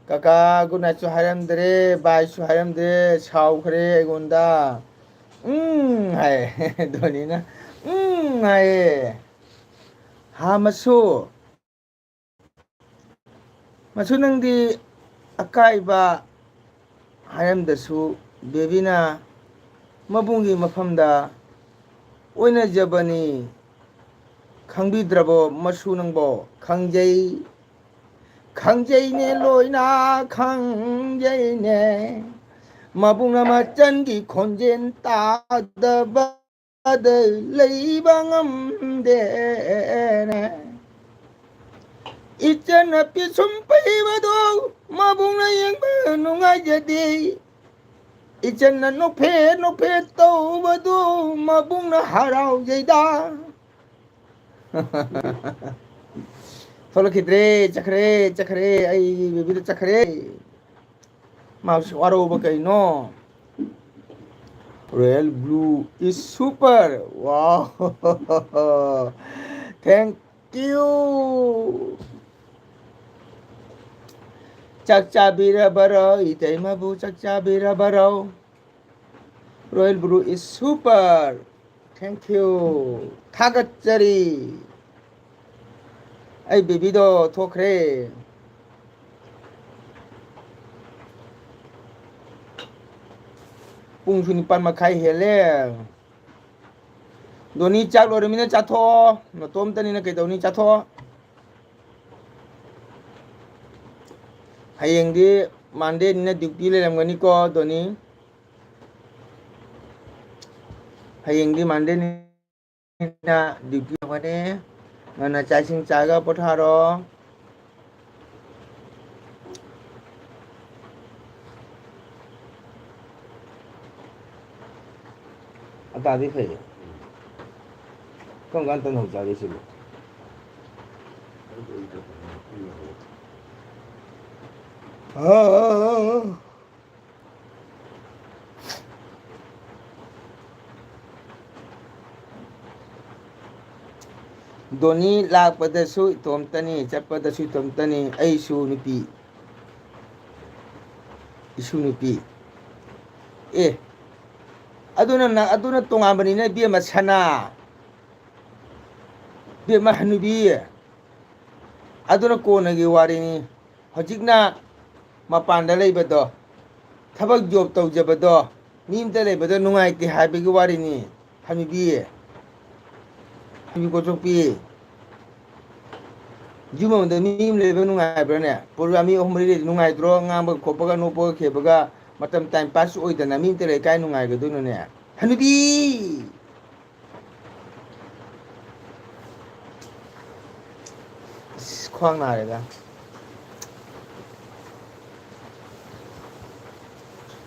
ꯀꯀꯥ good nightꯁꯨ ꯍꯥꯏꯔꯝꯗ꯭ꯔꯦ, byeꯁꯨ ꯍꯥꯏꯔꯝꯗ꯭ꯔꯦ, ꯁꯥꯎꯈ꯭ꯔꯦ ꯑꯩꯉꯣꯟꯗ꯫ ꯎꯝ ꯍꯥꯏ꯫ ꯙꯣꯅꯤꯅ ꯎꯝ ꯍꯥꯏꯌꯦ꯫ ꯍꯥ ꯃꯁꯨ꯫ ꯃꯁꯨ, ꯅꯪꯗꯤ ꯑꯀꯥꯏꯕ ꯍꯥꯏꯔꯝꯗꯁꯨ babyꯅ ꯃꯕꯨꯡꯒꯤ ꯃꯐꯝꯗ ꯑꯣꯏꯅꯖꯕꯅꯤ꯫ ꯈꯪꯕꯤꯗ꯭ꯔꯕꯣ ꯃꯁꯨ ꯅꯪꯕꯣ? ꯈꯪꯖꯩ, ꯈꯪꯖꯩꯅꯦ, ꯂꯣꯏꯅ ꯈꯪꯖꯩꯅꯦ꯫ ꯃꯕꯨꯡꯅ ꯃꯆꯟꯒꯤ ꯈꯣꯟꯖꯦꯜ ꯇꯥꯗꯕ ꯗ ꯂꯩꯕ ꯉꯝꯗꯦꯅꯦ꯫ ꯏꯆꯟꯅ ꯄꯤꯁꯨꯝ ꯄꯩꯕꯗꯣ ꯃꯕꯨꯡꯅ ꯌꯦꯡꯕ ꯅꯨꯡꯉꯥꯏꯖꯗꯦ꯫ ꯏꯆꯟꯅ ꯅꯣꯛꯐꯦꯠ ꯅꯣꯛꯐꯦꯠ ꯇꯧꯕꯗꯣ ꯃꯕꯨꯡꯅ ꯍꯔꯥꯎꯖꯩꯗ꯫ ꯊꯣꯛꯂꯛꯈꯤꯗ꯭ꯔꯦ, ꯆꯠꯈ꯭ꯔꯦ, ꯆꯠꯈ꯭ꯔꯦ, ꯑꯩꯒꯤ babyꯗꯣ ꯆꯠꯈ꯭ꯔꯦ꯫ ꯃꯥꯁꯨ ꯋꯥꯔꯧꯕ ꯀꯩꯅꯣ? Royal blue is super. Wow. Thank you. ꯆꯥꯛ ꯆꯥꯕꯤꯔꯕꯔꯣ? ꯏꯇꯩꯃꯕꯨ ꯆꯥꯛ ꯆꯥꯕꯤꯔꯕꯔꯣ? Royal Blue is super. Thank you. ꯊꯥꯒꯠꯆꯔꯤ꯫ ꯑꯩ ꯕꯦꯕꯤꯗꯣ ꯊꯣꯛꯈ꯭ꯔꯦ꯫ ꯄꯨꯡꯁꯨ ꯅꯤꯄꯥꯟ ꯃꯈꯥꯏ ꯍꯦꯜꯂꯦ꯫ ꯗꯣꯅꯤ, ꯆꯥꯛ ꯂꯣꯏꯔꯃꯤꯅ ꯆꯥꯊꯣꯛꯑꯣ꯫ ꯅꯇꯣꯝꯇꯅꯤꯅ ꯀꯩꯗꯧꯅꯤ? ꯆꯥꯊꯣꯛꯑꯣ꯫ ꯍꯌꯦꯡꯗꯤ Mondayꯅꯤꯅ duty ꯂꯩꯔꯝꯒꯅꯤꯀꯣ, ꯗꯣꯅꯤ? ꯍꯌꯦꯡꯗꯤ Mondayꯅꯤꯅ duty ꯂꯩꯔꯝꯒꯅꯤ꯫ ꯉꯟꯅ ꯆꯥꯛ ꯏꯁꯤꯡ ꯆꯥꯔꯒ ꯄꯣꯊꯥꯔꯣ꯫ ꯑꯇꯥꯗꯤ ꯐꯩꯌꯦ꯫ ꯀꯔꯝ ꯀꯥꯟꯗ ꯇꯟ ꯍꯧ ꯆꯥꯒꯦ ꯁꯤꯕꯨ? ꯑꯥ, ꯑꯥ, ꯑꯥ, ꯑꯥ꯫ ꯗꯣꯅꯤ ꯂꯥꯛꯄꯗꯁꯨ ꯏꯇꯣꯝꯇꯅꯤ, ꯆꯠꯄꯗꯁꯨ ꯏꯇꯣꯝꯇꯅꯤ꯫ ꯑꯩꯁꯨ ꯅꯨꯄꯤ, ꯏꯁꯨ ꯅꯨꯄꯤ꯫ ꯑꯦ, ꯑꯗꯨꯅ ꯅ-, ꯑꯗꯨꯅ ꯇꯣꯉꯥꯟꯕꯅꯤꯅ ꯏꯕꯦꯝꯃ ꯁꯅꯥ, ꯏꯕꯦꯝꯃ ꯍꯅꯨꯕꯤ, ꯑꯗꯨꯅ ꯀꯣꯟꯅꯒꯤ ꯋꯥꯔꯤꯅꯤ꯫ ꯍꯧꯖꯤꯛꯅ ꯃꯄꯥꯟꯗ ꯂꯩꯕꯗꯣ, ꯊꯕꯛ job ꯇꯧꯖꯕꯗꯣ, ꯃꯤ ꯑꯝꯇ ꯂꯩꯕꯗꯣ ꯅꯨꯡꯉꯥꯏꯇꯦ ꯍꯥꯏꯕꯒꯤ ꯋꯥꯔꯤꯅꯤ꯫ ꯍꯅꯨꯕꯤ, ꯍꯅꯨꯕꯤ ꯀꯣꯆꯣꯛꯄꯤ, ꯌꯨꯝ ꯑꯃꯗ ꯃꯤ ꯑꯃ ꯂꯩꯕ ꯅꯨꯡꯉꯥꯏꯕ꯭ꯔꯥꯅꯦ? ꯄꯨꯔꯥ ꯃꯤ ꯑꯍꯨꯝ ꯃꯔꯤ ꯂꯩꯕ ꯅꯨꯡꯉꯥꯏꯇ꯭ꯔꯣ? ꯉꯥꯡꯕꯒ ꯈꯣꯠꯄꯒ ꯅꯣꯛꯄꯒ ꯈꯦꯕꯒ ꯃꯇꯝ time pass ꯑꯣꯏꯗꯅ ꯃꯤ ꯑꯝꯇ ꯂꯩ ꯀꯥꯏ ꯅꯨꯡꯉꯥꯏꯒꯗꯣꯏꯅꯣꯅꯦ? ꯍꯅꯨꯕꯤ! ꯑꯁ, ꯈ꯭ꯋꯥꯡ ꯅꯥꯔꯦꯗ꯫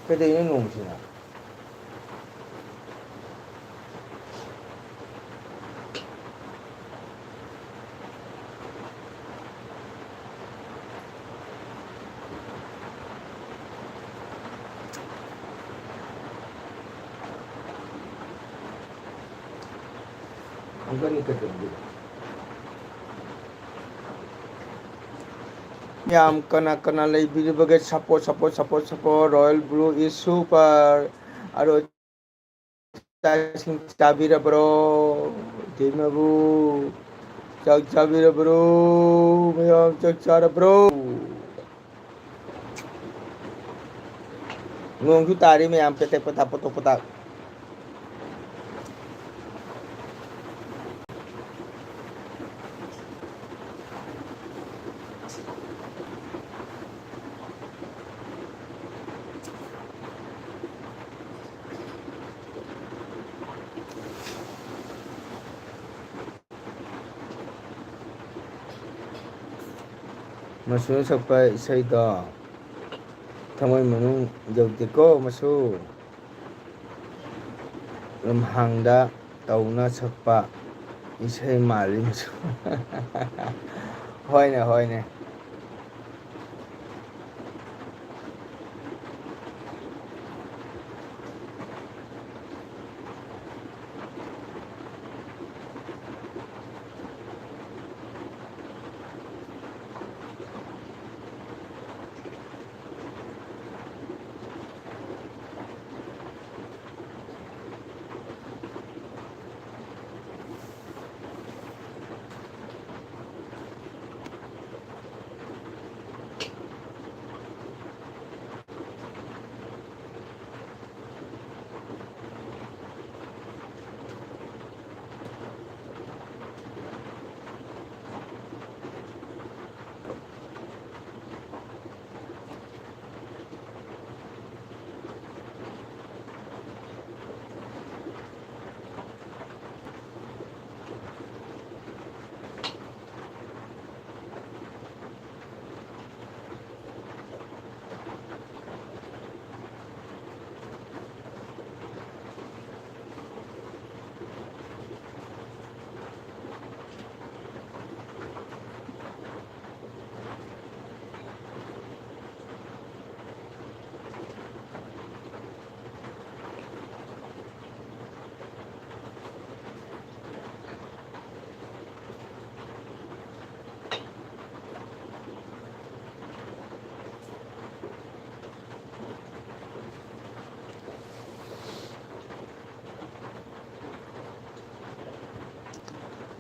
ꯀꯩꯗꯧꯔꯤꯅꯣ ꯅꯣꯡꯁꯤꯅ? ꯑꯃꯨꯛꯀ ꯑꯅꯤ ꯀꯛꯀꯅꯤ ꯑꯗꯨꯒ꯫ ꯃꯌꯥꯝ ꯀꯅꯥ ꯀꯅꯥ ꯂꯩꯕꯤꯔꯤꯕꯒꯦ? Support, support, support, support. Royal Blue is super. ꯑꯗꯣ ꯆꯥꯛ ꯏꯁꯤꯡ ꯆꯥꯕꯤꯔꯕ꯭ꯔꯣ? ꯏꯇꯩꯃꯕꯨ ꯆꯥꯛ ꯆꯥꯕꯤꯔꯕ꯭ꯔꯣ? ꯃꯌꯥꯝ ꯆꯥꯛ ꯆꯥꯔꯕ꯭ꯔꯣ? ꯅꯣꯡꯁꯨ ꯇꯥꯔꯤ ꯃꯌꯥꯝ, ꯄꯦꯇꯦꯛ ꯄꯦꯇꯥꯛ ꯄꯣꯇꯣꯛ ꯄꯣꯇꯥꯛ꯫ ꯃꯁꯨꯅ ꯁꯛꯄ ꯏꯁꯩꯗꯣ ꯊꯃꯣꯏ ꯃꯅꯨꯡ ꯌꯧꯗꯦꯀꯣ, ꯃꯁꯨ꯫ ꯂꯝꯍꯥꯡꯗ ꯇꯧꯅ ꯁꯛꯄ ꯏꯁꯩ ꯃꯥꯜꯂꯤ, ꯃꯁꯨ꯫ ꯍꯣꯏꯅꯦ, ꯍꯣꯏꯅꯦ꯫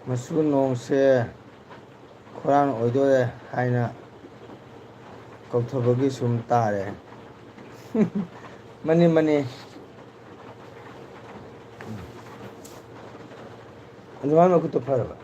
ꯃꯆꯨ ꯅꯣꯡꯁꯦ ꯈꯣꯏꯔꯥꯡ ꯑꯣꯏꯗꯣꯔꯦ ꯍꯥꯏꯅ ꯀꯧꯊꯕꯒꯤ ꯁꯨꯝ ꯇꯥꯔꯦ꯫ ꯃꯅꯤ, ꯃꯅꯤ꯫ ꯑꯗꯨꯃꯥꯏꯅ ꯃꯈꯨꯠꯇꯣ ꯐꯔꯕ?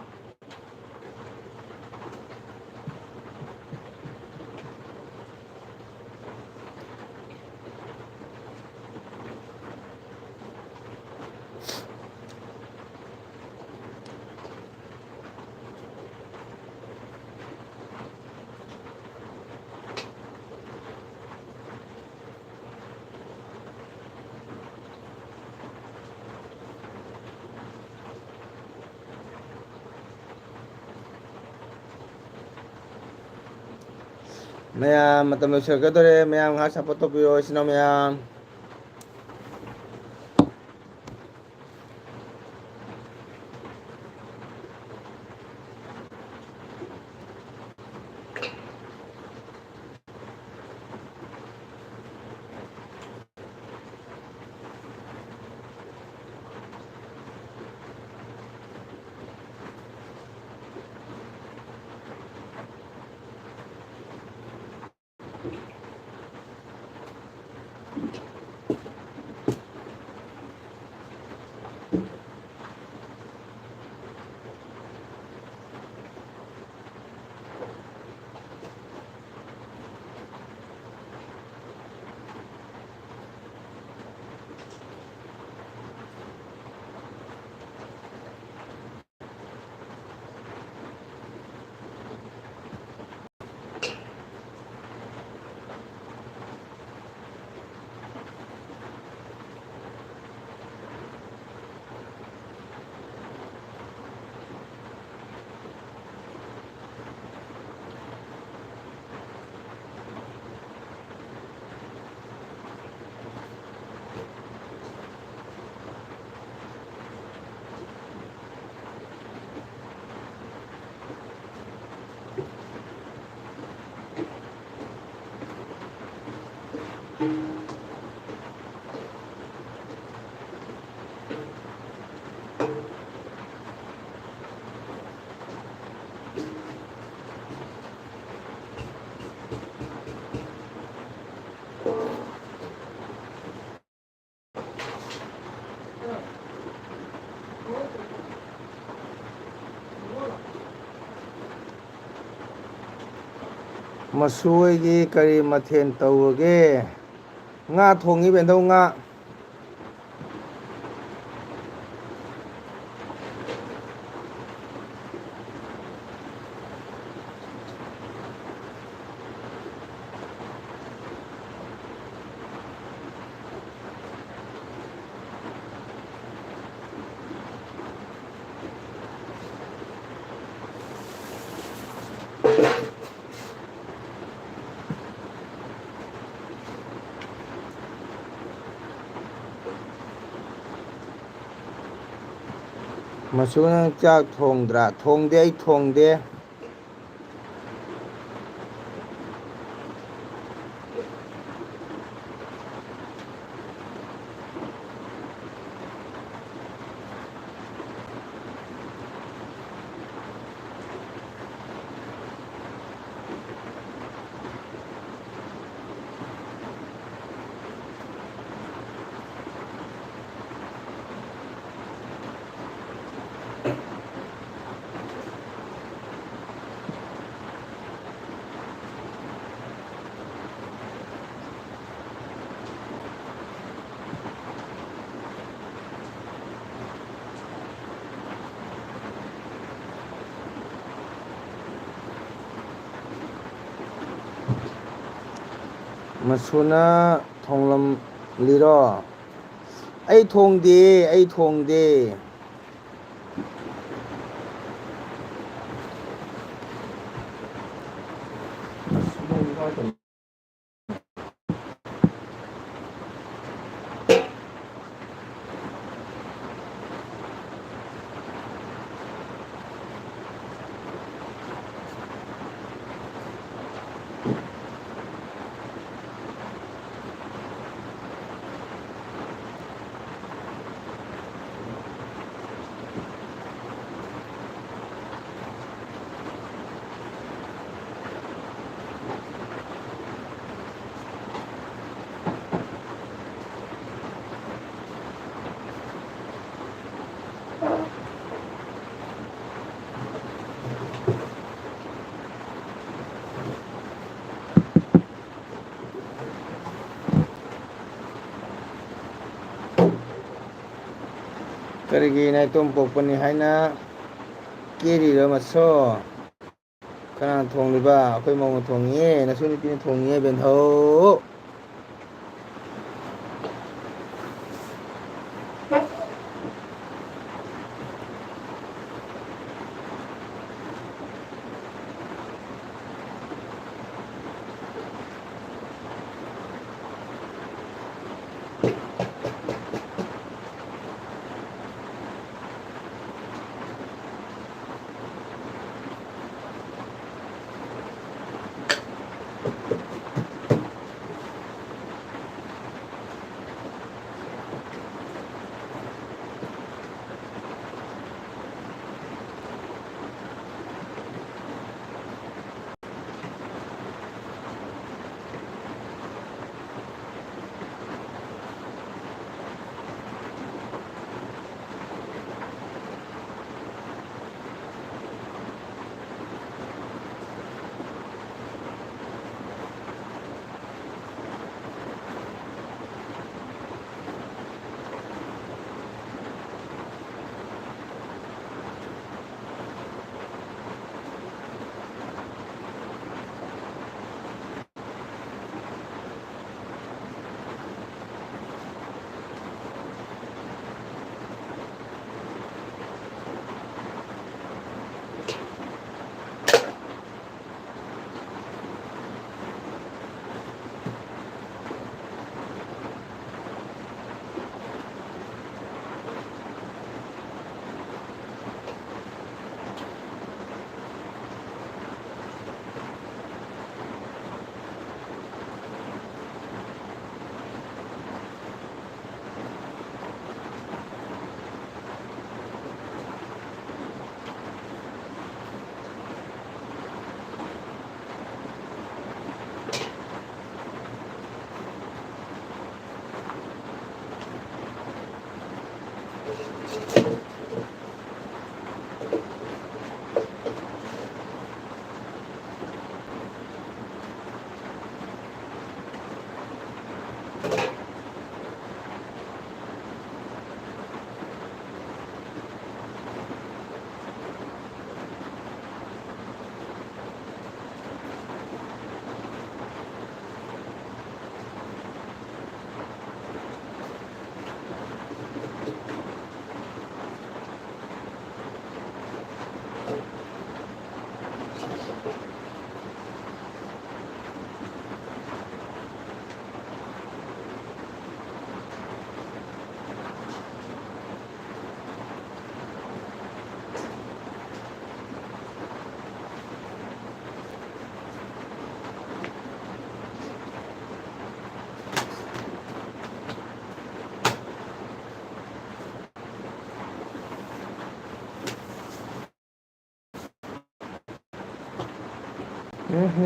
ꯃꯌꯥꯝ, ꯃꯇꯝ ꯂꯣꯏꯁꯤꯜꯂꯛꯀꯗꯧꯔꯦ꯫ ꯃꯌꯥꯝ ꯉꯥꯏꯍꯥꯛ support ꯇꯧꯕꯤꯔꯣ, ꯏꯆꯤꯟ ꯏꯅꯥꯎ ꯃꯌꯥꯝ꯫ ꯃꯁꯨ ꯍꯣꯏꯒꯤ ꯀꯔꯤ ꯃꯊꯦꯜ ꯇꯧꯔꯒꯦ? ꯉꯥ ꯊꯣꯡꯉꯤ, ꯕꯦꯟꯗꯧ, ꯉꯥ꯫ ꯃꯁꯨ, ꯅꯪ ꯆꯥꯛ ꯊꯣꯡꯗ꯭ꯔꯥ? ꯊꯣꯡꯗꯦ, ꯑꯩ ꯊꯣꯡꯗꯦ꯫ ꯃꯁꯨꯅ ꯊꯣꯡꯂꯝꯂꯤꯔꯣ? ꯑꯩ ꯊꯣꯡꯗꯦ, ꯑꯩ ꯊꯣꯡꯗꯦ꯫ ꯀꯔꯤꯒꯤ ꯅꯥꯏꯇꯣꯝ ꯄꯣꯛꯄꯅꯤ ꯍꯥꯏꯅ ꯀꯦꯔꯤꯔꯣ ꯃꯁꯣ? ꯀꯅꯥꯅ ꯊꯣꯡꯂꯤꯕ? ꯑꯩꯈꯣꯏ ꯃꯧꯅ ꯊꯣꯡꯉꯤꯌꯦ, ꯅꯁꯨ ꯅꯨꯄꯤꯅ ꯊꯣꯡꯉꯤꯌꯦ, ꯕꯦꯟꯙꯧ꯫ ꯎꯝꯍꯨꯝ,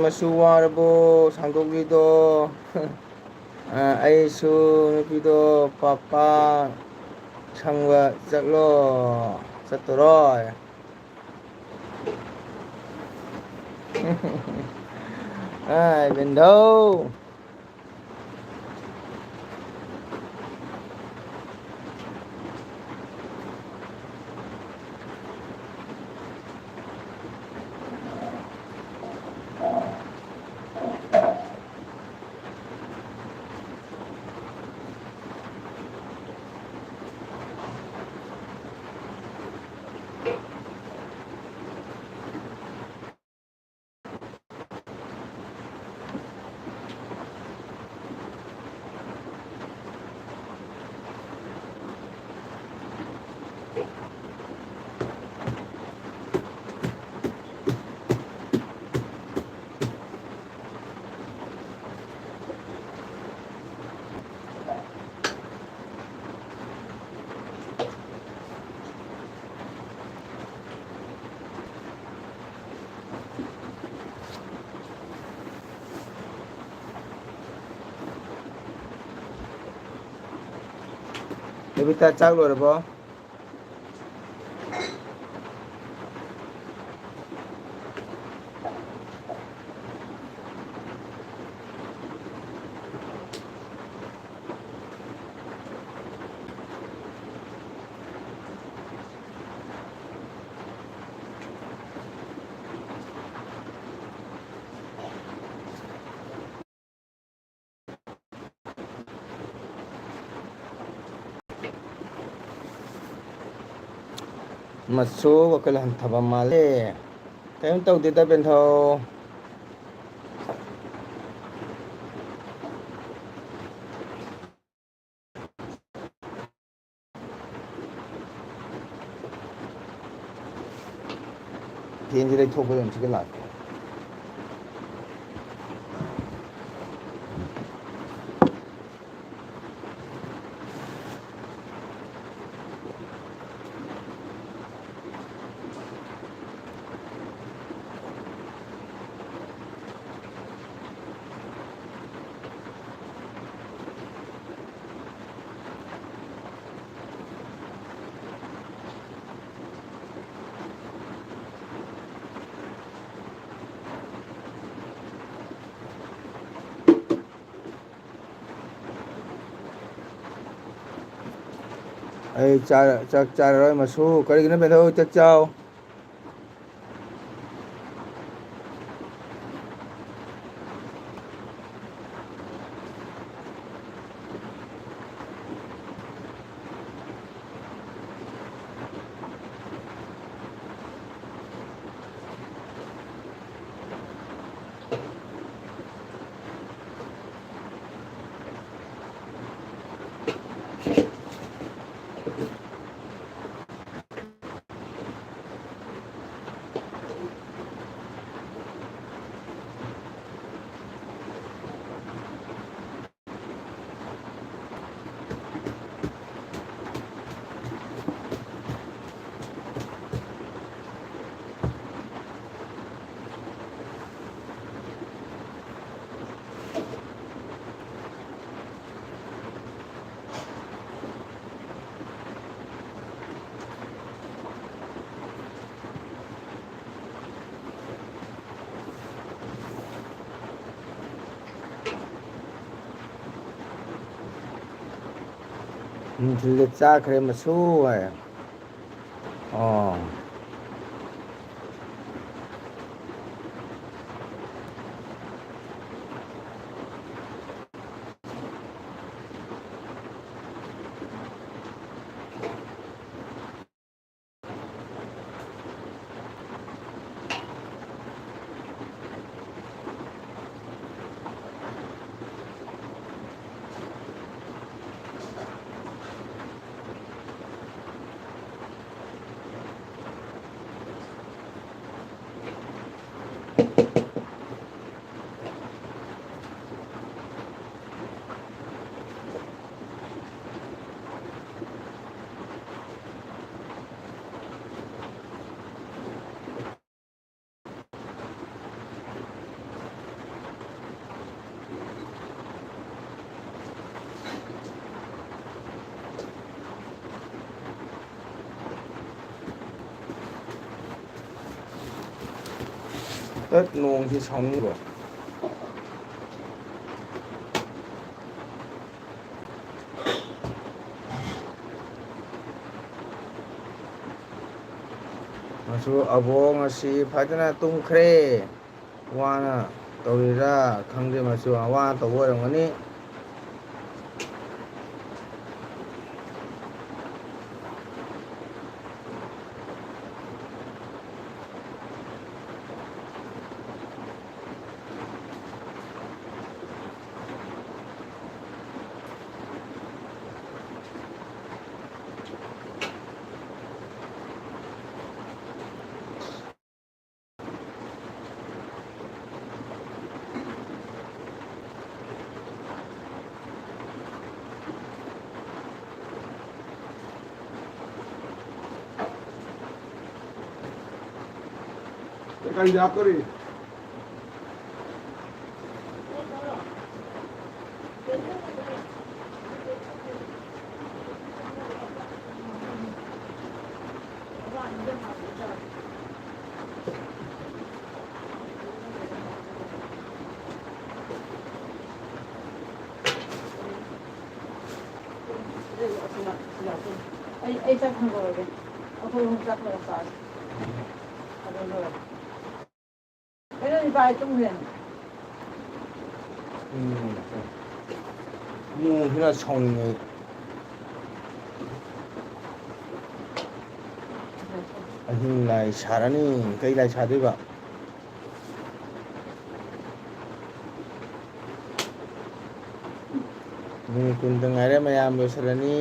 ꯃꯁꯨ ꯋꯥꯔꯕꯣ ꯁꯥꯡꯗꯣꯛꯂꯤꯗꯣ? ꯑ, ꯑꯩꯁꯨ ꯅꯨꯄꯤꯗꯣ ꯄꯥꯄꯥ ꯁꯪꯕ ꯆꯠꯂꯣ, ꯆꯠꯇꯣꯔꯣꯏ? ꯑꯥꯏ, ꯕꯦꯟꯙꯧ꯫ ꯕꯕꯤꯇꯥ, ꯆꯥꯛ ꯂꯣꯏꯔꯕꯣ? ꯃꯁꯨ ꯋꯥꯈꯜ ꯍꯟꯊꯕ ꯃꯥꯜꯂꯦ꯫ ꯀꯔꯤꯝ ꯇꯧꯗꯦꯗ, ꯕꯦꯟꯊꯧ꯫ ꯐꯦꯟꯁꯦ ꯂꯩꯊꯣꯛꯄꯗ ꯑꯗꯨꯝ ꯁꯤꯒ ꯂꯥꯛꯀꯦ꯫ ꯑꯩ ꯆꯥ-, ꯆꯥꯛ ꯆꯥꯔꯔꯣꯏ ꯃꯁꯨ꯫ ꯀꯔꯤꯒꯤꯅꯣ ꯕꯦꯟꯊꯧ? ꯆꯥꯛ ꯆꯥꯎ꯫ ꯅꯨꯡꯊꯤꯜꯗ ꯆꯥꯈ꯭ꯔꯦ ꯃꯁꯨ ꯍꯥꯏ꯫ ꯑꯣ꯫ ꯇꯠ, ꯅꯣꯡꯁꯤ ꯁꯥꯎꯅꯤꯡꯕ꯫ ꯁꯨ ꯑꯕꯣ ꯉꯁꯤ ꯐꯖꯅ ꯇꯨꯝꯈ꯭ꯔꯦ꯫ ꯋꯥꯅ ꯇꯧꯔꯤꯔꯥ ꯈꯪꯗꯦ, ꯃꯁꯨ ꯋꯥꯅ ꯇꯧꯕ ꯑꯣꯏꯔꯝꯒꯅꯤ꯫ ꯀꯔꯤ ꯍꯥꯞꯇꯣꯔꯤ? ꯑꯩ, ꯑꯩ ꯆꯥꯛ ꯊꯥꯡꯗꯣꯔꯒꯦ꯫ ꯑꯩꯈꯣꯏ ꯑꯍꯨꯝ ꯆꯥꯛ ꯄꯨꯂꯞ ꯆꯥꯁꯤ꯫ ꯑꯗꯨ ꯂꯣꯏꯔꯦ꯫ ꯀꯩꯅꯣ, ꯏꯄꯥ, ꯑꯩ ꯇꯨꯝꯈ꯭ꯔꯦꯅꯦ꯫ ꯎꯝ꯫ ꯏꯃꯨꯡꯁꯤꯅ ꯁꯥꯎꯅꯤꯡꯉꯦ꯫ ꯑꯍꯤꯡ ꯂꯥꯏ ꯁꯥꯔꯅꯤ꯫ ꯀꯩ ꯂꯥꯏ ꯁꯥꯗꯣꯏꯕ? ꯃꯤꯅꯤꯠ ꯀꯨꯟꯇ ꯉꯥꯏꯔꯦ, ꯃꯌꯥꯝ ꯂꯣꯏꯁꯤꯜꯂꯅꯤ꯫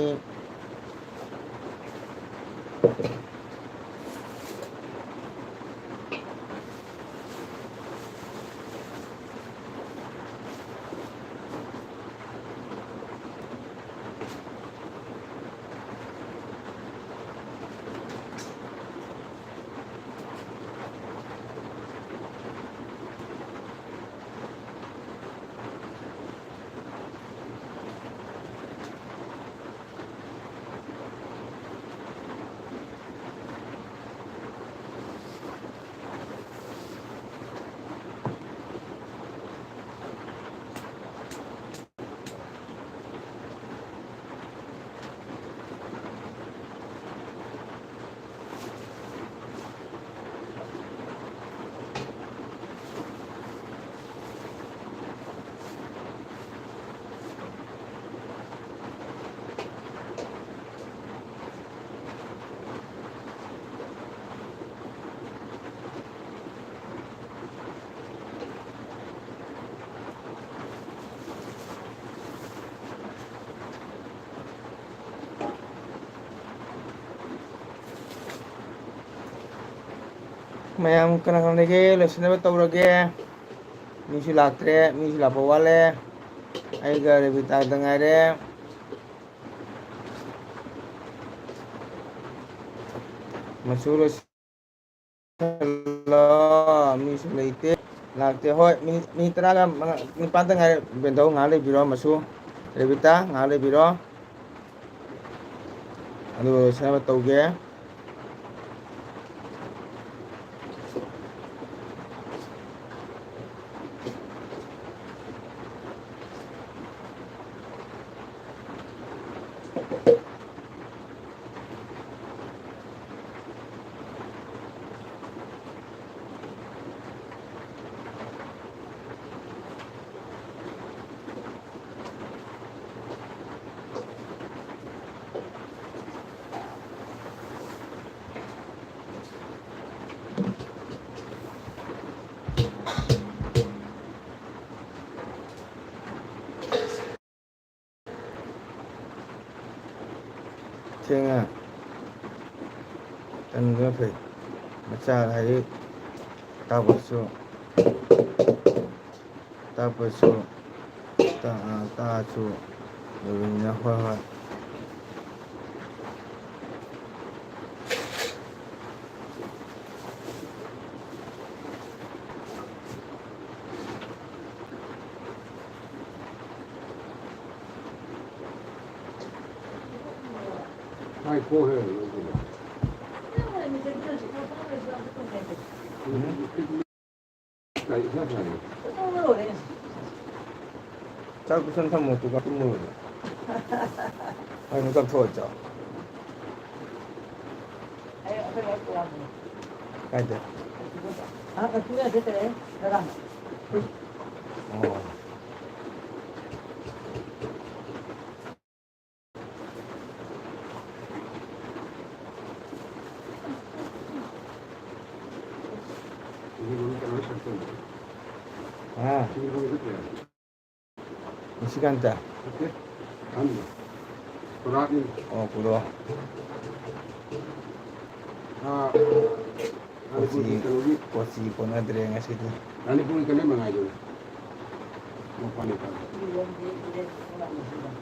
ꯃꯌꯥꯝ ꯀꯅꯥ ꯀꯅꯥ ꯂꯩꯒꯦ? ꯂꯣꯏꯁꯤꯟꯅꯕ ꯇꯧꯔꯒꯦ꯫ ꯃꯤꯁꯨ ꯂꯥꯛꯇ꯭ꯔꯦ, ꯃꯤꯁꯨ ꯂꯥꯛꯄ ꯋꯥꯠꯂꯦ꯫ ꯑꯩꯒ ꯔꯦꯕꯤꯇꯥꯗ ꯉꯥꯏꯔꯦ꯫ ꯃꯆꯨ ꯂꯣꯏꯁꯤꯜꯂꯣ꯫ ꯃꯤꯁꯨ ꯂꯩꯇꯦ, ꯂꯥꯛꯇꯦ꯫ ꯍꯣꯏ, ꯃꯤꯅꯤꯠ, ꯃꯤꯅꯤꯠ ꯇꯔꯥꯒ ꯃꯉꯥ, ꯅꯤꯄꯥꯟꯗ ꯉꯥꯏꯔꯦ꯫ ꯕꯦꯟꯗꯧ ꯉꯥꯏꯍꯥꯛ ꯂꯩꯕꯤꯔꯣ꯫ ꯃꯆꯨ, ꯔꯦꯕꯤꯇꯥ ꯉꯥꯏꯍꯥꯛ ꯂꯩꯕꯤꯔꯣ꯫ ꯑꯗꯨꯒ ꯂꯣꯏꯁꯤꯟꯅꯕ ꯇꯧꯒꯦ꯫ ꯊꯦꯡꯅ ꯇꯟꯕꯅ ꯐꯩ꯫ ꯃꯆꯥ ꯍꯥꯏꯗꯤ ꯇꯥꯛꯄꯁꯨ, ꯇꯥꯛꯄꯁꯨ, ꯇꯥ-, ꯇꯥꯛꯑꯁꯨ ꯂꯣꯏꯕꯅꯤꯅ꯫ ꯍꯣꯏ, ꯍꯣꯏ꯫ ꯆꯥꯛ ꯄꯨꯁꯟ ꯊꯝꯃꯣ, ꯇꯨ ꯀꯥ ꯇꯨꯝꯃꯨꯔꯣ꯫ ꯑꯩ ꯑꯃꯨꯛ ꯀꯥꯞꯊꯣꯛꯑ ꯆꯥꯎ꯫ ꯀꯥꯏꯗ? ꯑꯣ꯫ ꯍꯥ? ꯅꯤꯁꯤꯀꯥꯟꯇ? ꯅꯠꯇꯦ꯫ ꯑꯍꯟꯗꯣ꯫ ꯈꯨꯔꯥꯛꯅꯤ꯫ ꯑꯣ, ꯈꯨꯔꯥꯛ꯫ ꯑꯥ, ꯀꯣꯆꯤ, ꯀꯣꯆꯤ ꯀꯣꯟꯅꯗ꯭ꯔꯦ ꯉꯁꯤꯗꯤ꯫ ꯃꯅꯤꯄꯨꯔꯒꯤ ꯀꯩꯅꯣ ꯃꯉꯥꯏꯗꯨꯅ꯫ ꯃꯄꯥꯟ ꯏꯄꯥꯟ꯫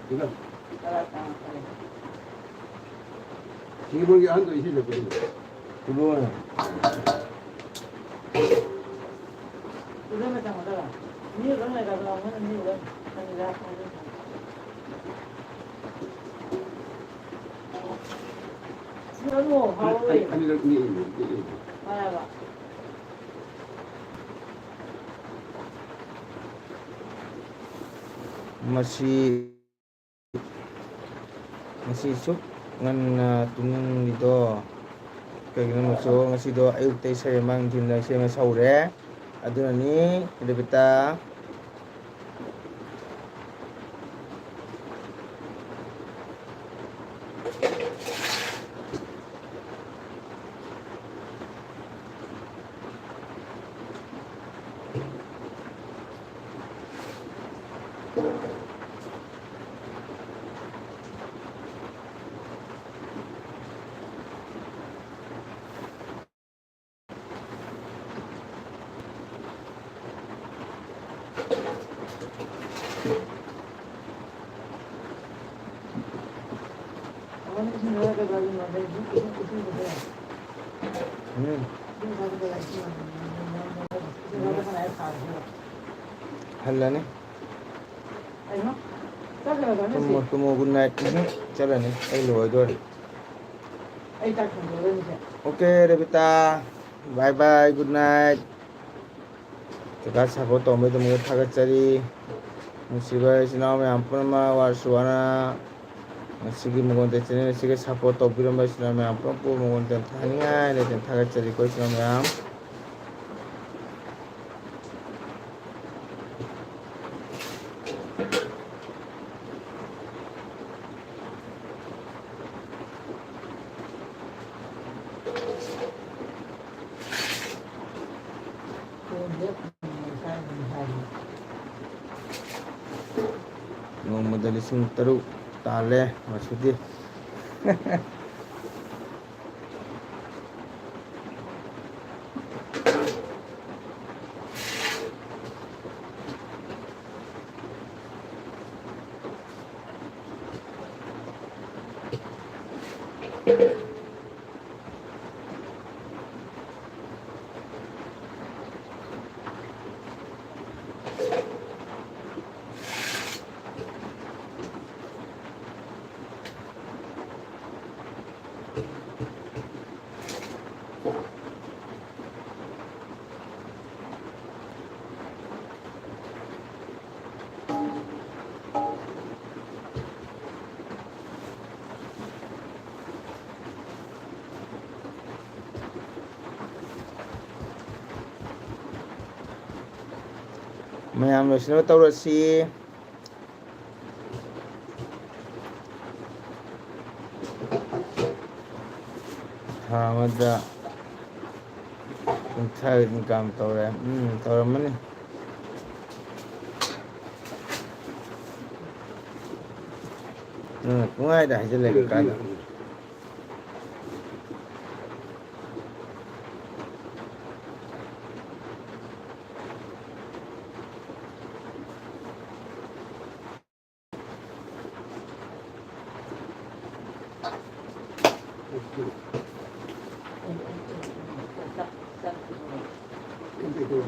ꯁꯤꯗ꯫ ꯁꯤꯡꯖꯃꯩꯒꯤ ꯑꯍꯟꯗꯣ ꯏꯁꯩ ꯁꯛꯄꯗꯣ꯫ ꯀꯨꯂꯣꯅ꯫ ꯑꯅꯤꯔꯛ ꯅꯤꯛꯑꯦ, ꯅꯤꯛꯑꯦ꯫ ꯃꯁꯤ ꯉꯁꯤ ꯁꯨꯛ ꯉꯟꯅ ꯇꯨꯝꯅꯤꯡꯂꯤꯗꯣ ꯀꯩꯒꯤꯅꯣ? ꯃꯆꯨ, ꯉꯁꯤꯗꯣ ꯑꯌꯨꯛꯇ ꯏꯁꯩ ꯑꯃ, ꯅꯨꯡꯊꯤꯜꯗ ꯏꯁꯩ ꯑꯃ ꯁꯧꯔꯦ, ꯑꯗꯨꯅꯅꯤ꯫ ꯔꯦꯕꯤꯇꯥ꯫ ꯎꯝ꯫ ꯍꯜꯂꯅꯤ꯫ ꯇꯨꯝꯃꯣ, ꯇꯨꯝꯃꯣ, good night꯫ ꯎꯝ, ꯆꯠꯂꯅꯤ꯫ ꯑꯩ ꯂꯣꯏꯗꯣꯔꯦ꯫ Okay, Rebita. Bye bye, good night꯫ ꯀꯀꯥ support ꯇꯧꯕꯩꯗꯃꯛꯇ ꯊꯥꯒꯠꯆꯔꯤ꯫ ꯅꯨꯡꯁꯤꯕ ꯏꯆꯤꯟ ꯏꯅꯥꯎ ꯃꯌꯥꯝ ꯄꯨꯝꯅꯃꯛ, ꯋꯥꯔꯁꯨ ꯋꯥꯅ ꯉꯁꯤꯒꯤ ꯃꯉꯣꯟꯗ channel ꯑꯁꯤꯒ support ꯇꯧꯕꯤꯔꯝꯕ ꯏꯆꯤꯟ ꯏꯅꯥꯎ ꯃꯌꯥꯝ ꯄꯨꯝꯅꯃꯛꯄꯨ ꯃꯉꯣꯟꯗ ꯊꯥꯅꯤꯡꯉꯥꯏ ꯂꯩꯇꯅ ꯊꯥꯒꯠꯆꯔꯤꯀꯣ ꯏꯆꯤꯟ ꯏꯅꯥꯎ ꯃꯌꯥꯝ꯫ ꯅꯣꯡꯃꯗ ꯂꯤꯁꯤꯡ ꯇꯔꯨꯛ ꯇꯥꯜꯂꯦ ꯃꯁꯨꯗꯤ꯫ ꯃꯌꯥꯝ ꯂꯣꯏꯁꯤꯟꯅꯕ ꯇꯧꯔꯁꯤ꯫ ꯊꯥ ꯑꯃꯗ ꯀꯨꯟꯊ꯭ꯔꯥꯒꯤ income ꯇꯧꯔꯦ꯫ ꯎꯝ, ꯇꯧꯔꯝꯃꯅꯤ꯫ ꯅꯪꯅ ꯄꯨꯡꯍꯥꯏꯗ ꯍꯥꯏꯖꯤꯜꯂꯦ ꯀꯀꯥꯗ꯫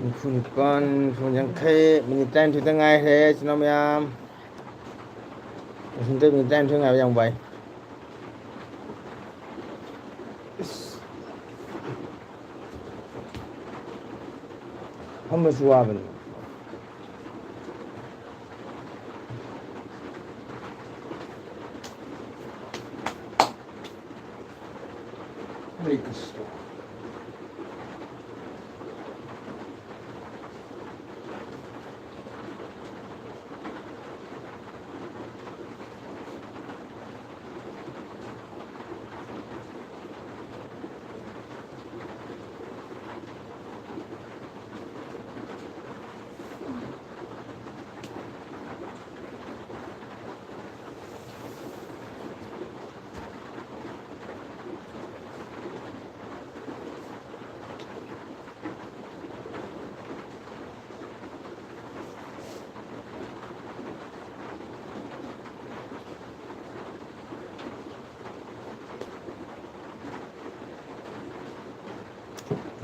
ꯍꯨꯝꯐꯨ ꯅꯤꯄꯥꯟ, ꯍꯨꯝꯐꯨ ꯌꯥꯡꯈꯩ, ꯃꯤꯅꯤꯠ ꯇꯔꯥꯅꯤꯊꯣꯏꯗ ꯉꯥꯏꯈ꯭ꯔꯦ, ꯏꯆꯤꯟ ꯏꯅꯥꯎ ꯃꯌꯥꯝ꯫ ꯃꯤꯅꯤꯠ ꯇꯔꯥꯅꯤꯊꯣꯏ ꯉꯥꯏꯕ ꯌꯥꯝ ꯋꯥꯏ꯫ ꯐꯝꯕꯁꯨ ꯋꯥꯕꯅꯤ꯫ ꯍꯔꯦ ꯀ꯭ꯔꯤꯁꯅ꯫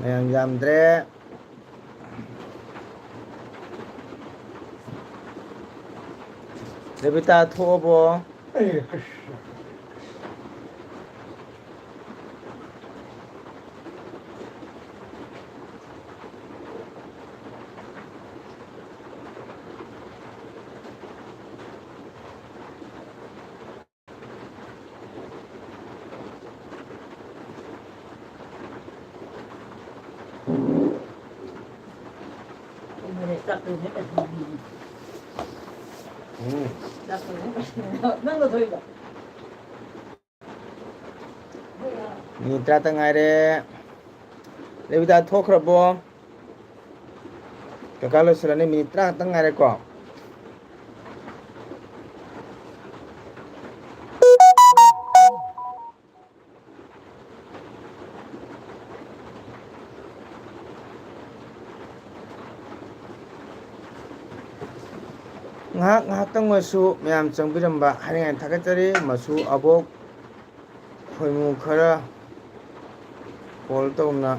ꯃꯌꯥꯝ ꯌꯥꯝꯗ꯭ꯔꯦ꯫ ꯔꯦꯕꯤꯇꯥ ꯊꯣꯛꯑꯕꯣ? ꯑꯩ ꯑꯁ꯫ ꯎꯝ꯫ ꯅꯪꯅ ꯊꯣꯛꯏꯕ꯫ ꯃꯤꯅꯤꯠ ꯇꯔꯥꯇꯪ ꯉꯥꯏꯔꯦ꯫ ꯔꯦꯕꯤꯇꯥ ꯊꯣꯛꯈ꯭ꯔꯕꯣ? ꯀꯀꯥ ꯂꯣꯏꯁꯤꯜꯂꯅꯤ, ꯃꯤꯅꯤꯠ ꯇꯔꯥ ꯈꯛꯇꯪ ꯉꯥꯏꯔꯦꯀꯣ꯫ ꯉꯥꯏꯍꯥꯛ ꯉꯥꯏꯍꯥꯛꯇꯪ ꯑꯣꯏꯔꯁꯨ ꯃꯌꯥꯝ ꯆꯪꯕꯤꯔꯝꯕ ꯍꯥꯏꯅꯤꯡꯉꯥꯏ ꯊꯥꯒꯠꯆꯔꯤ꯫ ꯃꯁꯨ ꯑꯕꯣꯛ ꯈꯣꯏꯃꯨ ꯈꯔ ꯀꯣꯜ ꯇꯧꯅ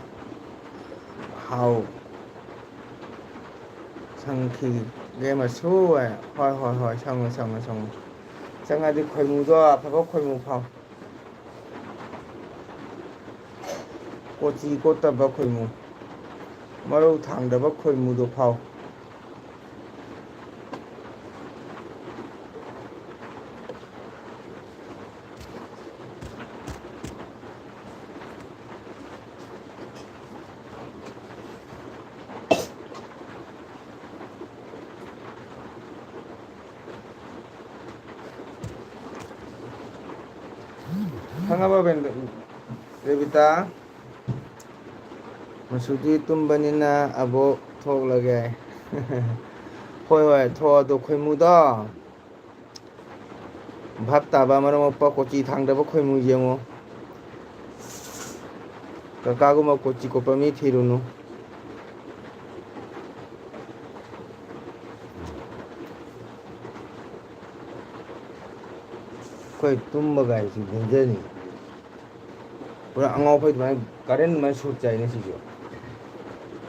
ꯍꯥꯎ꯫ ꯁꯪꯈꯤꯒꯦ ꯃꯁꯨ꯫ ꯍꯣꯏ, ꯍꯣꯏ, ꯍꯣꯏ, ꯁꯪꯉꯨ, ꯁꯪꯉꯨ, ꯁꯪꯉꯨ꯫ ꯆꯪꯉꯗꯤ ꯈꯣꯏꯃꯨꯗꯣ ꯑꯐꯕ ꯈꯣꯏꯃꯨ ꯐꯥꯎ꯫ ꯀꯣꯆꯤ ꯀꯣꯠꯇꯕ ꯈꯣꯏꯃꯨ, ꯃꯔꯧ ꯊꯥꯡꯗꯕ ꯈꯣꯏꯃꯨꯗꯣ ꯐꯥꯎ꯫ ꯈꯪꯉꯕ ꯕꯦꯟ-, ꯔꯦꯕꯤꯇꯥ? ꯃꯁꯨꯗꯤ ꯇꯨꯝꯕꯅꯤꯅ ꯑꯕꯣꯛ ꯊꯣꯛꯂꯒꯦ꯫ ꯍꯣꯏ, ꯍꯣꯏ, ꯊꯣꯛꯑꯣ ꯑꯗꯣ ꯈꯣꯏꯃꯨꯗꯣ꯫ ꯚꯥꯞ ꯇꯥꯕ ꯃꯔꯝ ꯃꯣꯛꯄ ꯀꯣꯆꯤ ꯊꯥꯡꯗꯕ ꯈꯣꯏꯃꯨ ꯌꯦꯡꯉꯨ꯫ ꯀꯀꯥꯒꯨꯝꯕ ꯀꯣꯆꯤ ꯀꯣꯠꯄ ꯃꯤ ꯊꯤꯔꯨꯅꯨ꯫ ꯑꯩꯈꯣꯏ ꯇꯨꯝꯕ ꯀꯥꯏꯁꯤ ꯗꯦꯟꯖꯔꯅꯤ꯫ ꯄꯨꯔꯥ ꯑꯉꯥꯎ ꯑꯐꯩ ꯑꯗꯨꯃꯥꯏꯅ ꯀꯔꯦꯟ ꯑꯗꯨꯃꯥꯏꯅ ꯁꯣꯠ ꯆꯥꯏꯅꯦ ꯁꯤꯁꯨ꯫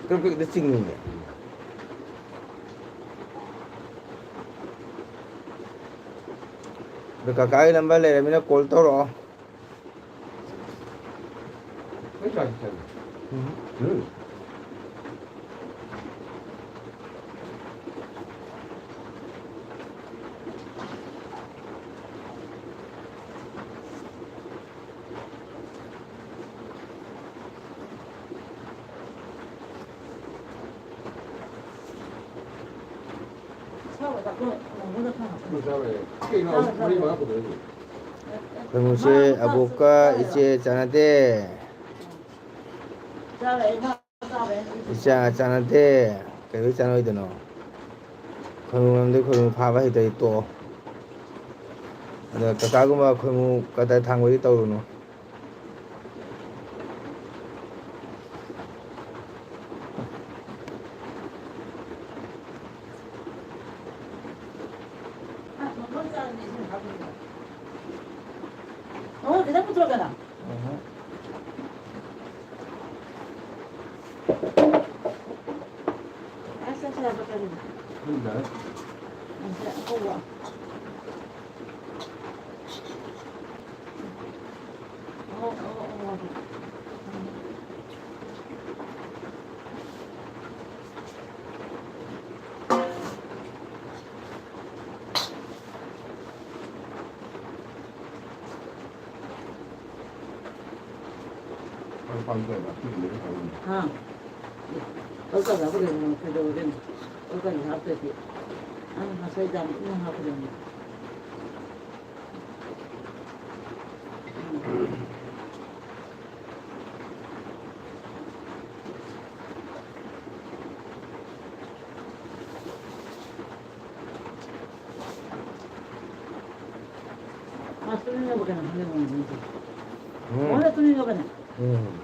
ꯀ꯭ꯔꯤꯛ ꯀ꯭ꯔꯤꯛꯇ ꯆꯤꯡꯉꯤꯅꯦ꯫ ꯑꯗꯣ ꯀꯀꯥꯒꯤ ꯅꯝꯕꯔ ꯂꯩꯔꯃꯤꯅ ꯀꯣꯜ ꯇꯧꯔꯛꯑꯣ꯫ ꯎꯝ꯫ ꯈꯣꯏꯃꯨꯁꯦ ꯑꯕꯣꯛꯀ ꯏꯆꯦ ꯆꯥꯟꯅꯗꯦ꯫ ꯏꯆꯥ ꯆꯥꯟꯅꯗꯦ꯫ ꯀꯩꯗꯧ ꯆꯥꯟꯅꯔꯣꯏꯗꯣꯏꯅꯣ? ꯈꯣꯏꯃꯨ ꯃꯔꯝꯗꯤ ꯈꯣꯏꯃꯨ ꯐꯥꯕ ꯍꯩꯇ꯭ꯔꯗꯤ ꯇꯣꯛꯑꯣ꯫ ꯑꯗ ꯀꯀꯥꯒꯨꯝꯕ ꯈꯣꯏꯃꯨ ꯀꯗꯔ ꯊꯥꯡꯕꯗꯤ ꯇꯧꯔꯨꯅꯨ꯫ ꯃꯉꯣꯟ ꯈꯤꯇꯪ ꯄꯨꯊꯣꯔꯛꯀꯦꯔꯥ? ꯑꯁ, ꯑꯁ, ꯑꯁ, ꯑꯁ꯫ ꯈꯪꯗꯦ꯫ ꯑꯁ, ꯑꯍꯧꯕ꯫ ꯑꯣ, ꯑꯣ, ꯑꯣ, ꯑꯣ꯫ ꯍꯥ? ꯑꯣ ꯀꯔꯤ ꯍꯥꯞꯄꯨꯔꯦ? ꯀꯩꯗꯧꯔꯒꯦ? ꯑꯣ ꯀꯔꯤ ꯍꯥꯞꯇ꯭ꯔꯗꯤ? ꯑ, ꯉꯁꯥꯏ ꯌꯥꯝ ꯏꯪꯅ ꯍꯥꯞꯄꯨꯔꯦ꯫ ꯃꯥ ꯇꯨꯝꯅꯤꯡꯉꯕ ꯀꯩꯅꯣ ꯈꯪꯗꯦ ꯃꯣꯏꯁꯤꯡꯁꯦ꯫ ꯎꯝ꯫ ꯃꯣꯏꯅ ꯇꯨꯝꯅꯤꯡꯉꯕꯅꯦ꯫ ꯎꯝ꯫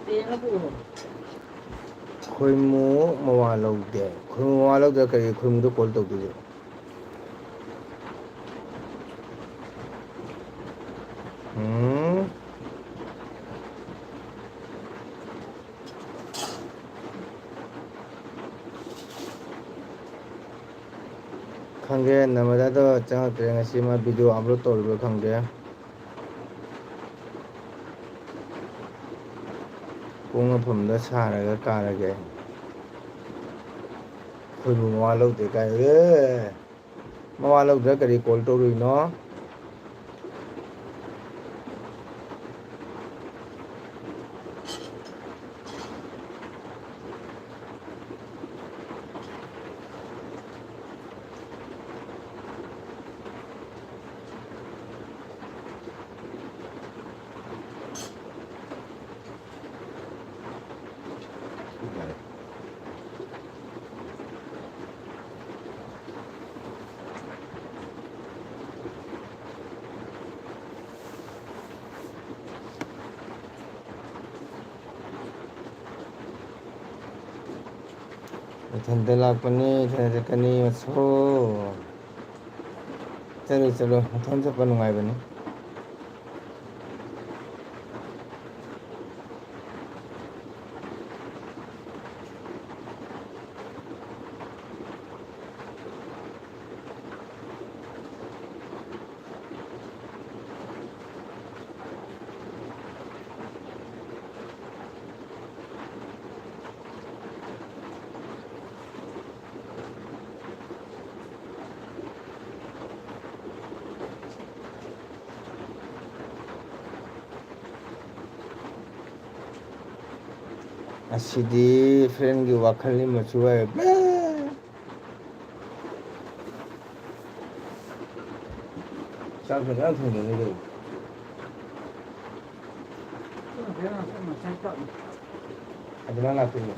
ꯄꯦꯟꯅ ꯄꯨꯔꯣ꯫ ꯈꯣꯏꯃꯨ ꯃꯋꯥ ꯂꯧꯗꯦ꯫ ꯈꯣꯏꯃꯨ ꯃꯋꯥ ꯂꯧꯗ꯭ꯔ ꯀꯔꯤ ꯈꯣꯏꯃꯨꯗ ꯀꯣꯜ ꯇꯧꯗꯣꯏꯁꯦ? ꯎꯝ꯫ ꯈꯪꯗꯦ, ꯅꯝꯕꯔꯗꯣ ꯆꯪꯉꯛꯇ꯭ꯔꯦ꯫ ꯉꯁꯤ ꯃꯥ video upload ꯇꯧꯔꯤꯕ꯭ꯔꯥ ꯈꯪꯗꯦ꯫ ꯄꯨꯡ ꯃꯐꯝꯗ ꯁꯥꯔꯒ ꯀꯥꯔꯒꯦ꯫ ꯑꯩꯈꯣꯏꯕꯨ ꯃꯋꯥ ꯂꯧꯗꯦ ꯀꯥꯏ꯫ ꯑꯦ! ꯃꯋꯥ ꯂꯧꯗ꯭ꯔ ꯀꯔꯤ call ꯇꯧꯔꯨꯏꯅꯣ? ꯏꯊꯟꯇ ꯂꯥꯛꯄꯅꯤ, ꯏꯊꯟꯇ ꯆꯠꯀꯅꯤ, ꯃꯁꯣ꯫ ꯆꯠꯂꯨ, ꯆꯠꯂꯨ, ꯃꯊꯟ ꯆꯠꯄ ꯅꯨꯡꯉꯥꯏꯕꯅꯤ꯫ ꯑꯁꯤꯗꯤ friendꯒꯤ ꯋꯥꯈꯜꯅꯤ ꯃꯆꯨ ꯑꯣꯏ꯫ ꯆꯥꯛ ꯐꯖꯅ ꯊꯣꯡꯗꯣꯏꯅꯤ ꯀꯩꯅꯣ꯫ ꯑꯗꯨꯃꯥꯏꯅ ꯂꯥꯛꯇꯣꯏꯅꯦ꯫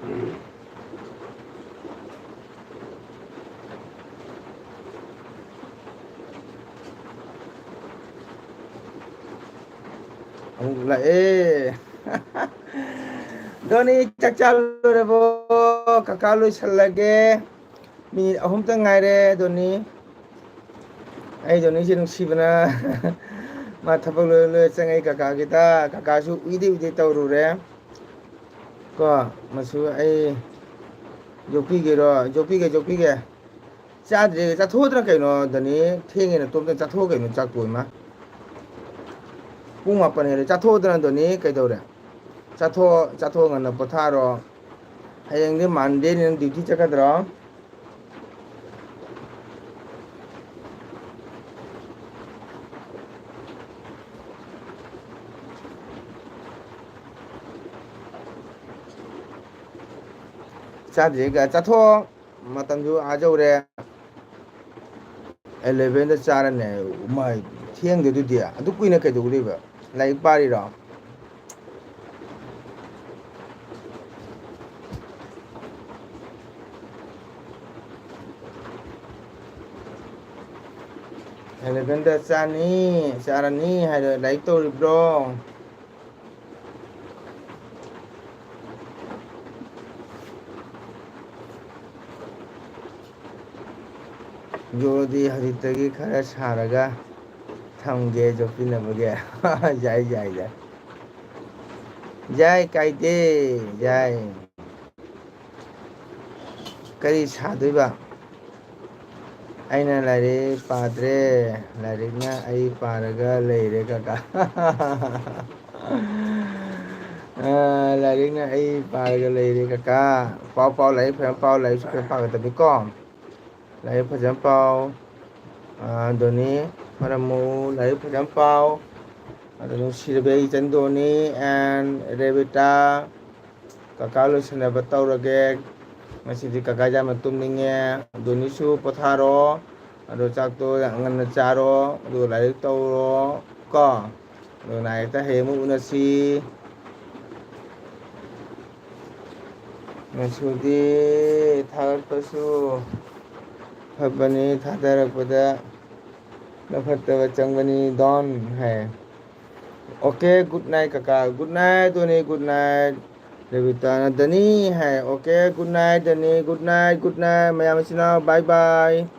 ꯎꯝ꯫ ꯑꯃꯨꯛ ꯂꯥꯛꯑꯦ꯫ ꯗꯣꯅꯤ, ꯆꯥꯛ ꯆꯥ ꯂꯣꯏꯔꯕꯣ? ꯀꯀꯥ ꯂꯣꯏꯁꯜꯂꯒꯦ꯫ ꯃꯤꯅꯤꯠ ꯑꯍꯨꯝꯇ ꯉꯥꯏꯔꯦ, ꯗꯣꯅꯤ꯫ ꯑꯩ ꯗꯣꯅꯤꯁꯦ ꯅꯨꯡꯁꯤꯕꯅ꯫ ꯃꯥ ꯊꯕꯛ ꯂꯣꯏꯔ ꯂꯣꯏꯔ ꯆꯪꯉꯛꯏ ꯀꯀꯥꯒꯤꯗ꯫ ꯀꯀꯥꯁꯨ ꯎꯏꯗꯦ ꯎꯏꯗꯦ ꯇꯧꯔꯨꯔꯦ꯫ ꯀꯣ, ꯃꯁꯨ ꯑꯩ ꯌꯣꯛꯄꯤꯒꯦꯔꯣ? ꯌꯣꯛꯄꯤꯒꯦ, ꯌꯣꯛꯄꯤꯒꯦ꯫ ꯆꯥꯗ꯭ꯔꯦ, ꯆꯥꯊꯣꯛꯑꯗꯅ ꯀꯩꯅꯣ, ꯗꯅꯤ? ꯊꯦꯡꯉꯦꯅ ꯇꯨꯝꯗꯅ ꯆꯥꯊꯣꯛꯑ ꯀꯩꯅꯣ, ꯆꯥꯛꯇꯣ ꯏꯃꯥ꯫ ꯄꯨꯡ ꯃꯥꯄꯟ ꯍꯦꯜꯂꯦ, ꯆꯥꯊꯣꯛꯑꯗꯅ, ꯗꯅꯤ? ꯀꯩꯗꯧꯔꯦ? ꯆꯥꯊꯣꯛꯑꯣ, ꯆꯥꯊꯣꯛꯑ ꯉꯟꯅ ꯄꯣꯊꯥꯔꯣ꯫ ꯍꯌꯦꯡꯗꯤ ꯃꯟꯗꯦꯅꯤ, ꯅꯪ ꯗ꯭ꯌꯨꯇꯤ ꯆꯠꯀꯗ꯭ꯔꯣ? ꯆꯥꯗ꯭ꯔꯤꯒ ꯆꯥꯊꯣꯛꯑꯣ, ꯃꯇꯝꯁꯨ ꯑꯥ ꯌꯧꯔꯦ꯫ ꯑꯦꯂꯦꯚꯦꯟꯗ ꯆꯥꯔꯅꯦ꯫ ꯃꯥꯏ, ꯊꯦꯡꯗꯦ ꯑꯗꯨꯗꯤ꯫ ꯑꯗꯨ ꯀꯨꯏꯅ ꯀꯩꯗꯧꯗꯣꯏꯕ? ꯂꯥꯏꯔꯤꯛ ꯄꯥꯔꯤꯔꯣ? ꯑꯦꯂꯦꯚꯦꯟꯗ ꯆꯥꯅꯤ, ꯆꯥꯔꯅꯤ ꯍꯥꯏꯔ ꯂꯥꯏꯔꯤꯛ ꯇꯧꯔꯤꯕ꯭ꯔꯣ? ꯌꯣꯗꯤ ꯍꯧꯖꯤꯛꯇꯒꯤ ꯈꯔ ꯁꯥꯔꯒ ꯊꯝꯒꯦ ꯌꯣꯠꯄꯤꯅꯕꯒꯤ꯫ ꯌꯥꯏ, ꯌꯥꯏ, ꯌꯥꯏ꯫ ꯌꯥꯏ, ꯀꯥꯏꯗꯦ, ꯌꯥꯏ꯫ ꯀꯔꯤ ꯁꯥꯗꯣꯏꯕ? ꯑꯩꯅ ꯂꯥꯏꯔꯤꯛ ꯄꯥꯗ꯭ꯔꯦ, ꯂꯥꯏꯔꯤꯛꯅ ꯑꯩ ꯄꯥꯔꯒ ꯂꯩꯔꯦ, ꯀꯀꯥ꯫ ꯑ, ꯂꯥꯏꯔꯤꯛꯅ ꯑꯩ ꯄꯥꯔꯒ ꯂꯩꯔꯦ, ꯀꯀꯥ꯫ ꯄꯥꯎ, ꯄꯥꯎ, ꯂꯥꯏꯔꯤꯛ ꯐꯖꯅ ꯄꯥꯎ, ꯂꯥꯏꯔꯤꯛꯁꯨ ꯐꯖꯅ ꯄꯥꯒꯗꯕꯅꯤꯀꯣ꯫ ꯂꯥꯏꯔꯤꯛ ꯐꯖꯅ ꯄꯥꯎ꯫ ꯑ, ꯗꯣꯅꯤ, ꯃꯔꯝ ꯃꯣꯛꯎ, ꯂꯥꯏꯔꯤꯛ ꯐꯖꯅ ꯄꯥꯎ꯫ ꯑꯗꯣ ꯅꯨꯡꯁꯤꯔꯕ ꯏꯆꯟ ꯗꯣꯅꯤ and ꯔꯦꯕꯤꯇꯥ, ꯀꯀꯥ ꯂꯣꯏꯁꯤꯟꯅꯕ ꯇꯧꯔꯒꯦ꯫ ꯉꯁꯤꯗꯤ ꯀꯀꯥ ꯌꯥꯝꯅ ꯇꯨꯝꯅꯤꯡꯉꯦ꯫ ꯗꯣꯅꯤꯁꯨ ꯄꯣꯊꯥꯔꯣ꯫ ꯑꯗꯣ ꯆꯥꯛꯇꯣ ꯌꯥꯝ ꯉꯟꯅ ꯆꯥꯔꯣ꯫ ꯑꯗꯨꯒ ꯂꯥꯏꯔꯤꯛ ꯇꯧꯔꯣ ꯀꯣ꯫ ꯑꯗꯣ ꯂꯥꯏꯔꯤꯛꯇ ꯍꯌꯦꯡ ꯑꯃꯨꯛ ꯎꯅꯁꯤ꯫ ꯃꯆꯨꯗꯤ ꯊꯥꯒꯠꯄꯁꯨ ꯐꯕꯅꯤ, ꯊꯥꯗꯔꯛꯄꯗ ꯂꯧꯈꯠꯇꯕ ꯆꯪꯕꯅꯤ꯫ ꯗꯣꯟ ꯍꯥꯏ꯫ Okay, good night ꯀꯀꯥ, good night ꯗꯣꯅꯤ, good night꯫ ꯔꯦꯕꯤꯇꯥꯅ ꯗꯅꯤ ꯍꯥꯏ꯫ Okay, good night ꯗꯅꯤ, good night, good night ꯃꯌꯥꯝ ꯏꯆꯤꯟ ꯏꯅꯥꯎ, bye bye꯫